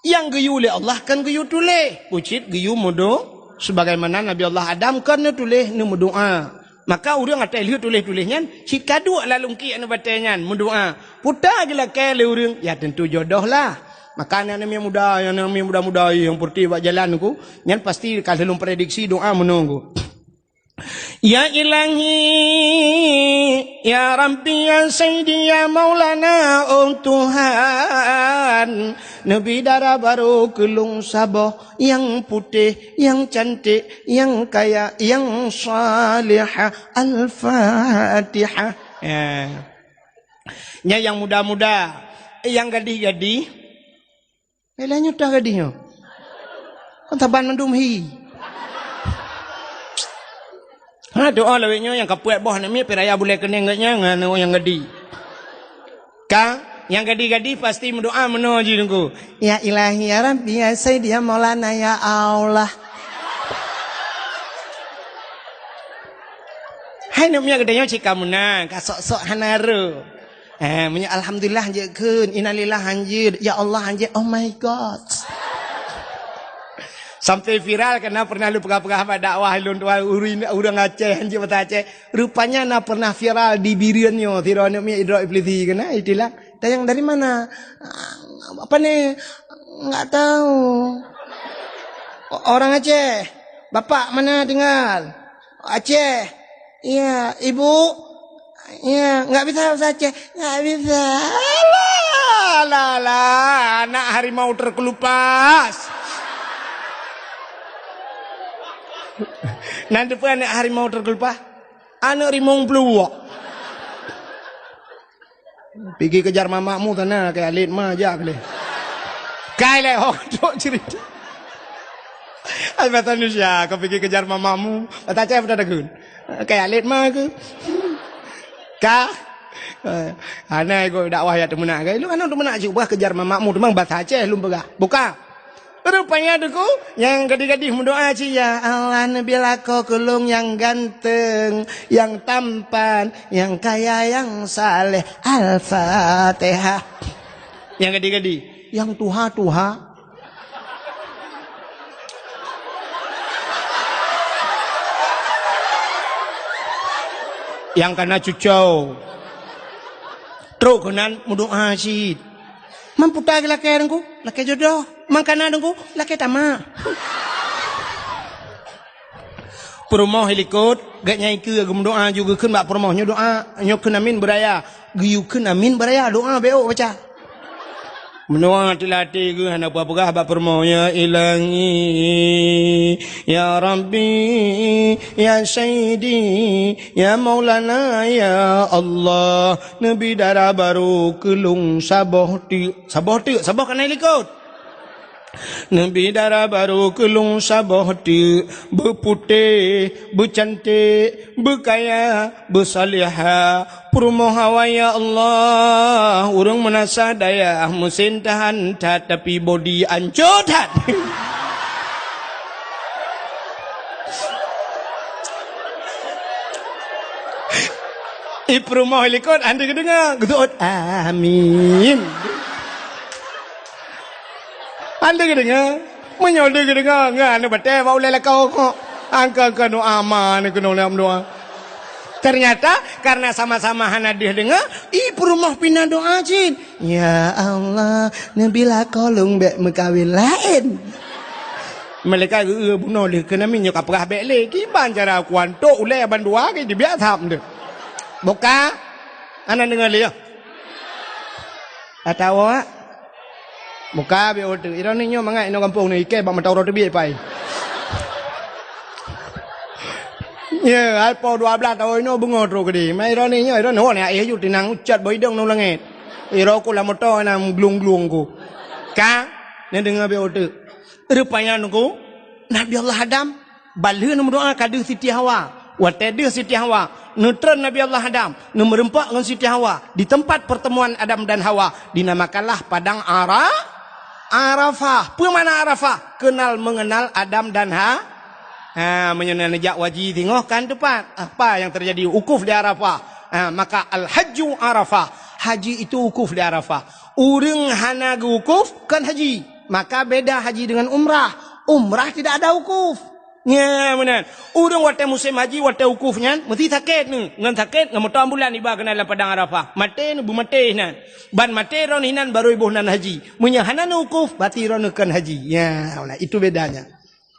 nyang geuyue lé Allah kan geuyue tuléh, bucit geuyue meudo-, sebagaimana Nabi Allah Adam kan neutuléh neumeudoá. Maka ureuëng atai lheueh tuléh-tuléh nyan, cit ka duek lam lungkiek neubatée nyan meudoá. Puta geulakée lé ureuëng, ya tentu jodoh lah. Maka aneuk-aneuk muda, aneuk-aneuk muda-muda nyang peureutih bak jalan ku, nyan pasti ka lheueh lôn prediksi doá meunoe ku. Ya Ilahi, ya Rabbi, ya Sayyidi, ya Maulana, oh Tuhan, neubi dara barô keu lôn saboh nyang putéh, nyang cantik, nyang kaya, nyang salihah. Al-Fatihah. Ya. Nyan nyang muda-muda, nyang gadih-gadih, Lé nyoe toh gadih nyoe. Kon saban mandum hi. Ha, doa lawét nyoe nyang ka peuet boh aneuk miet, pih raya bulée keuneng geuh nyan ngon aneuk nyang gadih. Ka, nyang gadih-gadih pasti meudoa meunoe jih Teungku. Ya Ilahi, ya Rabbi, ya Sayyidi, ya Maulana, ya Allah. Hai aneuk miet geutanyoe cit ka meunan, ka sok-sok hana rô. Eh, meunyoe alhamdulillah hanjeuet kheun, innalillah hanjeuet, ya Allah hanjeuet, oh my God. Sampai viral karena pernah lôn peugah-peugah bak dakwah lôn tuan ureuëng, ureuëng Aceh, hanjeuet basa Aceh. Rupanya na pernah viral di Bireuen nyoe, sidroe aneuk miet idrop iblisi keunan, itilang. Tanyong dari mana? Apa ni? Enggak tahu. O-, orang Aceh. Bapak mana tinggal? Aceh. Iya, ibu? Iya, nggak bisa bahasa Aceh. Nggak bisa. Alah, alah, alah, anak harimau terkelupas. Nanti pun anak harimau terkelupas. Anak rimong peluwak. Pigi kejar mamakmu sana, kayak alit ma jak lé. Kai lé ho trok cerita. Ai bahasa Indonesia, kau pigi kejar mamakmu. Bahasa Aceh betul takun. Kayak alit ma ke? Ka? Eh, hana ikut dakwah ya teumeunak ke? Lu kan teumeunak cuk bah kejar mamakmu, teumang bahasa Aceh lum peugah. Buka. Rupanya Teungku, nyang gadih-gadih meudoa cit, "Ya Allah, neubi lakoe keu lôn nyang ganteng, nyang tampan, nyang kaya, nyang saleh." Al-Fatihah. Nyang gadih-gadih, nyang tuha-tuha. Nyang kana cucau. Trok keunan meudoa cit. Mamputa lakée Teungku, lakée jodoh. Mangkana Teungku, lakée tamak. Peurumoh ilikot, gét nyang ikeue geumeudoa ju geukheun bak peurumoh nyoe doa, nyoe kheun amin beuraya. Geuyue kheun amin beuraya, doa bék baca. Meunoe teulatée geuh hana peugah bak peurumoh, "Ya Ilahi, ya Rabbi, ya Sayyidi, ya Maulana, ya Allah, neubi dara barô keu lôn saboh teuk." Saboh teuk, saboh kana ilikot. Neubi dara barô keu lôn saboh teuk, beuputéh, beucanték, beukaya, beusalihah. Peurumoh awai, ya Allah, ureuëng meunasah dayah, meusén tahan that, tapi bodi ancô that. I peurumoh ilikot, hana geudeungoe, geuseuôt, "Amin." Hana geudeungoe. Meunyoe deuh geudeungoe, ngon aneuk batée bak ulée lakoe kok. Angka-angka doa ma aneuk keunoe lom doa. Ternyata, karena sama-sama hana deuh deungoe, i peurumoh pih na doa cit. "Ya Allah, neubi lakoe lôn bék meukawen laén." Malaikat geu-, bunoe lé keunan, nyoe ka peugah bék lé. Kiban cara kuantok ulée bandua ke dibiak thap deuh. Buka. Hana deungoe lé, ya. Atawa muka biôh teuk. Ironi nyoe mangat inoe gampông ni, ikée bak mata uroe teubiet pai. Ya, hai po dua belas tahun inoe beungoh trok keudeh. Mai ironi nyoe, ironi ho ni aéh ju tinang ucat bak idong nong langét. Iro ku lam moto na glung-glung ku. Ka, neudeungoe biôh teuk. Rupanya Teungku, Nabi Allah Adam Ban lheueh neumeudoa ka deuh Siti Hawa. Watée deuh Siti Hawa, neutreun Nabi Allah Adam, neumeureumpok ngon Siti Hawa di teumpat pertemuan Adam dan Hawa, dinamakanlah Padang Ara-, Arafah. Peue makna Arafah? Kenal mengenal Adam dan Ha-, ha, meunyoe neujak haji singoh kan teumpat. Apa yang terjadi? Wukuf di Arafah. Ha, maka al-hajju Arafah. Haji itu wukuf di Arafah. Ureuëng hana geuwukuf, kon haji. Maka beda haji dengan umrah. Umrah tidak ada wukuf. Nya, meunan. Ureuëng watée musém haji, watée wukuf nyan, meusti sakét neu. Ngon sakét, ngon moto ambulan iba keunan lam Padang Arafah. Maté neu, beumaté inan. Ban maté droeneuh inan, barô iboh nan haji. Meunyoe hana neu wukuf, berarti droeneuh kon haji. Ya, nah, itu bedanya.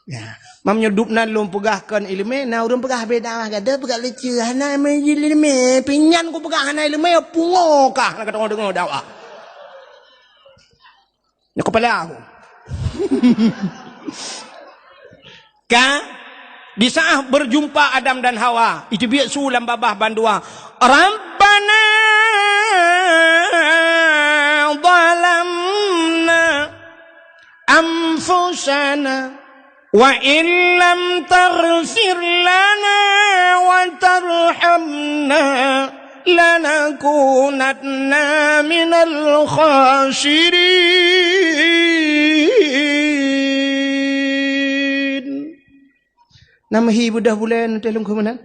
Ya. Mam nyoe dub nan lôn peugah kon iéleumé, na ureuëng peugah beda mah, gata peugah lucu, hana iéleumé, pinyan kupeugah hana iéleumé, pungo kah, na ka deungoe-deungoe dakwah. Nyoe kepala aku. Ka, di saat berjumpa Adam dan Hawa, itu biak su lam babah bandua. Rabbana zalamna anfusana wa illam taghfir lana wa tarhamna lanakunanna minal khasirin. Nama hi beudôh buleuen teuh lungkhu meunan?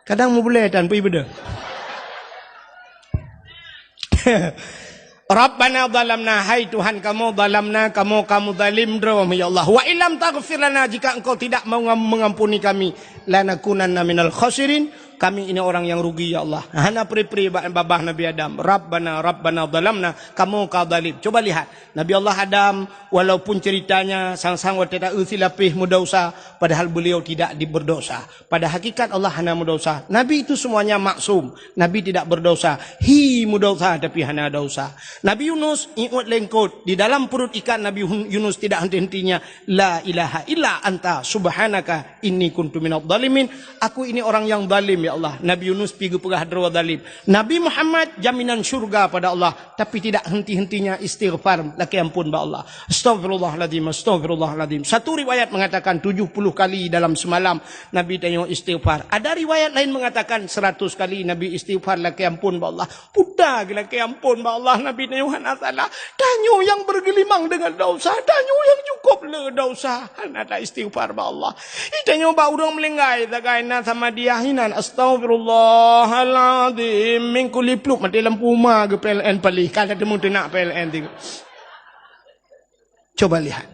Kadang mubulée tan pih beudôh. Rabbana zalamna, hai Tuhan kamoe, zalamna, kamoe ka meuzalim droe, ya Allah. Wa illam taghfir lana, jika Engkau tidak mengam-, mengampuni kami, lanakunanna minal khasirin, kami ini orang yang rugi, ya Allah. Hana pri-pri ba-, babah Nabi Adam. Rabbana, Rabbana zalamna, kamoe ka zalim. Coba lihat, Nabi Allah Adam, walaupun ceritanya sang-sang watée ta-eu silapéh meudausa, padahal beliau tidak di-, berdosa. Pada hakikat Allah hana meudausa. Nabi itu semuanya maksum. Nabi tidak berdosa. Hi meudausa tapi hana dausa. Nabi Yunus iuet lengkot di dalam perut ikan. Nabi Hun- Yunus tidak henti-hentinya, "La ilaha illa anta subhanaka inni kuntu minadh dhalimin." Aku ini orang yang zalim, ya Allah. Nabi Yunus pi geupeugah droe zalim. Nabi Muhammad jaminan syurga pada Allah, tapi tidak henti-hentinya istighfar, lakée ampôn bak Allah. Astaghfirullahaladzim, astaghfirullahaladzim. Satu riwayat mengatakan tujuh puluh kali dalam semalam Nabi tanyoe istighfar. Ada riwayat lain mengatakan seratus kali Nabi istighfar, lakée ampôn bak Allah. Puta geulakée ampôn bak Allah, Nabi tanyoe hana salah. Tanyoe nyang bergelimang dengan dosa, tanyoe nyang cukup le dosa, hana ta istighfar bak Allah. Itanyoe bak ureuëng meulinggai sagai na sama dia hinan, "Astaghfirullahaladzim," minggu lipluk mati lampu uma ke P L N palih, kada temu teunak P L N tiga. Coba lihat.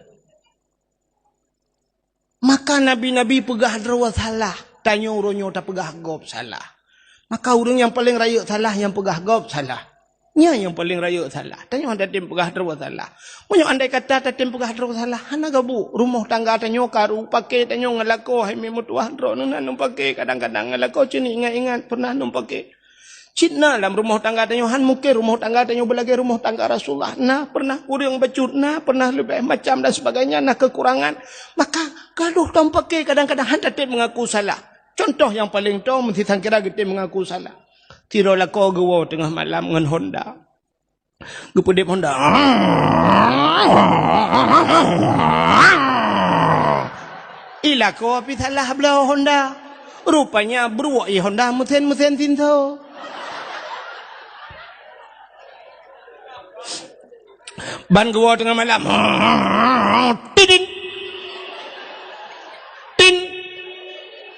Maka nabi-nabi peugah droe salah, tanyoe uroe nyoe tapeugah gob salah. Maka ureuëng nyang paleng rayeuk salah nyang peugah gob salah. Nyan nyang paleng rayeuk salah. Tanyoe hana tem peugah droe salah. Meunyoe andai kata tatem peugah droe salah, hana gabu. Rumoh tangga tanyoe karu, pake tanyoe ngon lakoe, hai meutuah droeneuh na num pake, kadang-kadang ngon lakoe cit ingat-ingat pernah num pake. Cit na lam rumoh tangga tanyoe, han mungken rumoh tangga tanyoe beulagée rumoh tangga Rasulullah. Na pernah kureueng bacut, na pernah leubeh macam dan sebagainya, na kekurangan. Maka gadoh tom pake kadang-kadang han tatem mengaku salah. Contoh nyang paleng tom, meusisangkira geutem mengaku salah. Sidroe lakoe geuwoe teungoh malam ngon Honda. Geupeudeb Honda. I lakoe pih salah bloe Honda. Rupanya bruek i Honda meusen-meusen sinso. Ban geuwoe teungoh malam. Tidin. Tin.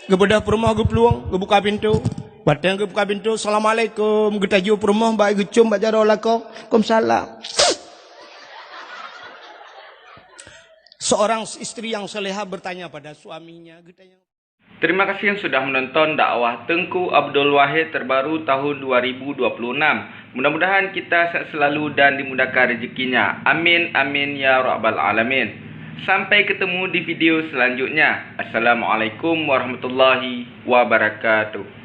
Geubeudôh peurumoh geuplueng, geubuka pintoe. Watée geubuka pintoe, "Assalamualaikum." Geutaju peurumoh bak geucom bak jaroe lakoe, "Waalaikumsalam." Seorang istri yang salehah bertanya pada suaminya, geutanya. Terima kasih yang sudah menonton dakwah Teungku Abdul Wahid terbaru tahun dua ribu dua puluh enam. Mudah-mudahan kita sehat selalu dan dimudahkan rezekinya. Amin, amin, ya rabbal alamin. Sampai ketemu di video selanjutnya. Assalamualaikum warahmatullahi wabarakatuh.